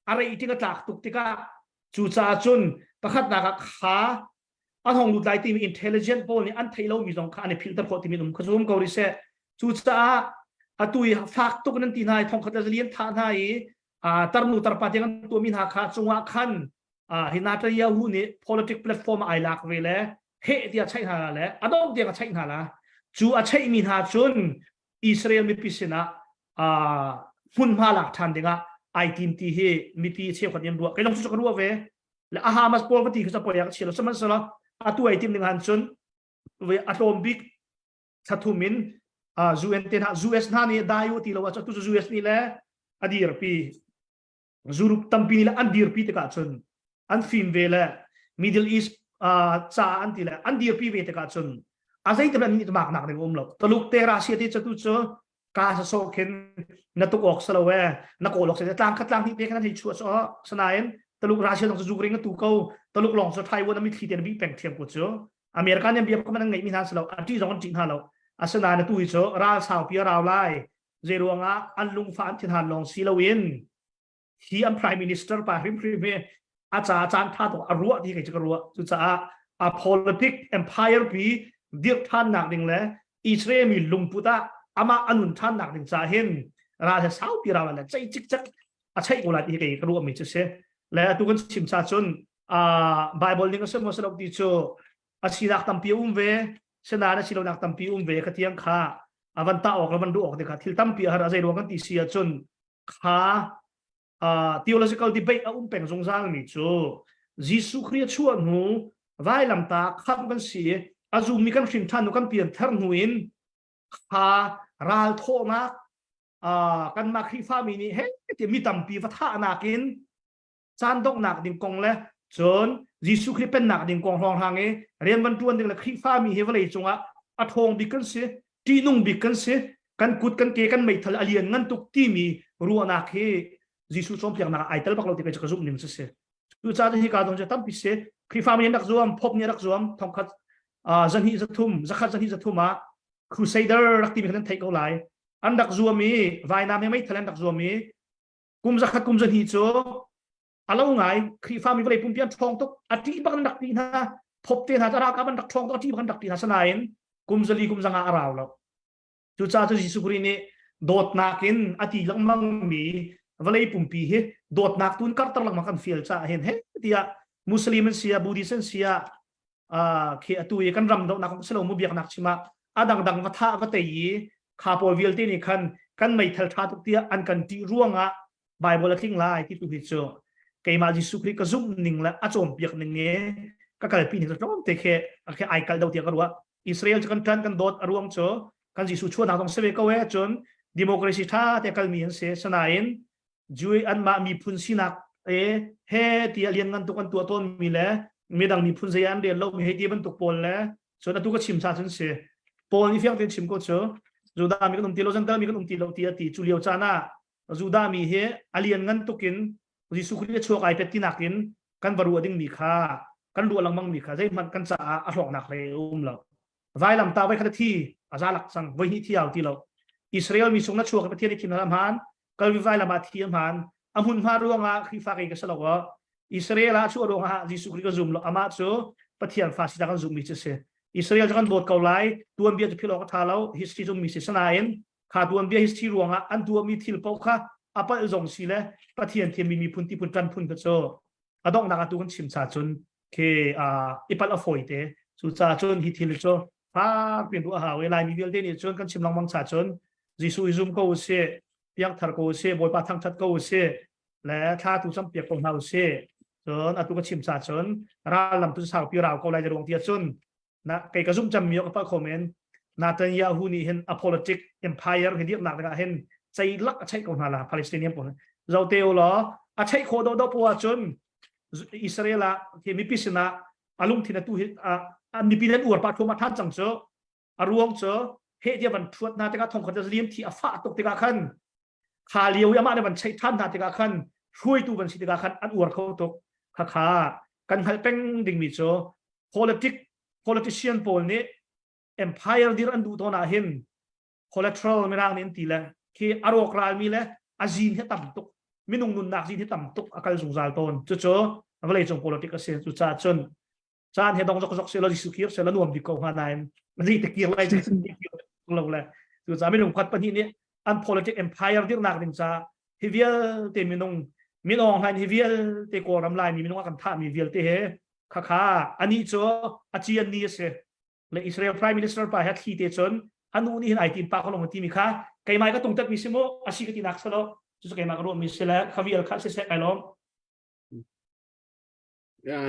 a rating a tlak tuk tikah cucaah cun pakhatnak ah kha an hong lut lai timi intelligent pawl nih an theih lomi zong kha an i philter khawh timi um kha zum ko rih seh cucaah atu i fak tuk nan ti hna i thongkhat le zalian thah hna i tarnu tarpa tiang an tuahmi hna kha cungah khan hi Netanyahu nih politic platform ai lak ve le heh tiah chaih hna le a dongh tiang a chaih hna la cu a chaihmi hna cun Israel mipi sinah hmunhma lak ṭhan dingah ai tim ti hi mipi cheukhat nih an ruah kei lawng cu ka ruah ve le a Hamas pawl va ti kha poi ah ka chia lo sihmanhsehlaw atu ai tim ning han cun a tlawm bik thla in UN te hna US hna nih dai u ti lo ah tu cu US nih le a dirpi Europe tampi nih le an dirpi tikah cun an fim ve le Middle East ca an ti le an dirpi ve tikah cun a zeitin an nih mak nak ding um lo Taluk te Russia te cu tu cu ka sa so khin na tuk awk salo e na kawl awk salo tlang khat tlang hnih te khan hei chuah so sanain Taluk Russia dong zu ring tu ko Taluk long so Taiwan ami thli te na bi peng thiam ko cu America nih bia ko man ngeih mi hna salo a ti zong an ti hna lo asinain tu hi cu ral sau pi rau lai zei ruangah an lungfa an thinhan long si loin hi an prime minister pa hrimhrim hi a ca caan tha tuk a ruah ti kei cu ka ruah cucaah a politic empire pi dirh than nak ding le Israel mi lungput ah amah anun than nak ding ca hin ral he saupi ral le cei cik cek a cheih ko lai ti kei ka ruah mi cu si le atu kan chim cha cun Bible ning a si maw si lo ti cu a sinak tampi um ve sinain a si lonak tampi um ve ka tiang kha a van ta awk le van duh awk te kha thil tampi a har a zei ruang kan ti si ahcun kha uh, theological debate a um peng zungzal mi cu Jesuh Khrih a chuah hnu vailamta khamh kan si a zummi kan hrin ṭhan hnu kan pian thar hnu in kha ral thawhnak uh, kanmah Khrihfami nih he ti mi tampi va thahnak in caan donghnak ding kong le cun Jesuh Khrih pennak ding kong hrawnghrang i rian van ṭuan ding le Khrihfami hi vawlei cungah a ṭhawng bik kan si ṭihnung bik kan si kan kut kan ke kan meithal a lian ngan tuk timi ruahnak hi Jesuh cawnpiaknak ai tel bak lo ti ka zumh ning si si cucaah hi ka dong cu tampi si Khrihfami nih rak zuam Pope nih rak zuam thongkhat zahnih zathum zakhat zahnih zathum ah Crusader rak timi khan nan theih ko lai an rak zuam i vainam he meithal an rak zuam i kum zakhat kum zahnih cu a lo ngai Khrihfami vawlei pumpi an ṭhawng tuk a ṭih bak an rak ṭih hna Pope te hna cu ralkap an rak ṭhawng tuk a ṭih bak an rak ṭih hna sanain kum zali kum zanga a rau lo Cucaah cu Jesuh Khrih nih dawtnak in a ti lengmangmi vawlei pumpi hi dawtnak tu in karter lengmang kan fial caah hin he tiah Muslim an si ah Buddhist an si ah khi atu i kan ram dohnak si lo mu biaknak chim ah a dangdang va thah va tei i kha pawl vialte nih khan kan meithal ṭha tuk tiah an kan ṭih ruangah Bible a tling lai ti tu hi cu keimah Jesuh Khrih ka zumh ning le a cawnpiak ning i ka kalpi ning cu tlawmte khi khi ai kal do tiah ka ruah Israel cu kan ṭan kan dawt a ruang cu kan Jesuh chuahnak zong si ve ko e cun democracy ṭha te kalmi an si sanain Jew anmah miphun sinak e he ti a lian ngan tuk an tuah tawn mi le midang miphun zei an rel lo mi hei ti bantuk pawl le cun atu ka chim cha cun si Paul nih fiang tein chim ko cu. Judah mi kan um ti lo Gentile mi kan um ti lo ti a ti. Cu lio caan ah Judah mi hi a lian ngan tukin Jesuh Khrih a chuak ai pet ti nakin kan va ruah ding mi kha kan ruah lengmang mi kha zeihmanh kan caah a hlawknak hlei a um lo. Vailam ta voi khat a thi a za lak cang voi hnih thi au ti lo. Israel mi sung na chuak Pathian i thim hna hmaan Kalvi vailam ah thi a hmaan a hmunhma ruangah Khrihfa kei ka si lo Israel ah chuah ruangah Jesuh Khrih ka zum lo amah cu Pathian fa si kan zummi cu si Israel cu kan dawt ko lai tuanbia cu philh awk a tha lo history zummi si sanain kha tuanbia history ruangah an tuahmi thil paoh kha a palh zong si le Pathian thiammi miphun ti phun ṭan phun kha cu a donghnak atu kan chim cha cun khi i palh a fawi te cucaah cun hi thil cu fak piin ruah hau i Laimi vialte nih cun kan chim lengmang cha cun Jesuh i zum ko usih piangthar ko usih Bawipa thangṭhat ko usih le thla tu campiak ko hna usih cun atu ka chim cha cun ral lam tu saupi rau ko lai ruang tia cun na kei ka zumh cemmi ka palh kho men Netanyahu nih hin a politic empire hi dirnak dingah hin ceilak a cheih ko hna la Palestinian pawl zote u law a cheih khawh do do po ahcun Israel ah hi mipi sinah a lungthin atu hi an mipi nan uar pa thuma than cang cu a ruang cu he dia van thuat na tikah thong khat liam thi a fah tuk tikah khan kha lio i amah nih van cheih than hna tikah khan hruaitu van si tikah khan an uar kho tuk kha kha kan hngalh peng dingmi cu politic politician pawl nih empire dir an duh tawn ah hin collateral mirang nih an ti le khi a rawk ralmi le a zin hi tam tuk minung nunnak zin hi tam tuk a kal zungzal tawn cucu vawlei cung politic a si cucaah cun caan he dong zok zok se lo Jesuh kir se la nuam bik ko hnga nain ri te kir lai lo le cucaah minung khat pahnih nih an politic empire dirnak ding ca hi vialte minung minong hlain hi vialte kawlram lai mi minung a kan thah mi vialte he kha kha ani cu a cian ni a si le Israel prime minister pa he thli te cun anu nih hin ai tim pa ko long ti mi kha keimai ka tung tat mi si mu asi ka ti nak salo cu keimah ka ruah mi si le kha vial kha si se kai lom Ya.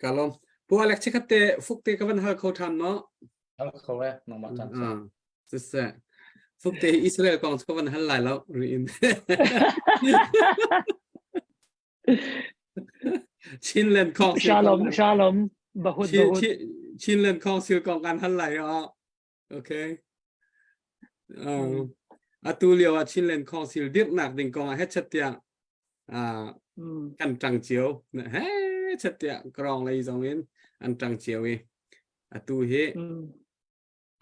Ka lawm. Pu Alex chikhat te fuk te ka van hal kho than maw? Hal kho e, nangmah chan sa. Siseh. Fuk te Israel kong ka van hal lai lo riin. Chinland kong Shalom, shalom. Bahut bahut. Chinland Council kong kan hal lai o. Okay. Atu lio ah Chinland Council dirhnak ding kong ah hetchat tiah kan ṭang cio. He chat tiah krong lei zong in an ṭang cio i atu hi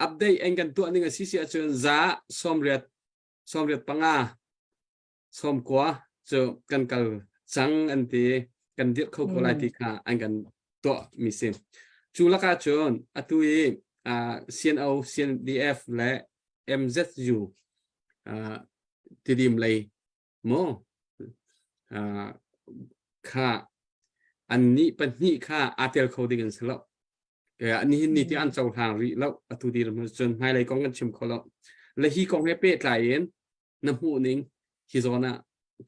update an kan tuah ning a si si ahcun za 80 85 90 cu kan kal cang an ti kan dirh kho ko lai ti kha an kan tuah mi si cu lakah cun atu i CNO CNDF le MZU tidim lei mu kha an nih pahnih kha aa tel kho ding an si lo nihin ni ti an cohlang rih lo atu dir cun hmailei kong kan chim kho lo le hi kong he pehtlai in na hmuh ning hi zawn ah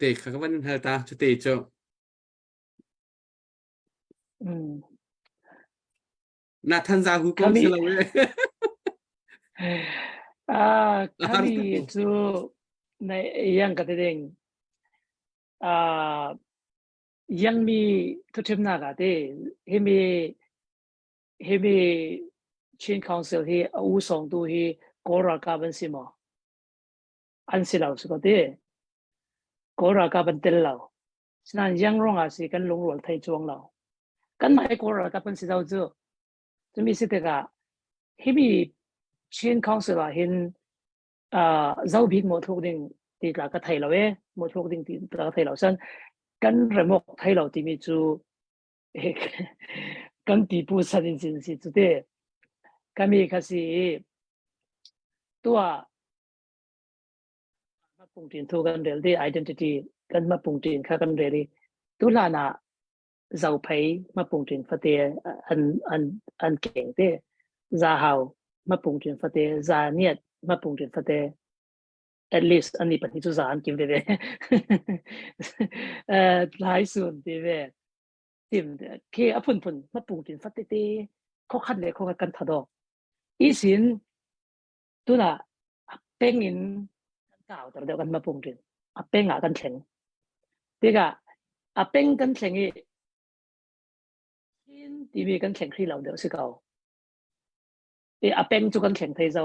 te kha ka van in hal ta cu te cu na than za hu ko si lo e ah khami cu na yang ka te ding ah yang mi thuthim na ka te himi himi Chin Council hi a u song tu hi Kawl ralkap an si maw An si lo si ko ti. Kawl ralkap an tel lo. Sinain yang ruangah si kan lungrual thei chuang lo. Kan mah hi Kawl ralkap kan si lo cu. Cumi si tikah himi Chin Council ah hin uh, zo bik mo thluk ding ti tla ka thei lo e mo thluk ding ti tla ka thei lo san kan remok thei lo timi cu kan pipu san in sin si cu te kami kha si tua pungtin thu kan rel di identity kan ma pungtin kha kan rel i tu hlan ah zophei ma pungtin fate an an an keng te za hau ma pungtin fate za niat ma pungtin fate at least ani pahnih cu za an kim ve ve eh lai sun ti ve tim ke a phun phun ma pungtin fate te khokhat le khokhat kan thado isin tuna a peng in kan kauter deuh kan mapung ṭin a peng ah kan thleng tikah a peng kan thleng i Chin timi kan thleng hri lo deuh si ko i a peng cu kan thleng thei zo.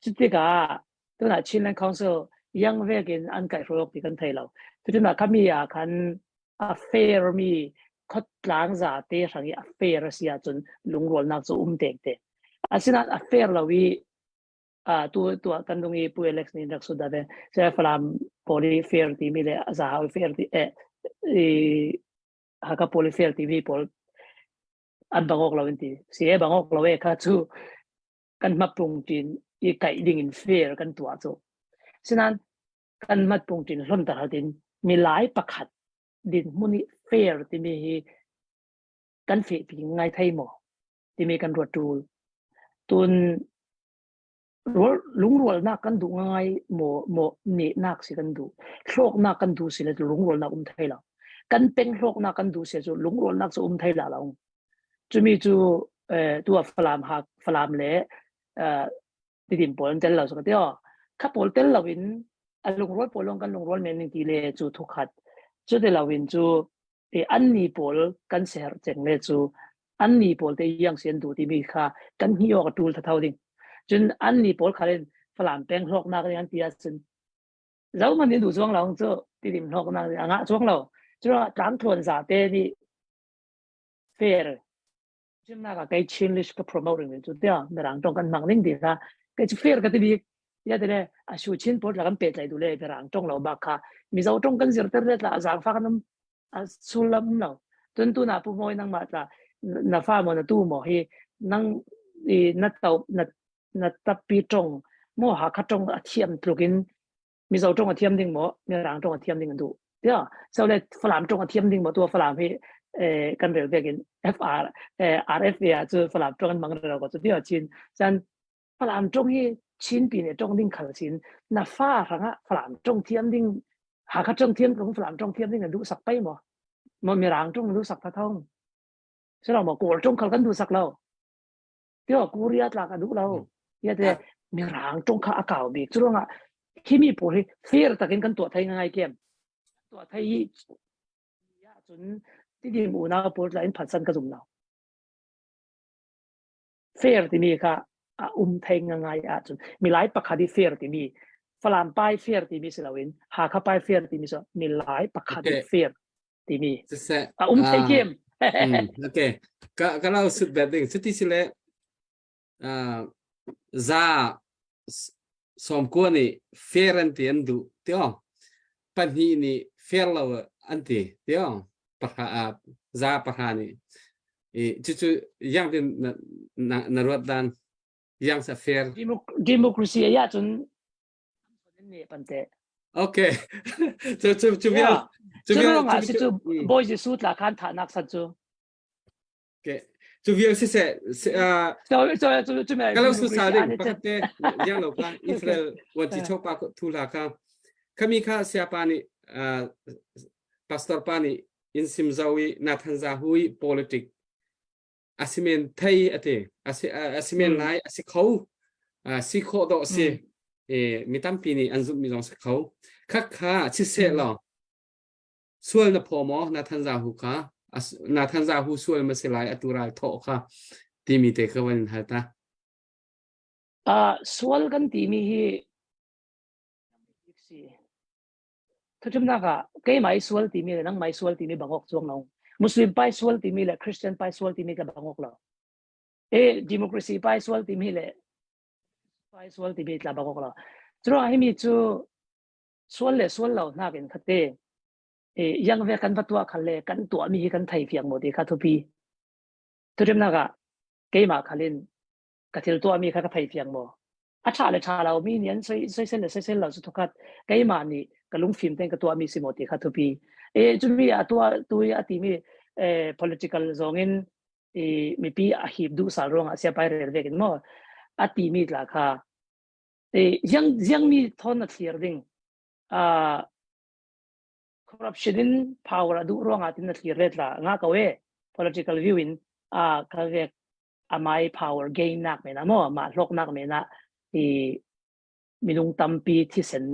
Cutikah tunah Chinland Council yang vekin an kai hruai ti kan thei lo. Cutin khami ah khan a fair mi khotlang za te hrang i a fair a si ahcun lungrualnak cu um tek te. Asinain a fair lo i tu tu kan lung i Pu Alex nih rak sut ave se Falam poli fair ti mi le Zahau fair ti eh i Hakha poli fair ti mi pawl an bangok lo in ti si e bangok lo e kha chu kan hmapung tin i kaih ding in fair kan tuah cu sinan kan hmatpung tin hlon tar tin milai pakhat din hmun i fair timi hi kan fe pi ngai thei mo timi kan ruat tul tun lungrualnak kan duh ngai maw maw nehnak si kan duh hlawknak kan duh si le lungrualnak um thei lo kan peng hlawknak kan duh si cu lungrualnak cu um thei la lo cumi cu tu falam ha falam le tidim pawl an tel lo so ka ti kha pawl tel lo in a lungrual pawl lawng kan lungrual men ning ti le cu thukhat cu ti lo in cu e an ni pawl kan ser cheng le cu an ni pawl te yang sian du timi kha kan hi awk a tul thatho ding cun an ni pawl khalin falam peng hlawk nak an ti ahcun zo man ni du chuang lo cu tidim hlawk nak anga chuang lo cu tlang thuan za te ni fair chimnak ah kei Chinglish ka promote ring cu tia mirang tong kan mang ning ti kha kei chu fair ka ti bik ya te le a shu chin pot la kan pe tlai du le mirang tong lo ba kha mizo tong kan zir ter le tla zang fa kan a sullam lo tun tu na pu moi nang ma tla na fa mo na tu mo hi nang i na tau na na tappi tong mo ha kha tong a thiam tlukin Mizo ṭong a thiam ding maw Mirang ṭong a thiam ding an duh tiah so le Falam ṭong a thiam ding maw tu Falam hi kan rel bek in FR RFA ah cu Falam ṭong an mang rel ko cu tiah chin chan Falam ṭong hi Chin pi nih ṭong ding khal chin na fa hrangah Falam ṭong thiam ding Hakha ṭong thiam ṭong Falam ṭong thiam ding na duh sak pai maw maw Mirang ṭong na duh sak tha thong silo maw Kawl ṭong khal kan duh sak lo Tio Korea tlak a duh lo. Ya te mirang tong kha a kau bik. Curuangah khi mi pawl hi fair takin kan tuah thai ngai kem. Tuah thai hi ya cun tidim unau pawl tla in phatsan ka zum lo. Fair timi kha a um thai ngai ahcun milai pakhat i fair timi Falam pai fair timi si loin Hakha pai fair timi so milai pakhat i fair timi a um thei kem okay ka ka lau sut bet ding chuti si le za som ko ni fair an ti an du tio pahnih ni fair lo an ti tio pakha za pakha ni i chu chu yang din na na ruat dan yang sa fair democracy ya cun ne pante. Okay. Cu cu cu vial. Cu vial ah si cu Bawi Jesuh tla khan thahnak san cu. Okay. Cu vial si se so so cu cu me kalau su sa ding pakhat te yang lo ka Israel wan chi chok pa thu la ka khami kha sia pa nih pastor pa nih in sim zawi Nathan Zahui politic a si men thei a ti a si men lai a si kho si khawh dawh si e mi tampi nih an zumh mi zong si kho khak kha siseh law sual na phaw maw na than za hu kha na than za hu sual ma si lai atu ral thawh kha timi te ka van hal ta sual kan timi hi si Thuṭumnak ah keimah i sual timi le nangmah i sual timi bang awk cuang lo. Muslim pai sual timi le Christian pai sual timi ka bang awk lo. E democracy pai sual timi le pai sual timi tla bang awk lo. Curuang himi cu sual le sual lo nakin khate e yang ve kan va tuah khal le kan tuah mi hi kan thei fiang mo ti kha thupi. Thuṭumnak ah keimah khalin ka thil tuah mi kha ka thei fiang maw? A ṭha le ṭha lo mi nih an soisel le soisel lo cu thukhat keimah nih ka lungfim tein ka tuahmi si maw ti kha thupi. E cumi a tuah tu i a timi political zong in i mipi a hip duh sal ruangah siapai rel vek in maw a timi tla kha e ziang ziang mi thon a thlir ding uh, corruption in power a duh ruangah tin a thlir let la nga ko e political view in a ka vek amai power gain nak men ah maw mah hlawknak men ah i minung tampi thisen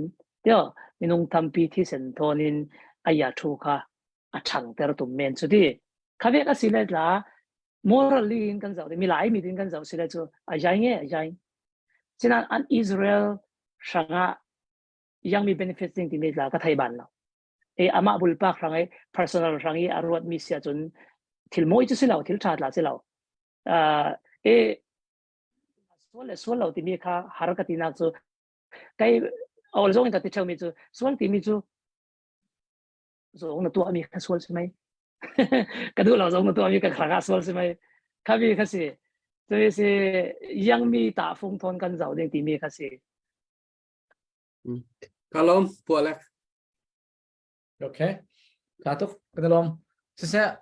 tio minung tampi thisen thawn in aya thu kha a ṭhangter tum men chu ti khavek a si le tla morally in kan zoh mi lai mi din kan zoh si le chu a jai nge a jai. Sinain an Israel hrangah young mi benefit ding timi tla ka thei ban lo. E amah bulpak hrang i personal hrang i a ruat mi si ahcun thil moi cu si lo, thil tha tla si lo. Uh, e sual le sual lo timi kha har ka tinak cu kai awl zong in ka ti ṭheo mi cu sual timi cu zong na tuah mi kha sual si mei ka duh lo zong na tuah mi ka kha sual si mei kha mi kha si cu si yang mi ta fung thon kan zau ding timi kha si Ka lawm pualek. Okay. Ka tuk kan lawm. Siseh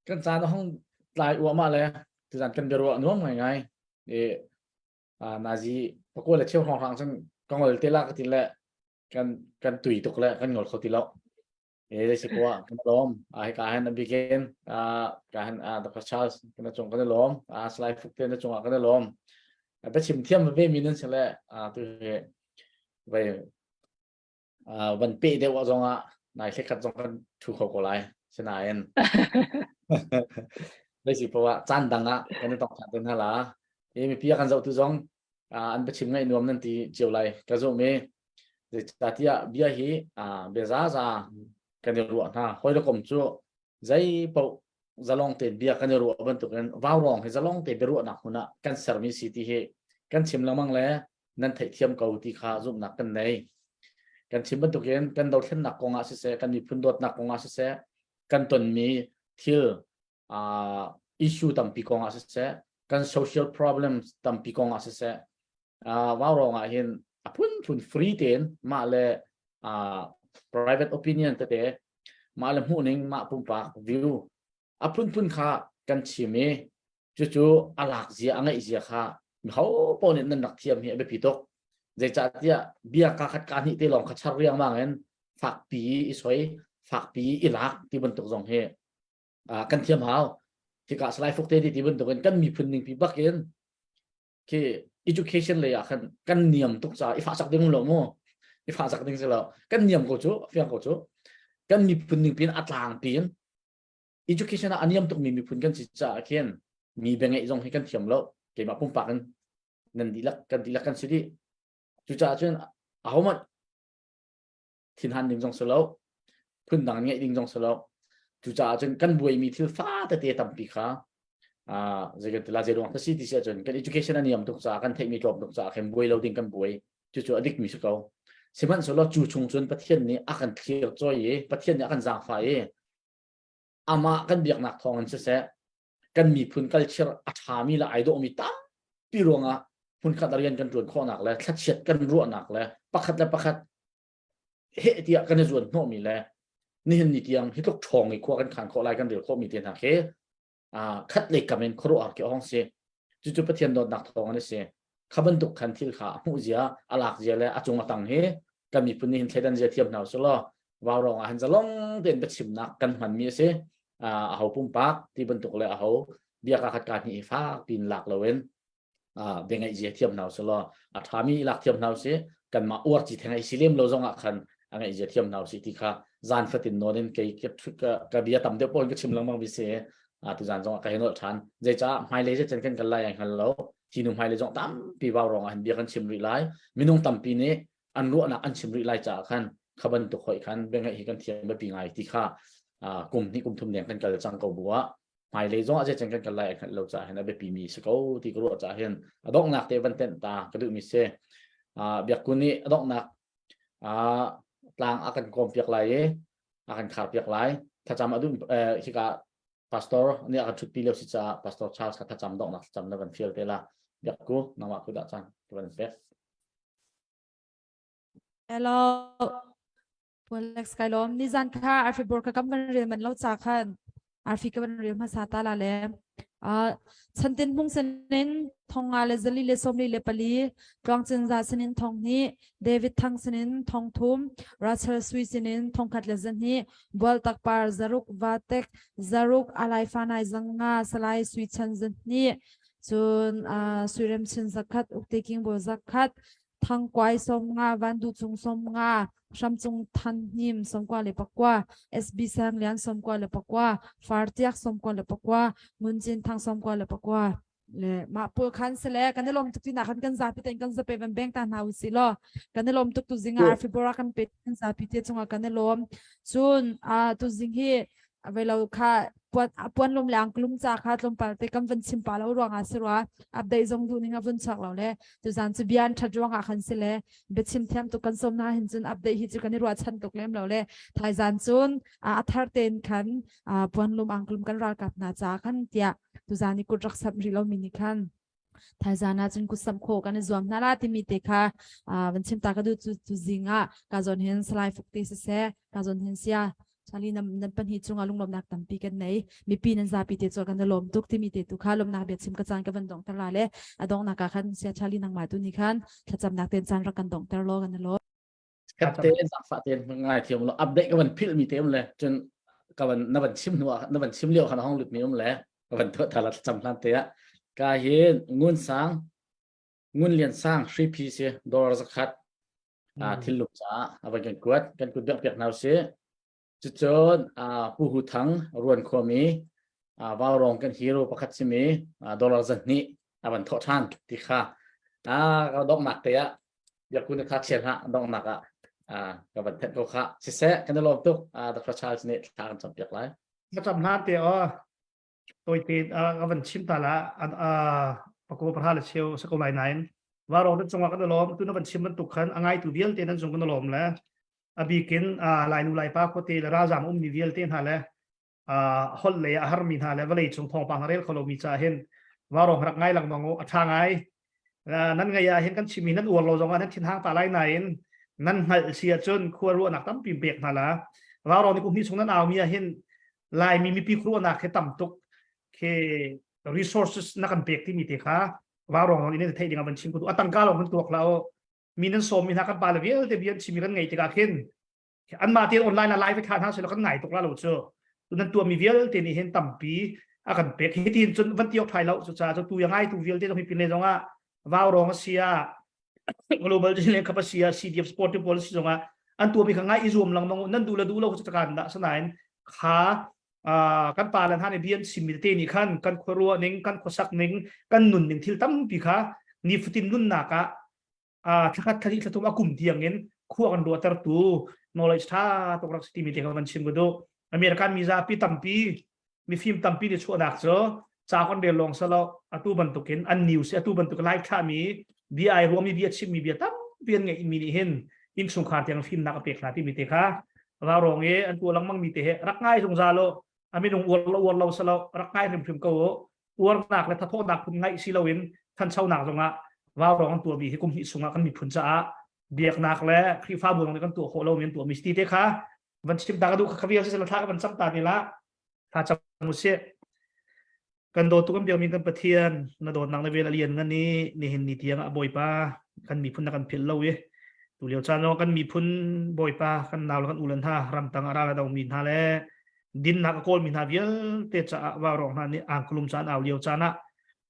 kan caan hong tlai uama le tuzan kan biaruah nuam ngai ngai. E nazi pakua le cheu hrawng hrang cun ka ngol te la ka ti le kan kan tui tuk le kan ngol kho ti lo. E le si kwa kan lawm. A he ka han bikin a ka han a Dr. Charles kan chung kan lawm. A slide fuk te na chungah kan lawm. A chim thiam ve mi nan sile a tu he vai van pe deuh ah zong ah nai hlekhat zong kan thu kho ko lai sinain Leisi poah caan dang ah kan i tong than te hna la i mipi a kan zohtu zong an biachim ngaih nuam nan ti cio lai ka zum i zeicahtiah bia hi bia zaza kan i ruah hna hawi le kom cu zei paoh zalong tein bia kan i ruah bantukin vaurawng hi zalong te biaruahnak hmun ah kan sermi si ti hi kan chim lengmang le nan theihthiam ko ti kha zumhnak kan nei. Kan chim bantukin kan dothlennak kong ah siseh, kan miphun dawtnak kong ah siseh, kan tonmi thil uh, issue tampi kong ah siseh, kan social problems tampi kong ah siseh, uh, vaurawng ah hin a phunphun free tein mah le uh, private opinion tete mah le hmuhning mah pumpak view a phunphun kha kan chim i cucu a lak zia a ngeih zia kha ho paoh nih nan rak thiam hi a biapi tuk zeicahtiah bia ka khat ka hnih te lawng kha char riangmang in fakpi i soi fakpi i lak ti bantuk zong hi kan thiam hau hika salai fuk te ti bantuk in kan miphun ning pi bak in khi education lei ah khan kan niam tuk ca i fahsak ding lo mu i fahsak ding si lo kan niam ko cu fiang ko cu kan miphun ning pin a tlang pin education ah a niam tukmi miphun kan si caah khin mi bia ngeih zong hi kan thiam lo keimah pumpak in nan dihlak kan dihlak kan si dih cucaah cun ahohmanh thinhan ding zong si lo phundang ngeih ding zong si lo cucaah cun kan buaimi thil fa tete tampi kha zei kan ti la zei ruang ta si ti si ahcun kan education a niam tuk caah kan theihmi tlawm tuk caah khin buai lo ding kan buai cucu a dikmi si ko sihmanhsehlaw cu chung cun Pathian nih a kan thlir cawi i Pathian nih a kan zaangfah i amah kan biaknak thawng in siseh kan miphun culture a ṭhami le ai dawhmi tampi ruangah hmunkhat rian kan ṭuan khawhnak le thlachiat kan ruahnak le pakhat le pakhat heh tiah kan i zuan hnawhmi le nihin ni tiang hi tluk ṭhawng i khua kan khan khawh lai kan rel khawhmi te hna khi khat lei kam in khuaruahhar khi a hong si cucu Pathian dawtnak thawng an si kha bantuk khan thil kha a hmuh zia a lak zia le a cung a tang hi kan miphun nih hin thleidan zia thiam hna usih law vaurawng ah hin zalong tein biachimnak kan hmanmi a si a ho pumpak ti bantuk le a ho bia ka khat ka hnih fak pin lak loin bia ngaih zia thiam hna usih law a ṭhami lak thiam hna usih kanmah uar ci theng ai si lem lo zong ah khan a ngaih zia thiam hna usih ti kha zan fatin nawn in kei ka bia tam deuh pawn ka chim lengmang mi si tu zan zong ah ka hei nolh ṭhan zeicah hmailei zeicen kan kal lai ai hngal lo hi nu hmailei zong tampi vau rong ah hin bia kan chim rih lai minung tampi nih an ruahnak an chim rih lai caah khan kha bantuk hoi khan bia ngaih hi kan thiam biapi ngai ti kha kum hnih kum thum deng kan kal cang ko bu ah hmailei zong ah zeicen kan kal lai ai hngalh lo caah hin a biapi mi si ko ti ka ruah caah hin a donghnak te van tenh ta ka duh mi si biakku nih a donghnak tlang a kan kawm piak lai i a kan khar piak lai thlacam a duh hika pastor nih a kan ṭhutpi lio si caah pastor Charles kha thlacam donghnak thlacam na van fial te la biakku nangmah ku dah caan ka van pek Hello. Alex kai lawm. Nizan kha arfi bor ka kam kan rel man lo cha khan arfi ka van rel hmasa ta la le. Uh, chantin hmung senin thonga le zali le somli le pali tluang cin za sinin thong ni David Thang sinin thong thum Rachel Sui sinin thong khat le zan hi bual takpar zaruk vatek zaruk alai fanai zanga salai sui chan zan ni cun uh, suirem chin zakhat ukte king bo zakhat Thangkuai 50, Vanduhcung 50, Hramcung Thanhnim 94, SB Sanglian 94, Fartiak 94, Nguncin Thang 94. Le mah pawl khan sile kan i lawm tuk ti nak khan kan zapi tein kan zape van beng ta hna usih law kan i lawm tuk tu zing ah Arfi Bora kan pe kan zapi te cungah kan i lawm. Cun tu zing hi velo kha puan puan lum le angklum ca kha tlawmpal te kan van chim pa lo ruangah si rua update zong duh ning a vun chuak lo le tuzan cu bian that ruangah khan si le biachim thiam tuk kan som na hin cun update hi cu kan i ruahchan tuk lem lo le thaizan cun a thar ten khan puan lum angklum kan ralkap hna ca khan tiah tuzan i kut rak samh rih lomi nih khan thaizan ah cun kut samh khawh kan i zuam hna la timi te kha van chim ta ka duh cu tu zing ah ka zawn hin salai fuk te siseh ka zawn hin sia Charlie nan nan pahnih cungah lunglawmhnak tampi kan nei mipi nan zapi te cu kan i lawm tuk timi te tu kha lawmnak bia chim ka caan ka van dongter la le a donghnak ah khan sia Charlie nangmah tu nih khan thlacamnak ten caan rak kan dongter law kan i lawm. Khat te zaangfah tein ngai thiam lo update ka van philh mi te um le cun ka van na van chim hnu ah na van chim lio khan hong lut mi um le ka van thuah thala thlacam hlan te ah ka hi ngun sang ngun lian sang hripi si dollar zakhat thil luk caah a van kan kuat kan kut biak piak hna usih Cucun Pu Hu Thang Ruan khuami Vaurawng kan hero pakhat simi dollar 200 a van thawh ṭhan ti kha ka donghnak te ah biakun kha thial hlah donghnak ah ka van thenh ko kha siseh kan i lawm tuk Dr. Charles nih thla kan campiak lai. Ka cam hlan te aw tawite ka van chim ta la pako parha le cheu sa ko lai nain Vaurawng nan cungah kan i lawm tu na van chim bantuk khan a ngaitu vialte nan cung kan i lawm le a bikin Lainu Laipa khuate le ralzaam ummi vialte hna le holh lei a harmi hna le vawlei cung thawngpang a rel kho lomi caah hin vaurawng rak ngai lengmang u a ṭha ngai nan ngai ah hin kan chimmi nan uar lo zongah nan thinhang ta lai nain nan hngalh si ahcun khua ruahnak tampi pek hna la vaurawng ni kum hnih chung nan aumi ah hin Laimi mipi khuaruahnak he tam tuk khi resources na kan pek timi te kha vaurawng in theih ding ah van chim ko tu a tangka lawng kan tuak la o mi nan sawm mi hna kan pale vialte bia an chim mi kan ngei tikah khin anmah tein online ah live thla hna selaw kan ngai tuk la lo cu nan tuah mi vialte nih hin tampi a kan pek hi tin cun van ti awk thai lo cucaah cu tu ya ngai tu vialte zong hi pin le zong ah vau rong a sia global Disneyland khapa sia CDF sporting policy zong ah an tuah mi kha ngai i zuam lengmang nan duh le duh lo cu takan dah sanain kha kan pa le hna nih bia an chim mi te nih khan kan khuaruah ning kan khuasak ning kan nun ning thil tampi kha nifatin nunnak ah thlakhat thlahnih thlathum a kum tiang in khua kan ruahtertu knowledge tha tuk rak si timi te kha van chim ka duh. American mizapi tampi mifim tampi nih chuahnak cu ca kan rel lawng salo atu bantukin an news atu bantuk live thlahmi bia ai ruahmi bia chimmi bia tampi an ngeih mi nih hin innchungkhar tiang fimnak a pek hna timi te kha ralrawng i an tuah lengmang mi te he rak ngai zungzal u a minung uar lo uar lo salo rak ngai hrimhrim ko u uarnak le thathawhnak phun ngaih si loin thanchonak zongah vaurawng an tuahmi hi kum hnih chungah kan miphun caah biaknak le Khrihfabu zong nih kan tuah khawh lomi an tuahmi si te kha van chim ta ka duh kha vial si thla ka van cam ta ni la thla cam usih kan dawtu kan biakmi kan Pathian na dawtnak na vel a lian ngan i nihin ni tiang ah Bawipa kan miphun na kan philh lo i tu lio caan zong kan miphun Bawipa kan nau le kan u le hna ramtang a ral a domi hna le dinnak a kawlmi hna vialte caah vaurawng hna nih angkulum caan au lio caan ah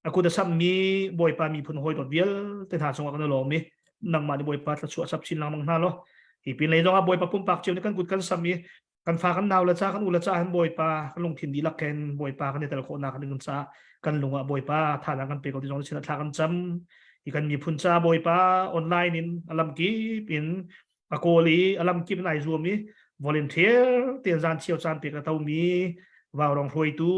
a kut a sammi Bawipa miphun hawi dawt vialte hna cungah kan i lawm i nangmah nih Bawipa thluachuah sap chin lengmang hna law hi pin lei zongah Bawipa pumpak cio nih kan kut kan sam i kan fa kan nau le ca kan u le ca hin Bawipa kan lungthin dihlak khen Bawipa kan i tel khawhnak ding caah kan lung ah Bawipa thazaang kan pe ko ti zong sin thla kan cam hi kan miphun ca Bawipa online in a lamkip in a kawl i a lamkip in ai zuam i volunteer te zan chio caan pek a tomi vaurong hruaitu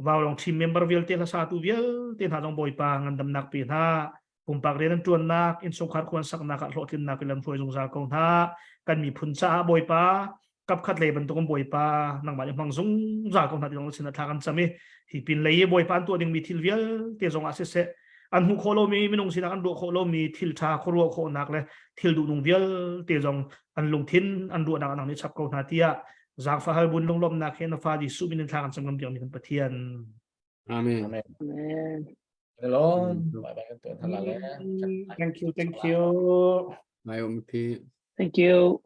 vaurong team member vialte hlasatu vialte hna zong Bawipa ngandamnak pe hna pumpak rian an ṭuannak innchungkhar khuan saknak ah hlawhtlinnak i lam hruai zungzal ko hna kan miphun caah Bawipa kapkhat lei bantukin Bawipa nangmah nih hmang zungzal ko hna ti zong sin thla kan cam i hi pin lei i Bawipa an tuah dingmi thil vialte zong ah siseh an hmuh khawh lomi minung sinah an ruah khawh lomi thil ṭha khuaruah khawhnak le thil duhnung vialte zong an lungthin an ruahnak nang nih chap ko hna tiah zaangfah hal bun lunglawmnak he na fa Jesuh min in thla kan cam kan biakmi kan Pathian. Amen. Amen. Amen. Hello. Bye bye kan tuan hala le. Thank you, thank you. Ngai um thi. Thank you.